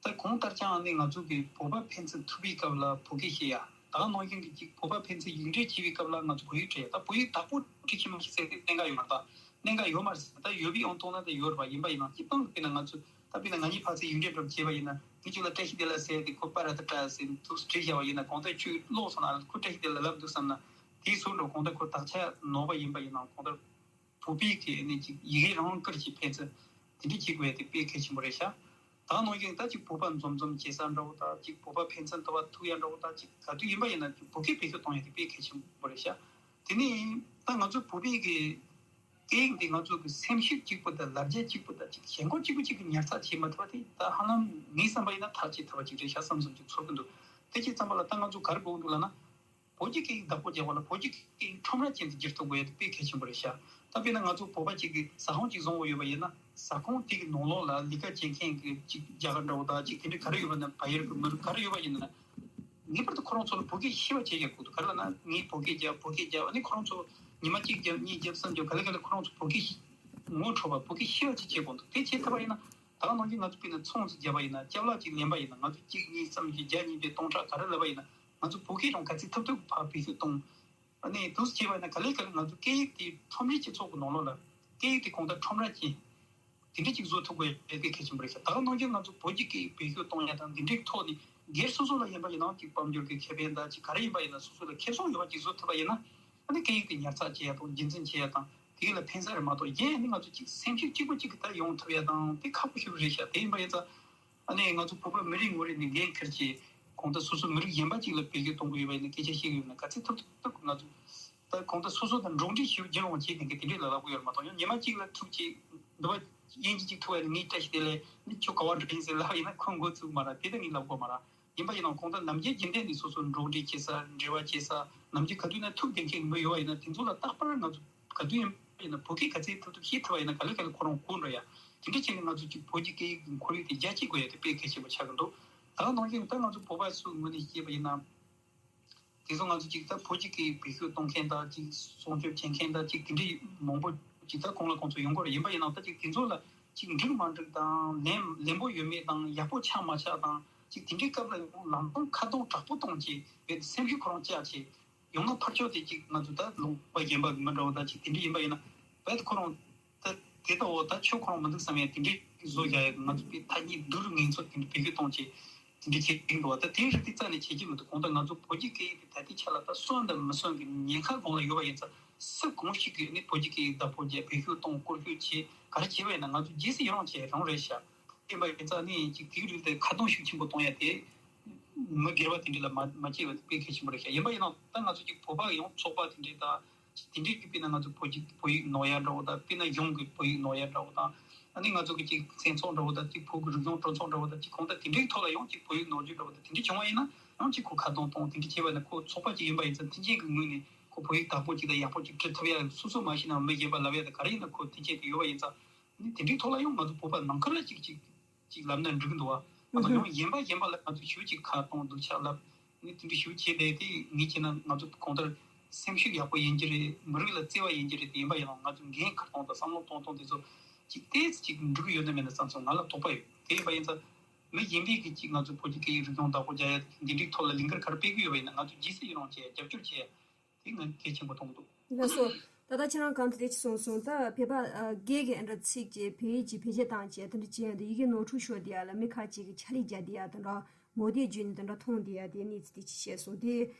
ད་གང་ལྟར་ཀྱང་ནི་ང་ཚོ་གི་བོད་པ་ཕན་ཚུན་ཐུག་པའི་སྐབས་ལ་བོད་སྐད་བཤད་ཡ། ད་ག་ནང་བཞིན་གྱི་ཅིག་བོད་པ་ཕན་ཚུན་ཡིག་འབྲེལ་བྱེད་པའི་སྐབས་ལ་ང་ཚོ་བོད་ཡིག་སྤྲད་ཡ། ད་བོད་ཡིག་བདག་པོ་སྤྲད་ཀྱི་མ་ཤེས་ཟེར་ཏེ་གནད་འགག་ཡོད་མ་རེད། ད་གནད་འགག་ཡོད་མ་རེད་ཟེར། ད་ཡོད་པའི་ཡང་སྟོང་ན་ད་ཡོད་རེད་པ། ཡིན་པ་ཡིན་ནའང་སྤྱིར་བཏང་དུ་དཔེར་ན་ང་ཚོ་ད་དཔེར་ན་ང་གཉིས་ཕར་ཚུར་ཡིག་འབྲེལ་འདྲ་བྱས་པ་ཡིན་ན་ངས་ཁྱོད་ལ་བཀྲ་ཤིས་བདེ་ལེགས་ཟེར་ཏེ་ཁོ་པ་ར་ད་བཀྲ་ཟེར་འདུག་བྲིས་བཞག་པ་ཡིན་ན། གང་ལྟར་ཁྱོད་ཀློག་སོང་ན་ཁོ་བཀྲ་ཤིས་བདེ་ལེགས་ལབ་འདུག་བསམ་ན། དེའི་ཟུར་འགྲོ་གང་ལྟར་ཁོ་དག་ཆ་ནོར་བ་ཡིན་པ་ཡིན་ནའང་གང་ལྟར་བོད་པའི་གི་ནི་ཅིག་ཡི་གེ་རང་བཀུར་གྱི་ཕན་ཚུན་དེ་འདྲ་བྱེད་དགོས་ཡ་དེ་དཔེ་གལ་ཆེན་པོ་རེད་ཤག་ད་ག་ནང་བཞིན་ད་ཅིག་བོད་པ་འཛོམས་འཛོམས་བྱེད་ས་འདྲ་བོ་དང་། ཅིག་བོད་པ་ཕན་ཚུན་དུ་བ་ཐུག་ཡ་འདྲ་བོ་དང་། ཅིག་ག་དུས་ཡིན་པ་ཡིན་ན་ཅིག་བོད་སྐད་བེད་སྤྱོད་གཏོང་ཡ་དེ་དཔེ་གལ་ཆེན་པོ་རེད་ཤག་དེ་ནས་ད་ང་ཚོ་བོད་པའི་གི་སྐད་ཡིག་འདི་ང་ཚོ་གི་སེམས་ཤུགས་གཅིག་པུ་དང་ལབ་རྒྱ་གཅིག་པུ་དང་ཅིག་ཞེན་ཁོག་གཅིག་པུ་གཅིག་གི་ཉར་ཚགས་བྱེད་མ་ཐུབ་པ་དེ་ད་ཧ་ལམ་ངའི་བསམ་པ་ཡིན་ན་ཐག་བཅད་ཐུབ་པ་ཅིག་རེད་ཤག་བསམ་བསམ་ཅིག་ཚོར་གི་འདུག་དེ་བྱས་ཙམ་པ་ལ་ད་ང་ཚོ་ག་རེ་དགོས་ཀྱི་འདུག་ལབ་ན། བོད་ཀྱི་སྐད་ཡིག་བདག་པོ་རྒྱག་པ་ལ་བོད་ཀྱི་སྐད་ཡིག་ཁྲོམ་ར་ཅན་དུ་འགྱུར་ཐུབ་དགོས་ཡ་དེ་དཔེ་གལ་ཆེན་པོ་རེད་ཤག་ད་དཔེར་ན་ང་ཚོ་བོད་པ་གཅིག་གིས་ཟ་ཁང་གཅིག་བཟོ་དགོས་ཡོད་པ་ཡིན་ན། ཟ་ཁང་དེ་གི་ནང་ལོགས་ལ་ལས་ཀ་བྱེད་མཁན་གྱི་གཅིག་རྒྱ་གར་འདྲ་བོ་དང་གཅིག་དེ་འདྲ་ག་རེ་ཡོད་པ་ན། བལ་ཡུལ་གྱི་མི་རིགས་ག་རེ་ཡོད་པ་ཡིན་ན། ངེས་པར་དུ་ཁོ་རང་ཚོ་ལ་བོད་སྐད་ཤེས་པ་བྱེད་ཡ་དགོས་འདུག་ག་རེ་ལབ་ན་ངས་བོད་སྐད་རྒྱབ། བོད་སྐད་རྒྱབ། ཨ་ནི་ཁོ་རང་ཚོ་ཉི་མ་གཅིག་རྒྱབ། གཉིས་རྒྱབ། གསུམ་རྒྱབ། ག་ལེ་ག་ལེ་ཁོ་རང་ཚོ་བོད་སྐད་ཤེས། ངོ་འཕྲོད་པ། བོད་སྐད་ཤེས་པ་ཅིག་བྱེད་དགོས་འདུག་དེ་བྱེད་ཐུབ་པ་ཡིན་ན། ད་ག་ནང་བཞིན་ང་ཚོ་དཔེར་ན་ཚོང་ཅིག་བརྒྱབ་པ་ཡིན་ན། ཅ་ལག་ཅིག་ལེན་པ་ཡིན་ན། ང་ཚོ་གཅིག་གཉིས་གསུམ་བཞི་བརྒྱ་ཉིས་བརྒྱ་སྟོང་ཕྲག་ག་རེ་ལབ་པ་ཡིན་ན། ང་ཚོ་བོད་སྐད་རང་ག་ཚད་ཐུབ་ཐུབ་ཕར་བེད་སྤྱོད་གཏོང་། ཨ་ནི་འདུག་སེ་བྱས་པ་ཡིན་ན་ག་ལེ་ག་ལེ་ང་ཚོ་སྐད་ཡིག་དེ་ཁྲོམ་རའི་སྤྱི་ཚོགས་ཀྱི་ནང་ལོགས་ལ་སྐད་ཡིག་དེ་གང་ལྟར་ཁྲོམ་ར་ཅན་དེ་འདྲ་ཅིག་བཟོ་ཐུབ་དགོས་ཡ་དེ་གལ་ཆེན་པོ་རེད་ཤག་ད་ག་ནང་བཞིན་ང་ཚོ་བོད་ཀྱི་སྐད་ཡིག་བེད་སྤྱོད་གཏོང་ཡ་དང་འདི་འདྲའི་ཐོག་ནས་སྒེར་སོ་སོ་ལ་ཡིན་པ་ཡིན་ནའང་ཅིག་དཔལ་འབྱོར་གྱི་ཁེ་ཕན་དང་ཅིག་ག་རེ་ཡིན་པ་ཡིན་ན་སོ་སོ་ལ་ཁེ་བཟང་ཡོད་པ་ཅིག་བཟོ་ཐུབ་པ་ཡིན་ན། ཨ་ནི་སྐད་ཡིག་དེ་ཉར་ཚགས་བྱེད་ཡ་དང་རྒྱུན་འཛིན་བྱེད་ཡ་དང་དེ་ག་ལ་ཕན་ས་རེད་མ་གཏོགས། གཞན་ཨ་ནི་ང་ཚོ་ཅིག་སེམས་ཤུགས་གཅིག་པ་གཅིག་གི་ད་ཡོང་ཐུབ་ཡ་དང་དེ་ཁག་པོ་ཞེ་པོ་རེད་ཤག་དེ་ཡིན་པ་ཡིན་ཙང་། ཨ་ནི་ང་ཚོ་བོད་པ་མི་རེ་ངོ་རེ་ནས་འགན་འཁུར་གྱིས་གང་ལྟར་སོ་སོ་མི་རིགས་གཞན་པ་ཅིག་ལ་བེད་སྤྱོད་གཏོང་གི་ཡོད་པ་ཡིན་ན། སྐད་ཆ་བཤད་ཀྱི་ཡོད་ན་ག་ཚད་ཐུབ་ཐུབ་ང་ཚོ་ད་གང་ལྟར་སོ་སོ་དང་འགྲོགས་འདྲིས་ཞིབ་རྒྱུན་རིང་བོ་བྱེད་མཁན་གྱི་དེ་འདྲས་ལ་ལབ་གི་ཡོད་མ་གཏོགས། ཡང་ཉི་མ་གཅིག་ལ་ཐུག་ཅིག་འདི་པ་དབྱིན་ཇི་གཅིག་ཐུག་པ་ཡིན་ན་ངས་བཀྲ་ཤིས་བདེ་ལེགས། ནི་ཁྱོད་ག་པར་འགྲོ་ཡིན་ཟེར་ལབ་པ་ཡིན་ན་ཁོས་མགོ་ཚོས་མ་རེད། དེ་ད་ངས་ལབ་དགོས་མ་རེད། ཡིན་པ་ཡིན་ནའང་གང་ལྟར་ནམ་རྒྱུན་རྒྱུན་ལྡན་ནས་སོ་སོ་འགྲོགས་འདྲིས་བྱེད་ས། འབྲེལ་བ་བྱེད་ས། ནམ་རྒྱུན་ག་དུས་ན་ཐུག་བསྡད་མཁན་གྱི་མི་ཡོད་པ་ཡིན་ན་དེ་ཚོ་ལ་རྟག་པར་ང་ཚོ་ག་དུས་ཡིན་པ་ཡིན་ན་བོད་སྐད་ག་ཚད་ཐུབ་ཐུབ་བཤད་ཐུབ་པ་ཡིན་ན་ག་ལེ་ག་ལེ་ཁོ་རང་གོ་འགྲོ་ཡ། དེ་འདྲ་བྱས་ནས་ང་ཚོ་གཅིག་བོད་ཀྱི་སྐད་ཡིག་གི་ཁོར་ཡུག་དེ་རྒྱ་སྐྱེད་དགོས་ཡ་དེ་དཔེ་གལ་ཆེན་པོ་ཆགས་ཀྱི་འདུག་ད་ག་ནང་བཞིན་ད་ང་ཚོ་བོད་པ་ཚོའི་ངོས་ནས་བཤད་པ་ཡིན་ན། དེ་ཚོ་ང་ཚོ་གཅིག་ད་བོད་ཀྱི་སྐད་ཡིག་བེད་སྤྱོད་གཏོང་མཁན་དང་གཅིག་སྲུང་སྐྱོབ་བྱེད་མཁན་དང་གཅིག་དེ་འདྲའི་མང་པོ་གཅིག་ད་གོང་ལ་གོང་ཚོ་ཡོང་གི་རེད། ཡིན་པ་ཡིན་ནའང་ད་གཅིག་དེ་ཚོ་ལ་གཅིག་འགྲིག་མ་འགྲིག་དང་ལན་ལན་པོ་ཡོད་མེད་དང་ཡག་པོ་ཆགས་མ་ཆགས་དང་གཅིག་དེ་འདྲའི་སྐབས་ལ་ཡང་ལམ་སྟོན་ཁ་རྡུང་དྲག་པོ་གཏོང་བྱས་བས་སེམས་ཤུགས་ཁོ་རང་བཅག་བྱས། ཡང་ན་ཕར་ཕྱོགས་དེ་གཅིག་ང་ཚོ་ད་ལུང་པ་གཞན་པ་གི་མི་འདྲ་བ་དང་གཅིག་དེ་འདྲ་ཡིན་པ་ཡིན་ན་བས་ཁོ་རང་ད་དེ་ལྟ་བོ་ད་ཆོས་ཁོ་རང་མི་འདུག་བསམ་ཡ་དེ་འདྲའི་བཟོ་བཞག་ཡ། ང་ཚོ་པའི་ཐ་སྙད་བསྡུར་ངན་ཚོ་དེ་འདྲ་བེད་སྤྱོད་གཏོང་བྱེད་དེ་འདྲ་བྱེད་ཀྱི་འདུག་བ། ད་དེའི་རིགས་དེ་རྩ་ནས་བྱེད་ཀྱི་མི་འདུག་གང་ལྟར་ང་ཚོ་བོད་ཀྱི་སྐད་ཡིག་དེ་ད་ལྟའི་ཆ་ལ་ད་གསོན་དང་མི་གསོན་གྱི་ཉེན་ཁ་སྒང་ལ་ཡོད་པ་ཡིན་ཙང་སུ་གང་ཞིག་གིས་ནི་བོད་ཀྱི་སྐད་ཡིག་བདག་པོ་བརྒྱབ་བེད་སྤྱོད་གཏོང་བཀོལ་སྤྱོད་བྱེད་ག་རེ་བྱེད་པ་ཡིན་ན་ང་ཚོ་རྗེས་སུ་ཡི་རང་བྱེད་རང་རེད་ཤག་ཡིན་པ་ཡིན་ཙང་ནི་ཅིག་དེའི་རིགས་དེ་ཁ་རྡུང་ཤུགས་ཆེན་པོ་གཏོང་ཡ་དེ། མི་སྒེར་བ་དེ་འདྲ་ལ་མ་མ་སྐྱེ་བ་དེ་དཔེ་གལ་ཆེན་པོ་རེད་ཤག་ཡིན་པ་ཡིན་ནའང་ད་ང་ཚོ་ཅིག་བོད་པ་ཡང་ཚོགས་པ་དེ་འདྲ་དང་དེ་འདྲའི་གི་དཔེར་ན་ང་ཚོ་བོད་ཀྱི་བོད་ཡིག་ནོར་ཡ་འདྲ་བོ་དང་དཔེར་ན་གཞུང་གི་བོད་ཡིག་ནོར་ཡ་འདྲ་བོ་དང་། ཨ་ནི་ང་ཚོ་གི་ཅིག་མཚན་ཚོགས་འདྲ་བོ་དང་ཅིག་བོད་ཀྱི་རིག་གཞུང་གྲོས་ཚོགས་འདྲ་བོ་དང་ཅིག་གང་ལྟར་དེ་འདྲའི་ཐོག་ལ་ཡང་ཅིག་བོད་ཡིག་ནོར་རྒྱུ་འདྲ་བོ་དང་དེ་འདྲ་བྱུང་བ་ཡིན་ན་ཡང་ཅིག་ཁོ་ཁ་རྡུང་གཏོང་དེ་འདྲ་བྱས་པ་ཡིན་ན་ཁོ་ཚོགས་པ་ཅིག་ཡིན་པ་ཡིན་ཙང་མཐུན་རྐྱེན་གྱི་ངོས་ནས་ཁོ་བོད་ཡིག་དག་པོ་ཅིག་དང་ཡག་པོ་ཅིག་འབྲི་ཐུབ་ཡ། སོ་སོ་མ་ཤེས་ན་མི་གཞན་པ་ལབ་ཡ་དང་ག་རེ་ཡིན་ན་ཁོ་མཐུན་རྐྱེན་དེ་ཡོད་པ་ཡིན་ཙང་ནི་དེ་འདྲའི་ཐོག་ལ་ཡང་ང་ཚོ་བོད་པ་ནང་ཁུལ་ལ་ཅིག་ཅིག་ཅིག་ལབ་ན་འགྲིག་གི་འདུག་བ། ང་ཚོ་ཡང་གཞན་པ་གཞན་པ་ལ་ང་ཚོ་ཞུ་ཅིག་ཁ་གཏོང་སྡུག་ཆག་ལབ་ནི་དེ་འདྲ་ཞུ་བྱས་ཏེ་དེ་ངས་བྱས་ན་ང་ཚོ་གང་ལྟར་སེམས་ཤུགས་ཡག་པོ་ཡིན་གྱི་རེད། མི་རིགས་ལ་བརྩེ་བ་ཡིན་གྱི་རེད། དེ་ཡིན་པ་ཡིན་ནའང་ང་ཚོ་འགན་ཁུར་སྟངས་དང་བསམ་བློ་གཏོང་སྟངས་དེ་ཚོ་ཅིག་ཏོག་ཙམ་ཅིག་འགྲིག་གི་ཡོད་ན་མེད་ན་བསམ་སོང་། ང་ལ་དོགས་པ་ཡོད། དེ་ཡིན་པ་ཡིན་ཙང་མི་གཞན་པས་ཀྱིས་ཅིག་ང་ཚོ་བོད་ཀྱི་སྐད་ཡིག་རིག་གཞུང་བདག་པོ་རྒྱག་ཡ་འདི་འདྲའི་ཐོག་ལ་ལས་འགུལ་ག་རེ་སྤེལ་གི་ཡོད་པ་ཡིན་ན་ང་ཚོ་རྗེས་སུ་ཡི་རང་བྱེད་ཡ། རྒྱབ་སྐྱོར་བྱེད་ཡ། དེ་ང་གལ་ཆེན་པོ་མཐོང་གི་འདུག་ལགས་སོ། ད་ལྟ་ཁྱེད་རང་གང་དུ་དེ་ཅི་གསུངས་སོང་། ད་བོད་པ་ཨ་སྒེར་གྱི་ཨ་འདྲ་ཚིག་ཅིག་བོད་ཡིག་ཅིག་བེད་སྤྱོད་བཏང་བྱས་དེ་འདྲ་བྱས་ཡོང་དུས་ཡི་གེ་ནོར་འཁྲུལ་ཤོར་བསྡད་ཡ་ལ་མི་ཁ་ཅིག་གིས་ཕྱག་ལས་རྒྱག་བསྡད་ཡ་དེ་འདྲ་ངོ་དེབ་བརྒྱུད་ནས་དེ་འདྲ་མཐོང་བསྡད་ཡ་དེ་གནས་ཚུལ་དེ་ཅིག་བཤད་སོང་། དེ་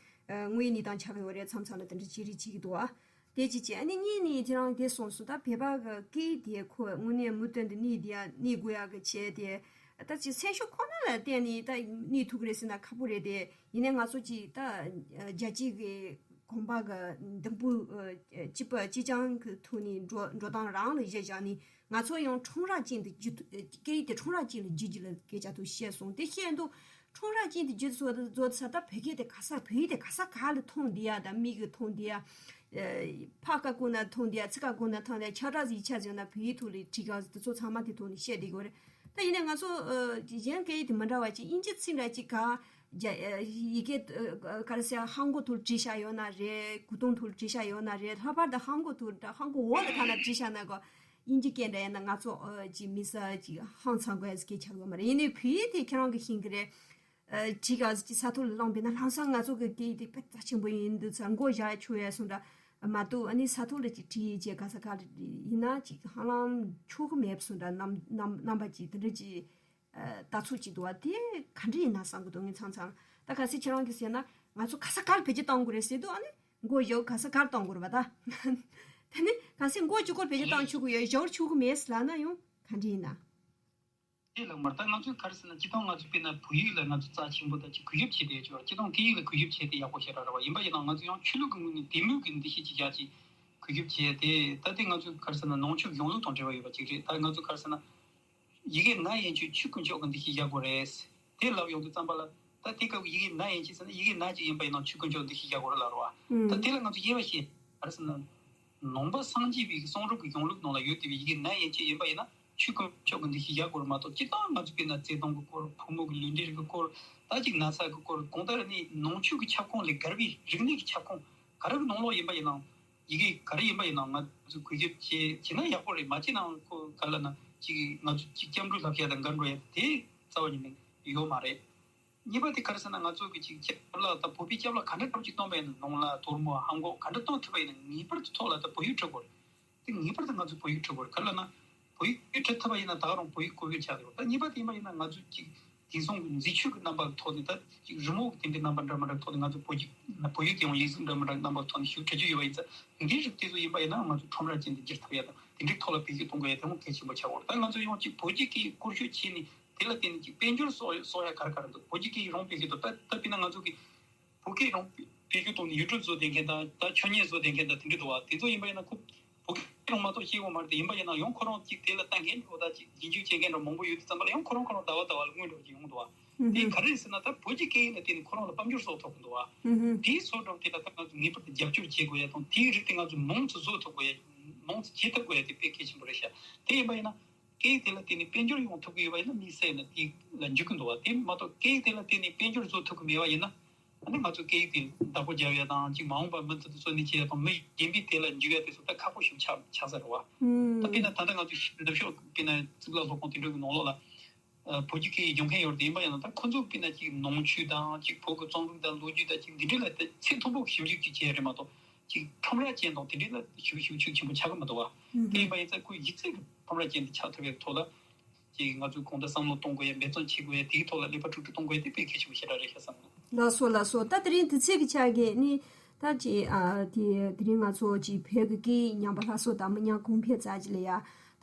ཨ་དངོས་ཡོད་གནས་སྟངས་ཆགས་ཀྱི་ཡོད་རེད། མཚམས་མཚམས་ལ་དེ་འདྲ་བྱེད་རེས་བྱེད་ཀྱི་འདུག་ཨ། དེ་ཅིག་བྱས། ཨ་ནི་གཉིས་ནི་ཁྱེད་རང་དེ་གསུངས་སོང་། ད་བོད་པ་གི་སྐད་ཡིག་དེ་ཁོ་དངོས་གནས་མུ་མཐུད་དུ་གནས་བསྡད་ཡ་གནས་དགོས་ཡ་གི་བྱས་ཏེ། ད་ཅིག་སེམས་ཤུགས་ཁོ་ན་ལ་བརྟེན་ནས་ད་གནས་ཐུབ་ཀྱི་རེད་ཟེར་ན་ཁག་པོ་རེད་དེ། ཡིན་ནའི་ང་ཚོ་ཅིག་ད་རྒྱལ་སྤྱིའི་གོམ་པ་གི་འདུན་པ་སྤྱི་པ་སྤྱི་ཆིངས་ཀྱི་ཐོག་ནས་འགྲོ་འགྲོ་སྟངས་རང་ལ་གཞི་བཞག་ནས་ང་ཚོ་ཡང་ཁྲོམ་ར་ཅན་དུ་བསྒྱུར་ཐུབ། སྐད་ཡིག་དེ་ཁྲོམ་ར་ཅན་ལ་བསྒྱུར་རྒྱུ་ལ་སྐད་ཆ་ཐུག་བཤད་སོང་། དེ་བཤད་འདུག་ཁྲོམ་ར་ཅན་དུ་བསྒྱུར་བཟོ་བཟོ་ས་ད་བོད་སྐད་དེ་ག་ས་བོད་ཡིག་དེ་ག་ས་ག་ལ་མཐོང་བསྡད་ཡ་དང་མིག་གིས་མཐོང་བསྡད་ཡ། ཕ་ཁ་ཀུན་ན་མཐོང་བསྡད་ཡ། ཚིག་ཁ་ཀུན་ན་མཐོང་བསྡད་ཡ། ཁྱབ་བསྒྲགས་ཡིག་ཆ་བཟོས་ན་བོད་ཡིག་ཐོག་ལ་བྲིས་ག་དེ་ཚོ་ཚང་མ་དེ་ཐོག་ནས་བཤད་བསྡད་ཀྱི་ཡོད་རེད། ད་ཡིན་ནའི་ང་ཚོ་གཞན་སྐད་ཡིག་དེ་མི་འདྲ་བ་ཅིག་དབྱིན་ཇི་ཚིག་འདྲ་ཅིག་ག་རྒྱ་ཡི་གེ་ག་རེ་ཟེར་ཧང་གོ་ཐོག་ལ་བྲིས་བཞག་ཡོད་ན་རེད། གུ་དུང་ཐོག་ལ་བྲིས་བཞག་ཡོད་ན་རེད། ལྷག་པར་དུ་ཧང་གོ་ཐོག་ཧང་གོ་འོག་ལ་ག་ན་བྲིས་བཞག་ན་གོ་དབྱིན་ཇི་སྐད་འདྲ་ཡིན་ན་ང་ཚོ་ཨ་ཅིག་མི་ས་ཅིག་ཧང་སང་དགོས་ཟེར་སྐད་ཆ་ཡོད་མ་རེད། ཡིན་ནའི་བོད་ཡིག་དེ་ཁྱེད་རང་གི་ཤེས་ཀྱི་རེད། ཨ་ཅིག་ག་ཅིག་ས་ཐོག་ལ་བླངས་པས་ན་ལམ་སང་ང་ཚོ་གི་སྐད་ཡིག་དེ་དཔེ་རྩ་ཆེན་པོ་ཡིན་འདུག་ས་མགོ་བཞག་ཆོག་ཡ་སོང་འདྲ་མ་གཏོགས། ཨ་ནི་ས་ཐོག་ལ་ཅིག་བྲིས་ཡིན་ཅེས་ག་ས་ག་ཡིན་ན་ཅིག་ཧ་ལམ་ཆོག་གི་མེད་སོང་འདྲ། རྣམ་རྣམ་རྣམ་པ་ཅིག་དེ་འདྲ་ཅིག་ཨ་ལྟ་ཚུལ་ཅིག་འདུག་བ། དེ་ག་འདྲ་ཡིན་ན་བསམ་གི་འདུག་ངས་མཚམས་མཚམས། ད་གལ་སྲིད་ཁྱེད་རང་གིས་ཟེར་ན་ང་ཚོ་ག་ས་ག་ལ་བེད་སྤྱོད་གཏོང་དགོས་རེད་ཟེར་དུས། ཨ་ནི་མགོ་བཞག་ག་ས་ག་ལ་གཏོང་དགོས་རེད་པ་ད། དེ་ནི་གལ་སྲིད་མགོ་གཅིག་པོར་བེད་སྤྱོད་གཏོང་ཆོག་གི་ཡོད། བཞག་ཆོག་གི་མེད་ལབ་ན་ཡང་ག་འདྲ་ཡིན་ན། དེ་ལགས་མར་ད་ང་ཚོས་ག་རེ་ཟེར་ན། སྤྱིར་བཏང་ང་ཚོ་དཔེར་ན་བོད་ཡིག་ལ་ང་ཚོ་རྩ་ཆེན་པོ་དང་ཅིག་གུས་ཞབས་བྱེད་བསྡད་ཡོད། སྤྱིར་བཏང་སྐད་ཡིག་ལ་གུས་ཞབས་བྱེད་དེ་ཡག་པོ་ཞེ་དྲག་རེད་བ། ཡིན་པ་ཡིན་ན་ང་ཚོ་ཡང་ཆོས་ལུགས་ཀྱི་ངོས་ནས་དད་མོས་ཀྱི་འདུ་ཤེས་ཅིག་བཞག་ཅིག་གུས་ཞབས་བྱས་ཏེ། ད་དེ་ང་ཚོས་ག་རེ་ཟེར་ན་ནང་ཆོས་གཞུང་ལུགས་དང་འབྲེལ་བ་ཡོད་པ་ཅིག་རེད། ད་ང་ཚོ་ག་རེ་ཟེར་ན། 一个男人去，去跟脚跟的去压过来。 དེ་ལབ་ཡོང་དུས་ཙམ་པ་ལ། ད་དེ་སྐབས་一个男人去ཟེར་ན་一个男人ཅིག་ཡིན་པ་ཡིན་ན་去跟脚跟的去压过来ལབ་རེད་བ། ད་དེ་ལ་ང་ཚོ་དབྱེ་བ་ཕྱེ། ག་རེ་ཟེར་ན། ནང་པ་སངས་རྒྱས་པའི་གསུང་རབ་ཀྱི་གཞུང་ལུགས་ནང་ལ་ཡོད་བསྡད་པའི་一个男人去ཡིན་པ་ཡིན་ན་去跟脚跟的去压过来མ་གཏོགས། སྤྱིར་བཏང་ང་ཚོ་དཔེར་ན་བརྩེ་དུང་གི་སྐོར། ཕོ་མོ་གི་ལུས་འབྲེལ་གྱི་སྐོར། ད་ཅིག་ན་ཚ་གི་སྐོར། གང་ལྟར་ནི་ནང་ཆོས་ཀྱི་ཁྱབ་ཁོངས་ལས་བརྒལ་བའི་རིག་གནས་ཀྱི་ཁྱབ་ཁོངས་ག་རེ་གི་ནང་ལོགས་ཡིན་པ་ཡིན་ནའང་། ཡི་གེ་ག་རེ་ཡིན་པ་ཡིན་ནའང་ང་ཚོས་གུས་ཞབས་བྱེད་བྱེད་ན་ཡག་པོ་རེད། མ་བྱེད་ནའང་ཁོ་ག་ལབ་ན་ཅིག་ང་ཚོ་ཅིག་སྐྱབས་འགྲོ་ལྷབ་ཡ་དང་འགལ་འགྲོ་ཡ་དེ་རྩ་བ་ཉིད་ནས་ཡོད་མ་རེད། གཉིས་པ་དེ་ག་རེ་ཟེར་ན། ང་ཚོ་གི་ཅིག་སྐྱབས་ལག་དང་བོད་པའི་སྐྱབས་ལག་ག་འདྲ་འདྲ་པོ་ཅིག་གཏོང་པ་ཡིན་ན། ནོར་ལག་དོར་མོ་ཧང་གོ་ག་འདྲ་གཏོང་ཐུབ་པ་ཡིན་ན་ངེས་པར་དུ་ཐོག་ལ་ད་བོད་ཡིག་འབྲི་དགོས་རེད། དེ་ངེས་པར་དུ་ང་ཚོས་བོད་ཡིག་འབྲི་དགོས་རེད། ག་ལབ་ན། བོད་ཡིག་འབྲི་ཐུབ་པ་ཡིན་ན་ད་ག་རང་བོད་ཡིག་གོ་རྒྱུ་ཆགས་ཡོད། ད་གཉིས་པ་དེ་ཡིན་པ་ཡིན་ན་ང་ཚོས་ཅིག་དེང་སང་གི་མཛེས་དཔྱོད་ཀྱི་རྣམ་པ་ཐོག་ནས། ད་ཅིག་རི་མོ་གི་དེ་འདྲའི་རྣམ་པ་འདྲ་མི་འདྲ་ཐོག་ནས་ང་ཚོས་བོད་ཡིག་བོད་ཡིག་དེ་ཡང་ཡིག་གཟུགས་འདྲ་མི་འདྲ་རྣམ་པ་ཐོག་ནས་ཞིག་འབྲི་རྒྱུ་ཡོད་པ་ཡིན་ཙང་། འདིའི་རིགས་དེ་ཚོ་ཡིན་པ་ཡིན་ན་ང་ཚོ་ཁྲོམ་ར་ཅན་དུ་འགྱུར་ཐུབ་ཡ་དང་། དེ་འདྲའི་ཐོག་ལ་བེད་སྤྱོད་གཏོང་དགོས་ཡ་དེ་མོ་གལ་ཆེན་པོ་ཆགས་ཡོད་རེད། ད་ང་ཚོས་ཡང་ཅིག་བོད་ཀྱི་སྐད་ཡིག་བཀོལ་སྤྱོད་བྱས་ནས་དེ་ལ་བརྟེན་ནས་ཅིག་དཔལ་འབྱོར་གསོག་གསོག་ཡ་ག་རེ་ག་རེ་འདུག་བོད་ཀྱི་སྐད་ཡིག་རང་བེད་སྤྱོད་དང་། ད་ད་དཔེར་ན་ང་ཚོ་གི་བོད་སྐད་རང་བེད་སྤྱོད་གཏོང་ནས་ཡུལ་གྲུ་བཟོ་བསྡད་མཁན་དང་། ད་ཆོས་ཉིད་བཟོ་བསྡད་མཁན་དང་དེ་འདྲ་འདུག་བ། དེ་ཚོ་ཡིན་པ་ཡིན་ན་ཁོ་བོད་སྐད་རང་མ་གཏོགས་ཤེས་ཡོད་མ་རེད་དེ། ཡིན་པ་ཡིན་ན་ཡང་ཁོ་རང་ཅིག་དེ་ལ་ལྟ་མཁན་འདྲ་བོ་དང་ཅིག་རྗེས་འཇུག་བྱེད་མཁན་འདྲ་མང་པོ་ཡོད་དུས་ཙམ་པ་ལ་ཡང་ཁོ་རང་ཁོ་རང་ཟླ་བ་ཟླ་བ་ལ་དངུལ་འདྲ་བོ་ཅིག་ཡོང་འདུག་བ། དེ་ག་རེ་རེད་ཟེར་ན། ད་བོད་ཀྱི་སྐད་ཡིག་ལ་བརྟེན་ནས་ཁོ་རང་ལ་དཔལ་འབྱོར་གསོག་ཐུབ་ཀྱི་འདུག་བ། དེའི་བཟོ་འདྲ་དེ་ལ་ད་ང་ཚོ་ངེས་པར་དུ་རྒྱབ་སྐྱོར་བྱེད་དགོས་ཡ་དང་། དེའི་རིགས་དེ་ང་ཚོ་མང་དུ་བཟོ་ཐུབ་དགོས་ཡ། མང་དུ་བྱེད་ཐུབ་དགོས་ཡ་དེ་དཔེ་གལ་ཆེན་པོ་རེད་ཤག་དེ་ཡིན་པ་ཡིན་ན། སྐད་ཡིག་དེ་ལ་བརྟེན་ནས་དཔལ་འབྱོར་ཡོང་ཐུབ་ཀྱི་ཡོད་པ་ཡིན་ན་དམིགས་བསལ་ཡིན་ན་དེ་ལ་འཇུག་གི་འདུག་བ། དེ་མ་གཏོགས་སྐད་ཡིག་དེ་ལ་བརྟེན་ནས་དཔལ་འབྱོར་བཟོ་ཐུབ་ཀྱི་མེད་པ་ཡིན་ན། ཨ་ནི་ང་ཚོ་སྐད་ཡིག་དེ་བདག་པོ་རྒྱབ་ཡ་དང་། ཅིག་མ་འོངས་པར་མུ་མཐུད་དུ་འཚོ་གནས་བྱེད་ཡ་དང་། མི་གཞན་པས་དེ་ལ་འཇུག་ཡ་དེ་ཚོ་ད་ཁག་པོ་ཞིག་ཆགས་ཆགས་ས་རེད་བ། ད་དཔེར་ན་ད་ལྟ་ང་ཚོ་ནུབ་ཕྱོགས་དཔེར་ན་གཙུག་ལག་སློབ་ཁང་དེ་འདྲ་གི་ནང་ལོགས་ལ། ཨ། བོད་ཀྱི་སྐད་ཡིག་སྦྱོང་མཁན་ཡོད་རེད་དེ། ཡིན་པ་ཡིན་ན་ད་ཁོ་ཚོ་དཔེར་ན་ཅིག་ནང་ཆོས་དང་། ཅིག་བོད་ཀྱི་རྩོམ་རིག་དང་ལོ་རྒྱུས་དང་། ཅིག་འདི་འདྲ་ལ་ད་ཚད་མཐོན་པོ་ཞིབ་འཇུག་ཅིག་བྱས་རེད་མ་གཏོགས། ཅིག་ཁྲོམ་ར་ཅན་དང་དེ་འདྲ་ལ་ཤུགས་ཤུགས་ཤུགས་ཆེན་པོ་ཆགས་ཀྱི་མི་འདུག་བ། དེ་ཡིན་པ་ཡིན་ཙང་ཁོ་ཡིག་ཚད་ཀྱི་ཁྲོམ་ར་ཅན་དུ་ཆགས་ཐུབ་པའི་ཐོག་ལ། ཅིག་ང་ཚོས་གང་ལྟར་བསམ་བློ་གཏོང་དགོས་ཡ། འབད་བརྩོན་བྱེད་དགོས་ཡ། དེའི་ཐོག་ལ་ཀླད་པ་དཀྲུག་དཀྲུག་གཏོང་དགོས་ཡ་དེ་དཔེ་གལ་ཆེན་པོ་ཞེ་དྲག་རེད་ཤག་བསམ་གྱི་འདུག་ལགས་སོ། ལགས་སོ། ད་དེ་རིང་དུས་ཚོད་ཀྱི་ཆ་གིས་ནི། ད་ཅིག་ཨ། དེ་དེ་རིང་ང་ཚོ་ཅིག་བོད་ཀྱི་སྐད་ཡིག་ཉམས་པ་སླར་གསོ་དང་མི་ཉམས་གོང་འཕེལ་ཙམ་ཅིག་ལ་ཡ།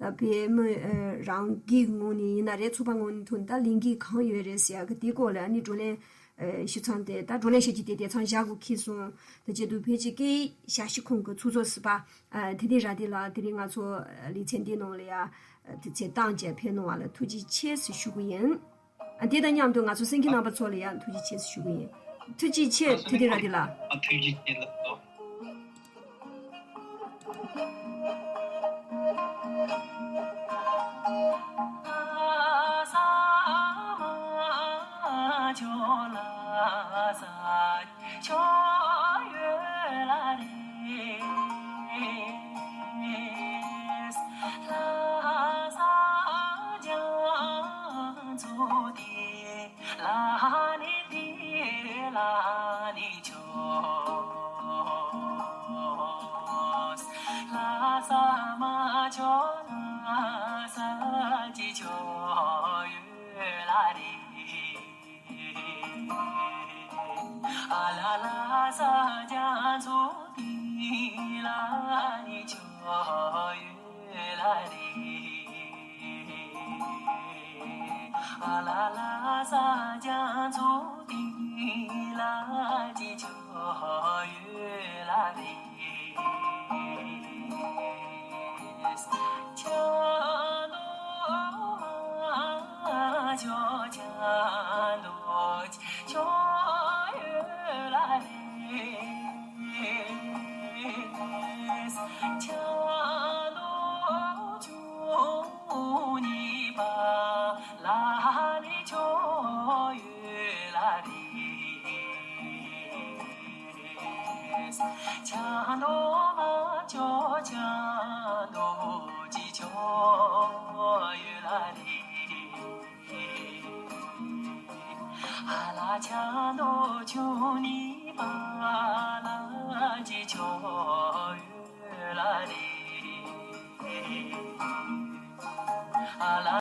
ད་བོད་མི་ཨ། རང་སྒེར་གྱི་ངོས་ནས་ཡིན་ན་རེད། ཚོགས་པ་ངོས་ནས་ཐོག་ནས་ད་ལས་འགུལ་གང་ཡོད་རེད་ཟེར་ཡ་གི་དེའི་སྐོར་ལ་ནི་བགྲོ་གླེང་ཨ། ཞུ་མཚམས་དེ། ད་བགྲོ་གླེང་བྱེད་རྒྱུ་དེ་དེང་སང་བཞག་དགོས་ཁེལ་སོང་། དེ་བྱེད་དུས་བོད་ཀྱི་སྐད་ཡིག་ཞབས་ཞུ་ཁང་གི་ཚོགས་གཙོ་ཟུར་པ་ཨ། དྷི་ལྡན་ར་ཏི་ལགས་དེ་རིང་ང་ཚོ་ལེ་ཚན་འདིའི་ནང་ལ་ཡ། དུས་ཚོད་བཏང་བྱས་ཕེབས་གནང་བ་ལ་ཐུགས་རྗེ་ཆེ་ཟེར་ཞུ་གི་ཡིན། ཨ། དེ་དང་མཉམ་དུ་ང་ཚོ་གསན་མཁན་རྣམ་པ་ཚོ་ལ་ཡང་ཐུགས་རྗེ་ཆེ་ཟེར་ཞུ་གི་ཡིན། ཐུགས་རྗེ་ཆེ། དྷི་ལྡན་ར་ཏི་ལགས། ཨ། ཐུགས་རྗེ་ཆེ་ལགས་སོ།